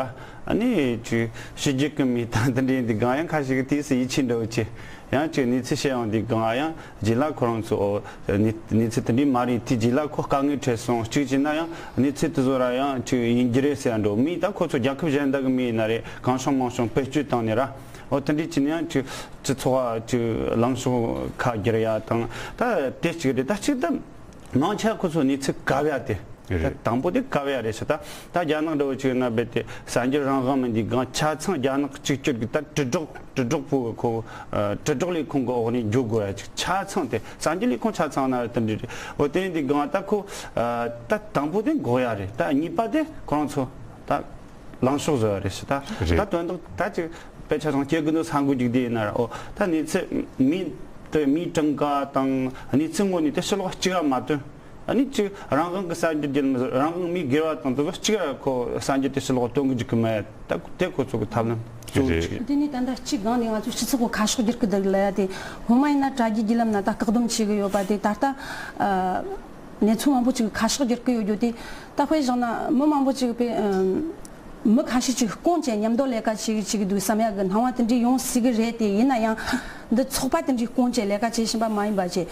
ཨ་ནི་ཅིག་ཕྱི་རྒྱལ་གི་མི་ད་དེ་འདྲ་དེ་གང་ཡང་ཁ་ཤས་ཀྱིས་དེ་སུ་ཡིད་ཆེས་འདྲ་བོ་བྱས། ཡང་ཅིག་གནས་ཚུལ་བཤད་ཡོང་དུས་གང་ཡང་རྗེས་ལ་ཁོ་རང་ཚོ་ཨོ་གནས་གནས་ཚུལ་དེ་འདྲའི་མ་རེད། དེ་རྗེས་ལ་ཁོ་དཀའ་ངལ་འཕྲད་སོང་། གཅིག་བྱས་ན་ཡང་གནས་ཚུལ་དེ་ཚོ་ར་ཡང་ཅིག་ཡིན་རྒྱུ་རེད་ཟེར་ཡ་འགྲོ། མི་ད་ཁོ་ཚོ་རྒྱལ་ཁབ་གཞན་དག་གི་མི་ཡིན་ན་རེད། གང་བྱུང་མང་བྱུང་བེད་སྤྱོད་བཏང་ནས་ར། ཨོ་དེ་འདྲའི་བྱས་ན་ཡང་ཅིག་སྤྱི་ཚོགས་ཅིག་ལངས་ཕྱོགས་ཁ་བསྒྱུར་ཡ་དང་། ད་དེ་གཅིག་རེད། ད་གཅིག་ད་མང་ཆེ་ཁོ་ཚོ་གནས་ཚུལ་གབ་ཡ་དེ། རེད། ད་དང་པོ་དེ་གབ་ཡ་རེད་ཟེར། ད་ད་རྒྱ་ནག་འདྲ་བོ་ཅིག་ཡིན་ན་རྦད་དེ་གསར་འགྱུར་རང་དབང་མིན་དུས་གང་ཆ་ཚང་རྒྱ་ནག་གཅིག་གྱུར་གྱི་ད་དྲིལ་སྒྲོག་དྲིལ་སྒྲོག་པོ་གི་ཁོ་ཨ་དྲིལ་སྒྲོག་ལས་ཁུངས་ཀྱི་འོག་ནས་འཇུག་དགོས་ཡ་ཅིག་ཆ་ཚང་དེ་གསར་འགྱུར་ལས་ཁུངས་ཆ་ཚང་ན་དེ་འདྲ་རེད། འོ་དེ་ཡིན་དུས་གང་ད་ཁོ་ཨ་ད་དང་པོ་དེ་འགོག་ཡ་རེད། ད་གཉིས་པ་དེ་ཁོ་རང་ཚོ་ད་ལངས་ཕྱོགས་བཟོ་ཡ་རེད་ཟེར། ད་རེད། ད་དོན་དག་ད་ཅིག་དཔེ་ཆ་ཚང་སྐྱེ་དགོས་འདུག་ས་འགོ་རྒྱུག་དེ་ཡིན་ན་ར། འོ་ད་གནས་ཚུལ་མི་ དེ་མིའི་གྲངས་ཀ་དང་གནས་ཚུལ་ངོ་ནས་དེ་ཕྱི་ལོགས་གཅིག་ར་མ་སྟོན། ཨ་ནི་ཅིག་རང་དབང་གི་གསར་འགྱུར་རྒྱུན་མི་རང་དབང་མིའི་སྒེར་བ་དང་དེ་ཚོ་གཅིག་ར་ཁོ་གསར་འགྱུར་དེ་ཕྱི་ལོགས་སྟོན་གི་འཇུག་གི་མེད། ད་དེ་ཁོ་ཚོ་གི་ཐབས་ལམ་གཙོ་བོ་གཅིག་རེད། དེ་ནས་ད་ལྟ་གཅིག་སྒང་ནས་ང་ཚོ་སྤྱི་ཚོགས་གི་ཁ་ཕྱོགས་བསྒྱུར་གི་འདུག་ལ་ཡ། དེ་སྔོན་མ་ཡིན་ན་དྲ་རྒྱའི་བརྒྱུད་ལམ་ན་ད་བཀག་སྡོམ་བྱེད་གི་ཡོད་པ་དེ་ད་ལྟ་ཨ་གནས་ཚུལ་མང་པོ་ཅིག་ཁ་ཕྱོགས་བསྒྱུར་གི་ཡོད་རྒྱུ་དེ་ད་དཔེ་བཞག་ན་མི་མང་པོ་ཅིག་དཔེ་ཨ། མི་ཁ་ཤས་ཅིག་སྐོང་བྱས་མཉམ་དུ་ལས་ཀ་བྱེད་ཀྱི་བྱེད་ཀྱི་འདུག་བསམ་ཡག་གི་སྣང་བ་དེ་འདྲའི་ཡོང་སྲིད་ཀྱི་རེད། དེ་ཡིན་ན་ཡང་འདི་ཚོགས་པ་དེ་འདྲའི་སྐོང་བྱས་ལས་ཀ་བྱེད་བཞིན་པ་མ་ཡིན་པ་བྱས།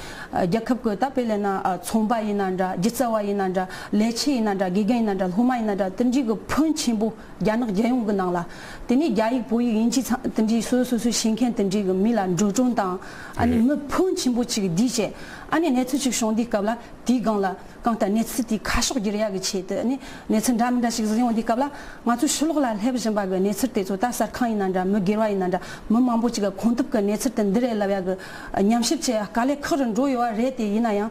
རྒྱལ་ཁབ་ཀྱི་ད་དཔེ་ལེན་ན་ཚོང་པ་ཡིན་ན་འདྲ། སྒྱུ་རྩལ་བ་ཡིན་ན་འདྲ། ལས་བྱེད་ཡིན་ན་འདྲ། དགེ་རྒན་ཡིན་ན་འདྲ། སློབ་མ་ཡིན་ན་འདྲ། དེ་འདྲའི་གི་ཕོན་ཆེན་པོ་རྒྱ་ནག་རྒྱལ་ཡོངས་ཀྱི་ནང་ལ། དེ་ནས་རྒྱ་ཡིག་བོད་ཡིག་དབྱིན་ཇི་ཚང་དེ་འདྲའི་སོ་སོ་སོ་སོའི་ཤེས་མཁན་དེ་འདྲའི་གི་མི་ལ་འགྲོ་གྲོན་དང་། ཨ་ནི་རེད། མི་ཕོན་ཆེན་པོ་ཅིག་བསྡུས་བྱས་ཨ་ནི་གནས་ཚུལ་ཅིག་བྱུང་དུས་སྐབས་ལ་དེའི་སྒང་ལ། གང་ལྟར་གནས་ཚུལ་དེའི་ཁ་ཕྱོགས་བསྒྱུར་ཡག་གི་ཆེད་དུ་ནི་གནས་ཚུལ་འདྲ་མི་འདྲ་ཞིག་གཟིགས་ཡོང་དུས་སྐབས་ལ། ང་ཚོའི་ཕྱི་ལོགས་ལ་སླེབས་བཞིན་པ་གི་གནས་ཚུལ་དེ་ཚོ་ད་གསར་ཁང་ཡིན་ན་འདྲ། མི་སྒེར་བ་ཡིན་ན་འདྲ། མི་མང་པོ་ཅིག་གི་ཁོང་ཐུབ་གི་གནས་ཚུལ་དེ་འདི་རེད་ལབ་ཡག་གི་ཉམས་ཞིབ་བྱེད་ཡག་དཀའ་ལས་ཁག་རུ་འགྲོ་ཡོད་པ་རེད། དེ་ཡིན་ན་ཡང་།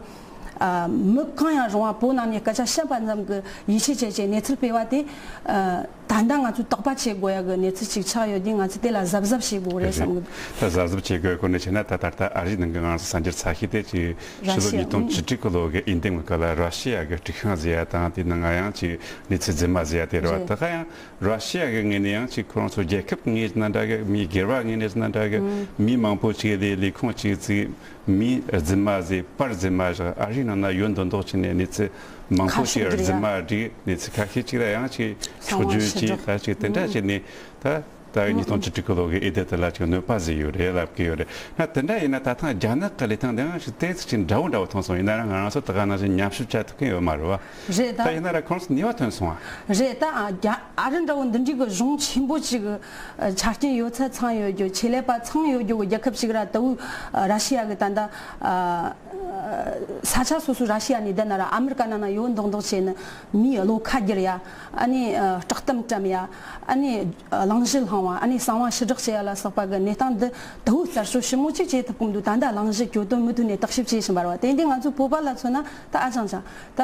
ཨ། མི་གང་ཡང་རུང་བ་བོད་ནང་ནས་སྐད་ཆ་བཤད་པ་ཙམ་གི་ཡིད་ཆེས་བྱས་བྱས་གནས་ཚུལ་སྤེལ་བ་དེ། ཨ། ད་ལྟ་ང་ཚོས་དོགས་པ་བྱེད་དགོས་ཡག་གི་གནས་ཚུལ་ཅིག་ཆགས་ཡོད་དུས། ང་ཚོས་དེ་ལ་གཟབ་གཟབ་བྱེད་དགོས་རེད་བསམ་གི་འདུག་ད་གཟབ་གཟབ་བྱེད་དགོས་སྐོར་ནས་བཤད་ན། ད་ད་ལྟ་ཨ་རིའི་ནང་གི་ང་ཚོ་གསར་འགྱུར་ཚགས་ཤོས་དེ་ཅིག་ར་ཕྱི་ལོ་ཤི་ཡ་ཉིས་སྟོང་ཨང་བཅུ་དྲུག་གི་ལོ་གི་འོས་འདེམས་གི་སྐབས་ལ་ར་ཤི་ཡ་གི་དཀྲུག་ཤིང་བཟོས་ཡ་དང་། དེ་ནང་ང་ཡང་ཅིག་གནས་ཚུལ་རྫུན་མ་བཟོས་ཡ་དེ་རེད་བ། རེད། ད་ག་ཡང་ར་ཤི་ཡ་གི་ངོས་ནས་ཡང་ཅིག་ཁོ་རང་ཚོ་རྒྱལ་ཁབ་ངོས་ནས་འདྲ་གི། མི་སྒེར་བ་ངོས་ནས་འདྲ་གི། ཨང་། མི་མང་པོ་ཅིག་ལས་ལས་ཁུངས་ཅིག་བཙུགས། མི་རྫུན་མ་བཟོས། པར་རྫུན་མ་བཞག་ཨ་རིའི་ནང་ན་ཡོད་མདོག་མདོག་བྱས་ནས་གནས་ཚུལ་མང་པོ་ཁ་ཤས་ཅིག་རྫུན་མ་བསྒྲིགས། གནས་ཚུལ་ཁ་ཤས་ཅིག་ལ་ཡང་ཅིག་གསང་བ་འཁྱོག་བརྗོད་ཕྱི་ཅིག་བསྒྲགས། ད་ཅིག་དེ་འདྲ་བྱས་ནས་ད་ད་ཉིས་སྟོང་བཅུ་དྲུག་གི་ལོ་གི་འོས་བསྡུ་དེ་ལ་ཅིག་གནོད་པ་བཟོས་ཡོད་རེད་ལབ་ཀྱི་ཡོད་རེད། ན་དེ་འདྲ་ཡིན་ན་ད་ཐེངས་རྒྱ་ནག་གི་ལས་སྟངས་དེའང་ཅིག་ཏོག་ཙམ་ཅིག་འདྲ་བོ་འདྲ་བོ་མཐོང་སོང་། ཡིན་ན་རང་ང་རང་ཚོ་ད་ག་ནང་བཞིན་ཉམས་ཞིབ་བྱ་ཐུབ་མཁན་ཡོད་མ་རེད་བ། རེད་ད། ད་ཡིན་ན་ར་ཁོང་ཚོ་ནུས་པ་ཐོན་སོང་བ། རེད་ད། ཨ། རྒྱ། ཨ་རི་འདྲ་བོ་འདི་འདྲའི་གི་གཞུང་ཆེན་པོ་ཅིག་གི་ཆ་རྐྱེན་ཡོད་ཚད་ཚང་ཡོད་རྒྱུ། ཆེད་ལས་པ་ཚང་ཡོད་རྒྱུ་གི་རྒྱལ་ཁབ་ཅིག་ར། ད་བོད་ར་ཤི་ཡ་གི་ད་ལྟ་ས་ཆ་སོ་སོ་ར་ཤི་ཡ་ནས་བསྡད་ན་ར། ཨ་མི་རི་ཀ་ནང་ན་ཡོད་མདོག་མདོག་བྱས་ནས་མིའི་བློ་ཁ་བསྒྱུར་ཡ། ཨ་ནི་བསྲེག་གཏམ་བཀྲམ་ཡ། ཨ་ནི་གླེང་གཞི་བསླངས་བ། ཨ་ནི་གསང་བ་ཕྱི་བསྒྲགས་བྱེད་ཡ་ལ་སོགས་པ་གི་གནས་སྟངས་འདི་ད་བོད་གསར་ཤོག་ཞིབ་མོ་ཅིག་བྱེད་ཐུབ་གི་མི་འདུག་ད་ལྟ་གླེང་གཞི་གྱོད་དོན་མུ་མཐུད་ནས་བརྟག་ཞིབ་བྱེད་བཞིན་པ་རེད་བ། དེ་འདི་ང་ཚོ་བོད་པ་ལ་མཚོན་ན་ད་ཨ་ཅང་ཅང་། ད་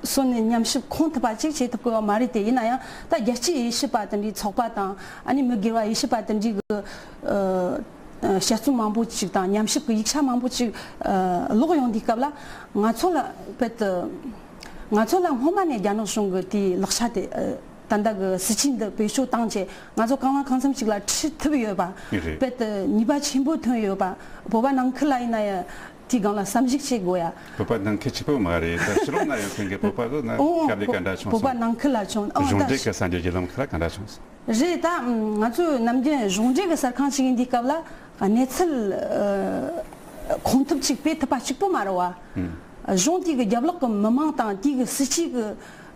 སོ་ནས་ཉམས་ཞིབ་ཁོང་ཐུབ་པ་ཅིག་བྱེད་ཐུབ་ཀྱི་ཡོད་མ་རེད་དེ། ཡིན་ན་ཡང་ད་རྒྱལ་སྤྱིའི་དབྱེ་ཞིབ་པ་དེ་འདྲའི་ཚོགས་པ་དང་། ཨ་ནི་མི་སྒེར་བ་དབྱེ་ཞིབ་པ་དེ་འདྲའི་གི་ཨ་ཨ་དཔྱད་རྩོམ་མང་པོ་ཅིག་དང་ཉམས་ཞིབ་ཀྱི་ཡིག་ཆ་མང་པོ་ཅིག་ཨ་ཀློག་ཡོང་དུས་སྐབས་ལ། ང་ཚོ་ལ་དཔེ་དེ་ང་ཚོ་ལ་སྔོན་མ་ནས་རྒྱ་ནག་གཞུང་གི་དེའི་ལག་ཆ་དེ། ཨ་ད་ལྟ་གི་སྲིད་ཇུས་འདི་བེད་སྤྱོད་བཏང་བྱས་ང་ཚོ་གང་ལ་གང་འཚམ་ཅིག་ལ་ཁྲིད་ཐུབ་ཡོད་པ། རེད། དཔེ་དེ་ནུས་པ་ཆེན་པོ་ཐོན་ཡོད་པ། བོད་པ་ནང་ཁུལ་ལ་ཡིན་ན་ཡང་དེའི་སྒང་ལ་བསམ་གཞིགས་བྱེད་དགོས་ཡ། བོད་པ་ནང་ཁུལ་གཅིག་པོ་མ་རེད། ད་ཕྱི་ལོགས་ན་ཡོད་མཁན་གྱི་བོད་པ་ཚོ་ན་ཨོ་ཨོ་སྐབས་ལས་ག་འདྲ་བྱུང་བོད་པ་སོང་། ནང་ཁུལ་ལ་བྱུང་། ཨོ་གཞུང་ད་འབྲེལ་གྱི་གསར་འགྱུར་བརྒྱུད་ལམ་ཁག་ལ་ག་འདྲ་བྱུང་སོང་། རེད་ད། ང་ཚོའི་ནམ་རྒྱུན་གཞུང་འབྲེལ་གྱི་གསར་ཁང་ཞིག་ཡིན་དུས་སྐབས་ལ་གནས་ཚུལ་ཨ་ཁོང་ཐུབ་ཅིག་སྤེལ་ཐུབ་པ་གཅིག་པོ་མ་རེད་བ། ཨང་། གཞུང་དེ་གི་རྒྱབ་ལོགས་ཀྱི་མི་མང་དང་དེ་གི་སྲིད་ཇུས་ཀྱི་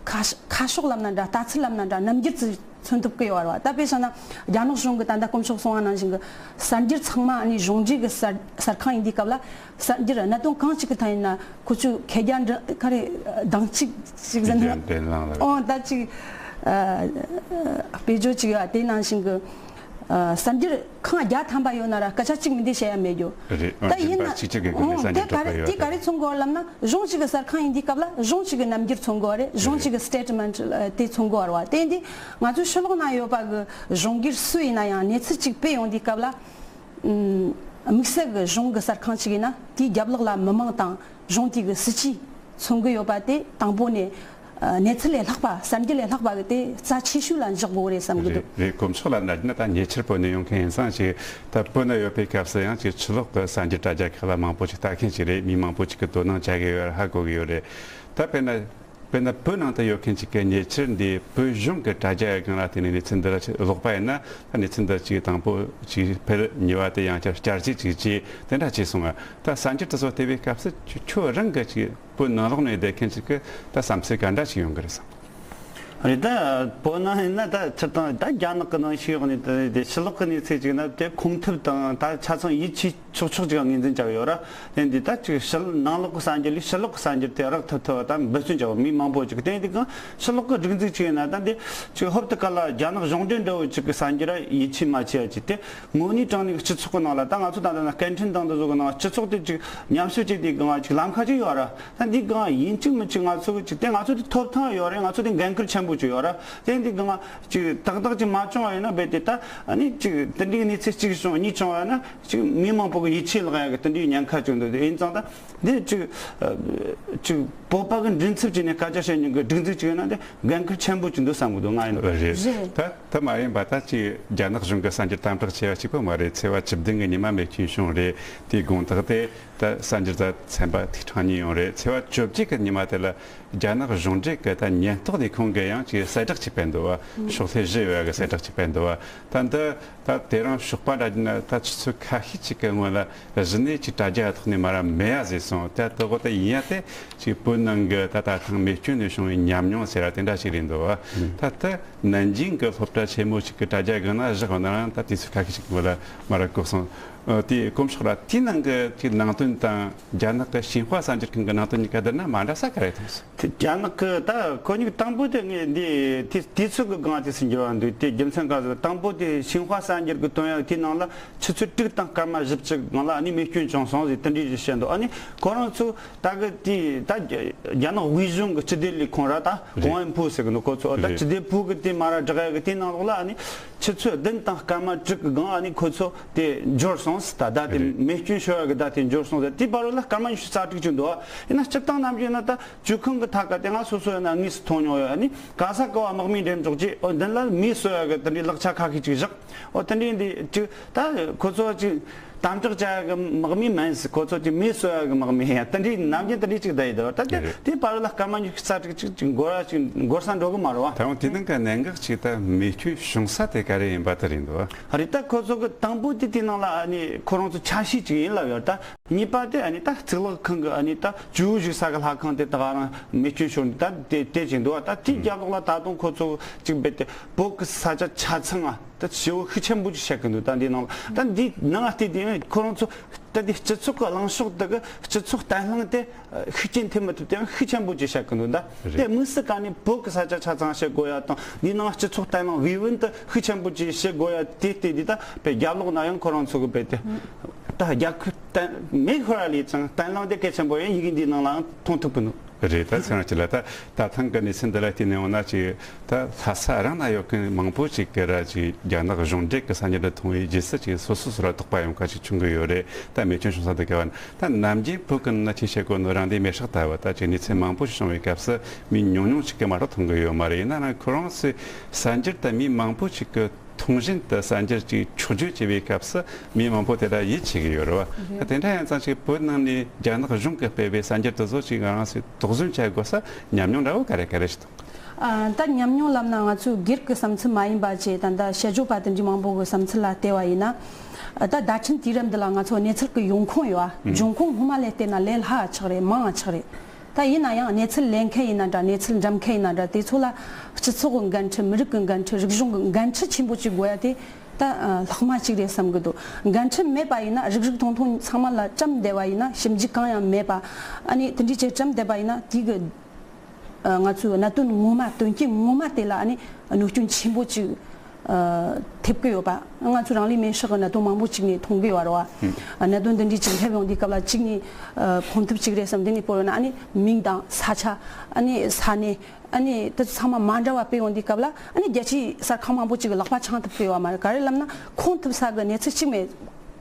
ཁ་ཁ་ཕྱོགས་ལབ་ན་འདྲ། ལྟ་ཚུལ་ལབ་ན་འདྲ། རྣམ་འགྱུར་ཚོ་མཚོན་ཐུབ་ཀྱི་ཡོད་རེད་བ། ད་དཔེ་བཞག་ན་རྒྱ་ནག་གཞུང་གི་ད་ལྟ་དཀོན་མཆོག་གསུངས་པ་ནང་བཞིན་གྱི་གསར་འགྱུར་ཚང་མ་ཨ་ནི་གཞུང་འབྲེལ་གྱི་གསར་གསར་ཁང་ཡིན་དུས་སྐབས་ལ། གསར་འགྱུར་གནད་དོན་གང་གཅིག་གི་ཐད་ཡིན་ན་ཁོ་ཚོས་མཁས་རྒྱ་འདྲ་ག་རེ་གདངས་གཅིག་ཅིག་ཟེར་ན། མཁས་རྒྱ་འགྲན་ལངས་ལ། ཨོ་ད་ཅིག་ཨ་དཔེ་བརྗོད་ཅིག་ཡོད་དེ་ནང་བཞིན་གྱི་ཨ་གསར་འགྱུར་ཁང་བརྒྱ་ཐམ་པ་ཡོད་ན་ར་སྐད་ཆ་གཅིག་མིན་འདི་བཤད་ཡ་མེད་རྒྱུ། རེད། ད་ཡིན་ན་ཨོ་གཅིག་གི་སྒང་ནས་གསར་འགྱུར་དེ་ག་རེ་དེ་ག་རེ་མཚོན་གོ་ལབ་ན། གཞུང་གཅིག་གི་གསར་ཁང་ཡིན་དུས་སྐབས་ལ་གཞུང་གཅིག་གི་རྣམ་འགྱུར་མཚོན་གོ་རེད། གཞུང་གཅིག་གི་སི་ཊེ་ཊི་མེན་ཊི་དེ་མཚོན་གོ་རེད་བ། དེ་ཡིན་དུས་ང་ཚོའི་ཕྱི་ལོགས་ན་ཡོད་པ་གི་གཞུང་སྒེར་སུ་ཡིན་ན་ཡང་གནས་ཚུལ་གཅིག་སྤེལ་ཡོང་དུས་སྐབས་ལ། ཨམ། དམིགས་བསལ་གྱི་གཞུང་གི་གསར་ཁང་ཅིག་ཡིན་ན་དེའི་རྒྱབ་ལོགས་ལ་མི་མང་དང་གཞུང་དེ་གི་སྲིད་ཇུས་མཚོན་གྱི་ཡོད་པ་དེ་དང་པོ་ནས་ཨ་གནས་ཚུལ་ལས་ལྷག་པ། གསར་འགྱུར་ལས་ལྷག་པ་གི་དེ་རྩ་ཆེ་ཤོས་ལ་འཇོག་དགོས་རེད་བསམ་གྱི་འདུག་རེད་རེད། དཀོན་མཆོག་ལ་ན་ན་ད་ཉེ་ཆར་བོད་ནས་ཡོང་མཁན་ཡིན་ཙང་ཅིག་ད་བོད་ན་ཡོད་པའི་སྐབས་སུ་ཡང་ཅིག་ཕྱི་ལོགས་ཀྱི་གསར་འགྱུར་དྲ་རྒྱ་ཁག་ལ་མང་པོ་ཅིག་ལྟ་མཁན་ཅིག་རེད། མི་མང་པོ་ཅིག་གི་དོ་སྣང་བྱ་གི་ཡོད་རེད། ཧ་གོ་གི་ཡོད་རེད། ད་དཔེར་ན། དཔེར་ན་བོད་ནང་དུ་ཡོད་མཁན་ཅིག་གིས་ཉེ་ཆར་འདི་བོད་གཞུང་གི་དྲ་རྒྱ་ཡི་སྒང་ལ་དེ་ནས་གནས་ཚུལ་འདི་ལ་ཀློག་པ་ཡིན་ན། ད་གནས་ཚུལ་འདི་ཅིག་དང་པོ་ཅིག་ཕེབས། གཉིས་པ་དེ་ཡང་བསྐྱར་བསྐྱར་ཞིབ་ཅིག་བྱས། དེ་འདྲ་བྱས་སོང་ང་། ད་གསར་འགྱུར་དེ་ཚོ་བལྟས་པའི་སྐབས་སུ་ཁྱོད་ཁྱོད་རང་གི་ཅིག་བོད་ནང་ལོགས་ནས་བསྡད་མཁན་ཅིག་གི་ད་བསམ་ཚུལ་ག་འདྲ་ཞིག་ཡོང་གི་རེད་བསམ། རེད། ད་བོད་ནང་ཡིན་ན་ད་སྤྱིར་བཏང་ད་རྒྱ་ནག་གི་ནང་ཞུགས་ཡོང་ནས་དེ་དེ་ཕྱི་ལོགས་ཀྱི་གནས་ཚུལ་ཅིག་ན་དེ་ཁུངས་ཐུབ་དང་ད་ཆ་ཚང་ཡིད་ཆེས་ཆོག་ཆོག་ཅིག་ངོས་འཛིན་བྱ་གི་ཡོད་ར། དེ་འདི་ད་ཅིག་ཕྱི་ནང་ལོགས་ཀྱི་གསར་འགྱུར་ལས་ཕྱི་ལོགས་ཀྱི་གསར་འགྱུར་དེ་རག་ཐུབ་ཐུབ་ད་འབད་བརྩོན་བྱ་བ་མི་མང་པོ་ཅིག་དེ་འདི་གང་ཕྱི་ལོགས་ཀྱི་སྒྲིག་འཛུགས་ཅིག་ཡིན་ན་ད་འདི་ཅིག་ཧོབ་ཏེ་ག་ལ་རྒྱ་ནག་གཞུང་འབྲེལ་འདྲ་བོ་ཅིག་གི་གསར་འགྱུར་ར་ཡིད་ཆེས་མ་བྱེད་ཡ་ཅིག་དེ་དངོས་གནས་དྲང་གནས་ཀྱི་སྤྱི་ཚོགས་ཀྱི་ནང་ལ་ད་ང་ཚོ་ད་ལྟ་ན་སྐད་འཕྲིན་དང་འདི་ཚོ་གི་ནང་སྤྱི་ཚོགས་དེ་ཅིག་ཉམས་ཞིབ་བྱེད་དུས་གང་ཅིག་ལམ་ཁ་ཅིག་ཡོད་ར། ད་འདི་གང་ཡིན་གཅིག་མིན་གཅིག་ང་ཚོ་གི་ཅིག་དེ་ང་ཚོ་དེ་ཐོབ་ཐང་ཡོད་རེད། ང་ཚོ་དེ་འགན་ཁུར་ཆེན་པོ་ཅིག་ཡོད་ར། དེ་འདི་གང་ཅིག་ཏག་ཏག་ཅིག་མ་བྱུང་བ་ཡིན་ན་རྦད་དེ་ད་ཨ་ནི་ཅིག་དེ་འདྲའི་གནས་ཚུལ་གཅིག་བྱུང་གཉིས་བྱུང་བ་ན་ཅིག་མི་མང་པོ། ཡིད་ཆེས་ལག་ཡ་གི་དེ་འདྲའི་ཉེན་ཁ་ཅིག་འདུག་དེ་ཡིན་ཙང་ད་འདི་ཅིག་ཅིག་བོད་པ་གི་མགྲིན་ཚབ་བྱས་ནས་སྐད་ཆ་བཤད་མྱོང་གི་སྒྲིག་འཛུགས་ཅིག་ཡིན་ན་དེ་འགན་ཁུར་ཆེན་པོ་ཅིག་འདུག་བསམ་གི་འདུག་ང་ཡིན་ན། རེད། རེད། ད་ད་མ་ཡིན་པ་ད་ཅིག་རྒྱ་ནག་གཞུང་གི་གསར་འགྱུར་དམ་དྲག་ཆེ་བ་གཅིག་པོ་མ་རེད། ཚེས་པ་བཅུ་བདུན་གི་ཉི་མ་མེ་སྐྱོན་བྱུང་རེད། དེའི་དགོང་དག་དེ་ད་གསར་འགྱུར་དང་ཚན་པ་ཐིག་ཕྲེང་གཉིས་ཡོང་རེད། ཚེས་པ་བཅོ་བརྒྱད་གི་ཉི་མ་དེ་ལ་རྒྱ་ནག་གཞུང་འབྲེལ་གྱི་ད་ཉེན་རྟོག་ལས་ཁུངས་ཀྱིས་ཡང་ཅིག་གསལ་བསྒྲགས་ཅིག་སྤེལ་འདུག་བ། ཕྱོགས་ལྷུང་ཞིག་ཡོད་གི་གསལ་བསྒྲགས་ཅིག་སྤེལ་འདུག་བ། ད་འདི་ད་དེ་རིང་ཞོགས་པ་འདྲ་ན་ད་ཆུ་ཚོད་ཁ་ཤས་ཅིག་གི་སྔོན་ལ་གཞི་ནས་ཅིག་དྲ་རྒྱ་ཐོག་ནས་མ་ར་མེད་ཡ་ཟེར་སོང་། ད་དེ་གོ་ད་ཡིན་ཡ་དེ་ཅིག་བོད་ནང་གི་ད་ད་ཐེངས་མེ་སྐྱོན་ནས་བྱུང་བའི་ཉམས་མྱོང་ཟེར་ར་དེ་འདྲ་ཞིག་རེད་འདུག་བ། ད་ད་ནན་ཅིང་གི་སློབ་གྲྭ་ཆེན་མོ་ཞིག་གི་དྲ་རྒྱ་སྒང་ལ་བཞག་ཡོད་ན་རང་ད་དུས་ཚོད་ཁ་ཤས་ཤིག་གི་སྔོན་ལ་མ་ར་གོ་སོང་། ཨ། དེའི་དཀོན་མཆོག་ར་དེའི་ནང་གི་དེའི་ནང་དོན་དང་རྒྱ་ནག་གི་ཤིན་ཧྭ་གསར་འགྱུར་ཁང་གི་ནང་དོན་གཉིས་ཀ་བསྡུར་ན་མ་འདྲ་ས་ག་རེ་མཐོང་སོང་། དེ་རྒྱ་ནག་གི་ད་ཁོ་གཉིས་དང་པོ་དེ་ངས་འདི་དུས་དུས་ཚོད་ཀྱི་སྒང་དུས་སུ་འགྱུར་བ་འདུག་དེ་རྒྱུ་མཚན་ག་ཟེར་དང་པོ་དེ་ཤིན་ཧྭ་གསར་འགྱུར་གྱི་བཏོན་ཡག་དེའི་ནང་ལ་ཆུ་ཚོད་དྲུག་དང་སྐར་མ་བཞི་བཅུ་སྒང་ལ་ཨ་ནི་མེ་སྐྱོན་བྱུང་སོང་ཟེར་དེ་འདྲའི་ཞིག་བཤད་འདུག་ཨ་ནི་ཁོ་རང་ཚོ་ད་གི་དེ་ད་རྒྱ་ནག་དབུས་གཞུང་གི་སྤྱི་བདེ་ལས་ཁུངས་ར་ད་རེད། ཀོང་ཨན་ཕུའུ་ཟེར་གི་འདུག་ཁོ་ཚོ་ད་རེད། སྤྱི་བདེ་པུའུ་གི་དེ་མ་ར་བསྒྲགས་ཡག་གི་དེའི་ནང་ལོགས་ལ་ཨ་ནི། ཆུ་ཚོད་བདུན་དང་སྐར་མ་དྲུག་གི་སྒང་ཨ་ནི་ཁོ་ཚོ་དེ་འབྱོར་སོང་ཟེར། ད་ད་དེ་རེད། མེ་སྐྱོན་ཤོར་ཡག་གི་ད་དེ་འབྱོར་སོང་ཟེར། དེའི་བར་ལ་སྐར་མ་ཉི་ཤུ་རྩ་དྲུག་ཅིག་འདུག་ཡིན་ན་སྤྱིར་བཏང་ནམ་རྒྱུན་ན་ད་ཇོ་ཁང་གི་ཐད་ཀ་དེ་ང་སོ་སོ་ཡིན་ན་དངོས་སུ་མཐོང་མྱོང་ཡོད། ཨ་ནི་ག་ས་ག་བ་དམག་མིའི་འགྲེམས་འཇོག་ཅིག་ཨོ་མདུན་ལ་མེ་གསོ་ཡག་གི་དེ་འདྲའི་ལག་ཆ་ཁ་ཤས་ཅིག་བཞག་ཨོ་དེ་འདྲའི་འདི་ཅིག་ད་ཁོ་ཚོ་ཅིག་དམ་དྲག་བྱ་ཡག་གི་དམག་མི་མིན་ཟེར། ཁོ་ཚོ་ཅིག་མེ་གསོ་ཡག་གི་དམག་མི་ཡང་དེ་འདྲའི་ནམ་རྒྱུན་དེ་འདྲའི་ཅིག་བསྡད་ཡོད་དོ། ད་དེ་རེད། དེའི་བར་ལ་སྐར་མ་ཉི་ཤུ་རྩ་དྲུག་ཅིག་ཅིག་འགོར་བ་ཅིག་འགོར་ས་འགྲོ་གི་མ་རེད་བ། ད་ཡང་དེ་ནང་གི་གནད་འགག་ཅིག་ད་མེ་སྐྱོན་བྱུང་ས་དེ་ག་རེ་ཡིན་པ་དེ་རེད་འདུག་བ། རེད། ད་ཁོ་ཚོ་གི་དང་པོ་དེ་དེ་ནང་ལ་ཨ་ནི་ཁོ་རང་ཚོ་ཆ་ཤས་ཅིག་ཡིན་ལབ་ཡོད། ད་གཉིས་པ་དེ་ཨ་ནི་ད་གཙུག་ལག་ཁང་གི་ཨ་ནི་ད་ཇོ་བོ་བཞུགས་ས་གི་ལྷ་ཁང་དེ་ད་ག་རང་མེ་སྐྱོན་ཤོར་ནས་ད་དེ་དེ་ཅིག་འདུག་བ། ད་དེའི་རྒྱབ་ལོགས་ལ་ད་དུང་ཁོ་ཚོ་ཅིག་རྦད་དེ་བོད་གི་ས་ཆ་ཆ་ཚང་ཨ། ད་ཞེ་བོ་ཤུགས་ཆེན་པོ་ཅིག་བཤད་གི་འདུག་ད་འདི་ནང་ལ་ད་འདི་ནང་བལྟས་དེ་ཁོ་རང་ཚོ་ད་འདི་སྤྱི་ཚོགས་ཀྱི་གླེང་ཕྱོགས་དེ་གི་སྤྱི་ཚོགས་བརྟན་ལྷིང་དེ་ཤུགས་རྐྱེན་ཐེབས་མི་ཐུབ་དེ་ཤུགས་ཆེན་པོ་ཅིག་བཤད་གི་འདུག་ད་རེད། དེ་དམིགས་སུ་བཀར་ནས་བོད་ཀྱི་ས་ཆ་ཆ་ཚང་བཤད་དགོས་ཡ་དང་འདི་ནང་སྤྱི་ཚོགས་བརྟན་ལྷིང་བའི་དབང་དུ་ཤུགས་ཆེན་པོ་ཅིག་བཤད་དགོས་ཡ་དེ་བལྟས་དེ་ད་བའི་རྒྱབ་ལོགས་ན་ཡང་ཁོ་རང་ཚོ་གི་བལྟས་དེ་ད་རྒྱ་ཁུ་བརྟན་མེ་ཤོར་བ་ལས་ཀྱང་བརྟན་ལྷིང་དེ་གལ་ཆེན་པོ་ཡིན་ཡི་གེ་འདི་ནང་ལའང་མཐོང་ཐུབ་གི་འདུག་རེད། ད་ཚེ་རིང་སྐྱིད་ལགས། ད་ད་ཐེངས་ཀྱི་གནས་ཚུལ་འདི་ལ་བལྟས་ནས་འོང་ན་ཅིག་ད་ལྷ་ས་རང་ན་ཡོད་མཁན་མང་པོ་ཅིག་གིས་ར་ཅིག་རྒྱ་ནག་གཞུང་འབྲེལ་གྱི་གསར་འགྱུར་འདི་མཐོང་བའི་རྗེས་སུ་ཅིག་སོ་སོ་སོ་ར་དོགས་པ་ཡོང་ཁ་ཅིག་བྱུང་གི་ཡོད་རེད། ད་མེ་སྐྱོན་བྱུང་ས་འདི་ག་བ་ན་ད་ནམ་རྒྱུན་བོད་ཀྱི་ནང་ན་ཅིག་བཤད་དགོས་ནོ་རང་སྡེ་མེ་སྲེག་ལྟ་བུ་ད་ཅིག་གནས་ཚུལ་མང་པོ་ཞིག་བྱུང་བའི་སྐབས་སུ་མི་ཉུང་ཉུང་ཅིག་གིས་མ་གཏོགས་མཐོང་གི་ཡོད་མ་རེད། ཡིན་ན་རང་ཁོ་རང་ཚོའི་གསར་འགྱུར་དེ་མི་མང་པོ་ཅིག་གིས་མཐོང་བཞིན་དུ་གསར་འགྱུར་ཅིག་འཁྱོག་བརྗོད་བྱེད་པའི་སྐབས་སུ་མི་མང་པོ་དེ་ལ་ཡིད་ཆེས་ཀྱི་ཡོད་རེད་བ། རེད། དེ་འདྲ་ཡིན་ཙང་ཅིག་བོད་ནང་ནས་རྒྱ་ནག་གཞུང་གིས་སྤེལ་བའི་གསར་འགྱུར་དེ་ཚོ་ཅིག་ང་རང་ཚོས་དོགས་ཟོན་བྱ་དགོས་ས་ཉམས་མྱོང་འདྲ་བོ་ག་རེ་ག་རེ་ཞིག་འདུག་ཨ། ད་ཉམས་མྱོང་ལབ་ན་ང་ཚོའི་སྒེར་གྱི་བསམ་ཚུལ་མ་ཡིན་པ་བཅས་ད་ལྟ་དཔྱད་བརྗོད་པ་དེ་འདྲའི་མང་པོ་གི་བསམ་ཚུལ་ལ་བལྟས་པ་ཡིན་ན། ད་བརྡ་འཕྲིན་དུས་རབས་འདི་ལ་ང་ཚོ་གནས་ཚུལ་གྱི་ཡོང་ཁུངས་ཡོད་ཨ། འབྱུང་ཁུངས་སྔོན་མ་ལས་བལྟས་ན་ལས་སླ་བ་ཆགས་རེད། མང་བ་ཆགས་རེད། ད་ཡིན་ན་ཡང་གནས་ཚུལ་ལེན་མཁན་ཡིན་ན་འདྲ། གནས་ཚུལ་འགྲེམས་མཁན་ཡིན་ན་འདྲ། དེ་ཚོ་ལ་སྤྱི་ཚོགས་ཀྱི་འགན་འཁྲི། མི་རིགས་ཀྱི་འགན་འཁྲི། རིག་གཞུང་གི་འགན་འཁྲི་ཆེན་པོ་ཅིག་དགོས་ཡ་དེ་ད་ལྷག་མ་ཅིག་རེད་བསམ་གི་འདུག་འགན་འཁྲི་མེད་པ་ཡིན་ན། རིག་རིག་མཐོང་མཐོང་ཚང་མ་ལ་བཅོམ་བསྡད་པ་ཡིན་ན། ཞིབ་འཇུག་གང་ཡང་མེད་པ། ཨ་ནི་དེ་འདྲའི་ཅིག་བཅོམ་བསྡད་པ་ཡིན་ན་དེ་གི་ང་ཚོའི་གནད་དོན་ངོ་མ། དོན་རྐྱེན་ངོ་མ་དེ་ལ་ཨ་ནི་གནོད་སྐྱོན་ཆེན་པོ་ཅིག་ཨ། ཐེབས་ཀྱི་ཡོད་པ། ང་ཚོ་རང་ལུས་མེར་སྲེག་གི་གནད་དོན་མང་པོ་ཅིག་ནས་མཐོང་གི་ཡོད་རེད་བ། ཨ། གནད་དོན་འདི་འདྲའི་ཅིག་སླེབས་ཡོང་དུས་སྐབས་ལ་གཅིག་ནས་ཨ། ཕོག་ཐུབ་ཅིག་རེད་བསམ། དེ་ནས་བོད་ཡིན་ན་ཨ་ནི་མིང་དང་ས་ཆ། ཨ་ནི་ས་གནས། ཨ་ནི་དེ་ཚོ་ཚང་མ་མ་འདྲ་བ་སྤེལ་ཡོང་དུས་སྐབས་ལ་ཨ་ནི་རྒྱལ་སྤྱིའི་གསར་ཁང་མང་པོ་ཅིག་གི་ལག་པ་འཆང་ཐུབ་ཀྱི་ཡོད་མ་རེད། ག་རེ་ལབ་ན་མཁོང་ཐུབ་ས་གི་གནས་ཚུལ་གཅིག་མེད།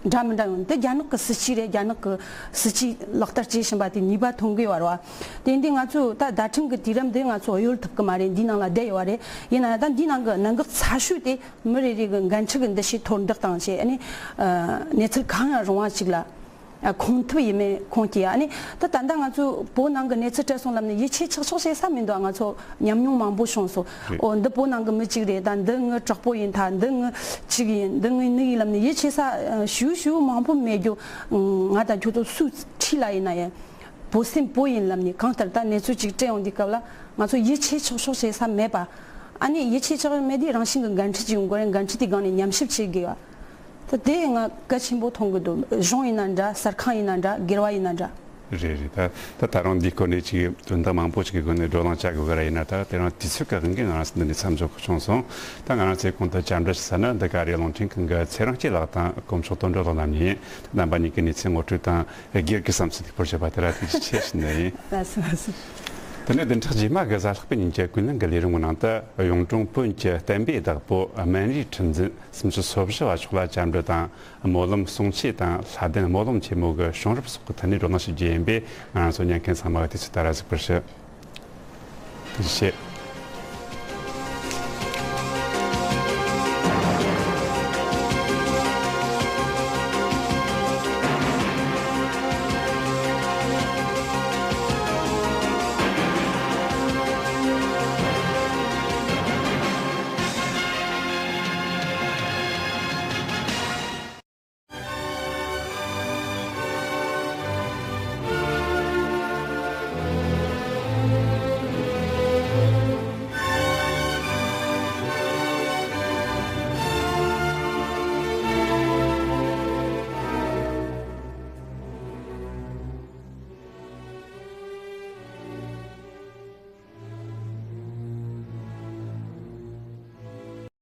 འདྲ་མི་འདྲ་ཡོང་། འདི་རྒྱ་ནག་གི་སྲིད་ཇུས་རེད། རྒྱ་ནག་གི་སྲིད་ཇུས་ལག་བསྟར་བྱེད་བཞིན་པ་དེ་ནུས་པ་ཐོན་གི་ཡོད་རེད་བ། དེ་འདི་ང་ཚོ་ད་བརྡ་འཕྲིན་གི་དུས་རབས་འདི་ང་ཚོ་གཡོལ་ཐུབ་གི་མ་རེད། འདིའི་ནང་ལ་བསྡད་ཡོད་རེད། ཡིན་ན་ཡང་ད་འདིའི་ནང་གི་གནད་འགག་ཚ་ཤོས་དེ་མི་རེ་རེ་གི་འགན་འཁྲི་གི་འདུ་ཤེས་མཐོར་འདེགས་བཏང་བྱས། ཨ་ནི་ཨ། གནས་ཚུལ་གང་ཡང་རུང་བ་ཅིག་ལ་ཨ། མཁོང་ཐུབ་ཡིན་མིན་ཁུངས་སྐྱེལ། ཨ་ནི་ད་ད་ལྟ་ང་ཚོ་བོད་ནང་གི་གནས་ཚུལ་སྤྲད་སོང་ལབ་ནས་ཡིད་ཆེས་ཆག་ཆོག་བྱེད་ས་མི་འདུག་ང་ཚོ་ཉམས་མྱོང་མང་པོ་བྱུང་སོང་། རེད། ཨོ། འདི་བོད་ནང་གི་མི་གཅིག་རེད། ད་འདི་ངའི་གྲོགས་པོ་ཡིན། ད་འདི་ངའི་གཅིག་ཡིན། འདི་ངའི་ནུ་ཡིན་ལབ་ནས་ཡིད་ཆེས་ས་ཞུ་ཞུ་མང་པོ་མེད་རྒྱུ། ང་དང་ཁྱོད་ཚོ་སུ་འཁྲིས་ལ་ཡིན་ན་ཡང་བོད་སེམས་བོད་ཡིན་ལབ་ནས་གང་ལྟར་ད་གནས་ཚུལ་ཅིག་སྤྲད་ཡོང་དུས་སྐབས་ལ་ང་ཚོ་ཡིད་ཆེས་ཆོག་ཆོག་བྱེད་ས་མེད་པ། ཨ་ནི་ཡིད་ཆེས་ཆོག་མེད་དུས་རང་བཞིན་གྱི་འགན་འཁྲི་ཅིག་ཡོང་དགོས་རེད། འགན་འཁྲི་དེའི་སྒང་ནས་ཉམས་ཞིབ་བྱེད་དགོས་པ། ད་དེ་ང་གལ་ཆེན་པོ་མཐོང་གི་འདུག་གཞུང་ཡིན་ན་འདྲ། གསར་ཁང་ཡིན་ན་འདྲ། སྒེར་བ་ཡིན་ན་འདྲ། རེད་རེད། ད་ད་ད་རུང་འདིའི་སྐོར་ནས་ཅིག་དོན་དག་མང་པོ་ཅིག་གི་སྒོ་ནས་བགྲོ་གླེང་བྱ་དགོས་གི་ར། ཡིན་ན་ད་དེ་རིང་དུས་ཚོད་ཀྱི་དབང་གིས་ང་རང་ཚོ་འདི་ནས་མཚམས་འཇོག་དགོས་བྱུང་སོང་། ད་ང་རང་ཚོས་གོང་དུ་བཅར་འདྲི་ཞུ་ས་ནི་འདི་ག་རེད། རླུང་འཕྲིན་ཁང་གི་ཚེ་རིང་སྐྱིད་ལགས་དང་དཀོན་མཆོག་དོན་གྲུབ་ལགས་རྣམ་གཉིས་ཡིན། རྣམ་པ་གཉིས་ཀྱི་གནས་ཚུལ་ངོ་སྤྲོད་དང་སྒེར་གྱི་བསམ་ཚུལ་འདི་སྐོར་བཤད་པ་དེ་ར་ཐུགས་རྗེ་ཆེ་ཞུ་ནི་ཡིན། ལགས་སོ། ལགས་སོ། དེ་ནས་བདུན་ཕྲག་རྗེས་མ་གི་གཟའ་ལྷག་པའི་ཉིན་གྱི་ཀུན་གླེང་གི་ལས་རིམ་གྱི་ནང་དུ། གཡུང་དྲུང་བོན་གྱི་བསྟན་པའི་བདག་པོ་སྨན་རིའི་ཁྲི་འཛིན་སུམ་ཅུ་སོ་བཞི་བ་མཆོག་ལ་བཅར་འདྲི་དང་། སྨོན་ལམ་གསུང་ཆོས་དང་ལྷ་ལྡན་སྨོན་ལམ་ཆེན་མོ་གི་བྱུང་རབས་སོགས་ཀྱི་ཐད་ནས་བགྲོ་གླེང་ཞུ་རྒྱུ་ཡིན་པས། ང་རང་ཚོ་ཉན་མཁན་ཚང་མ་གིས་དུས་ཚོད་ལྟར་གཟིགས་པར་ཞུ། ཐུགས་རྗེ་ཆེ།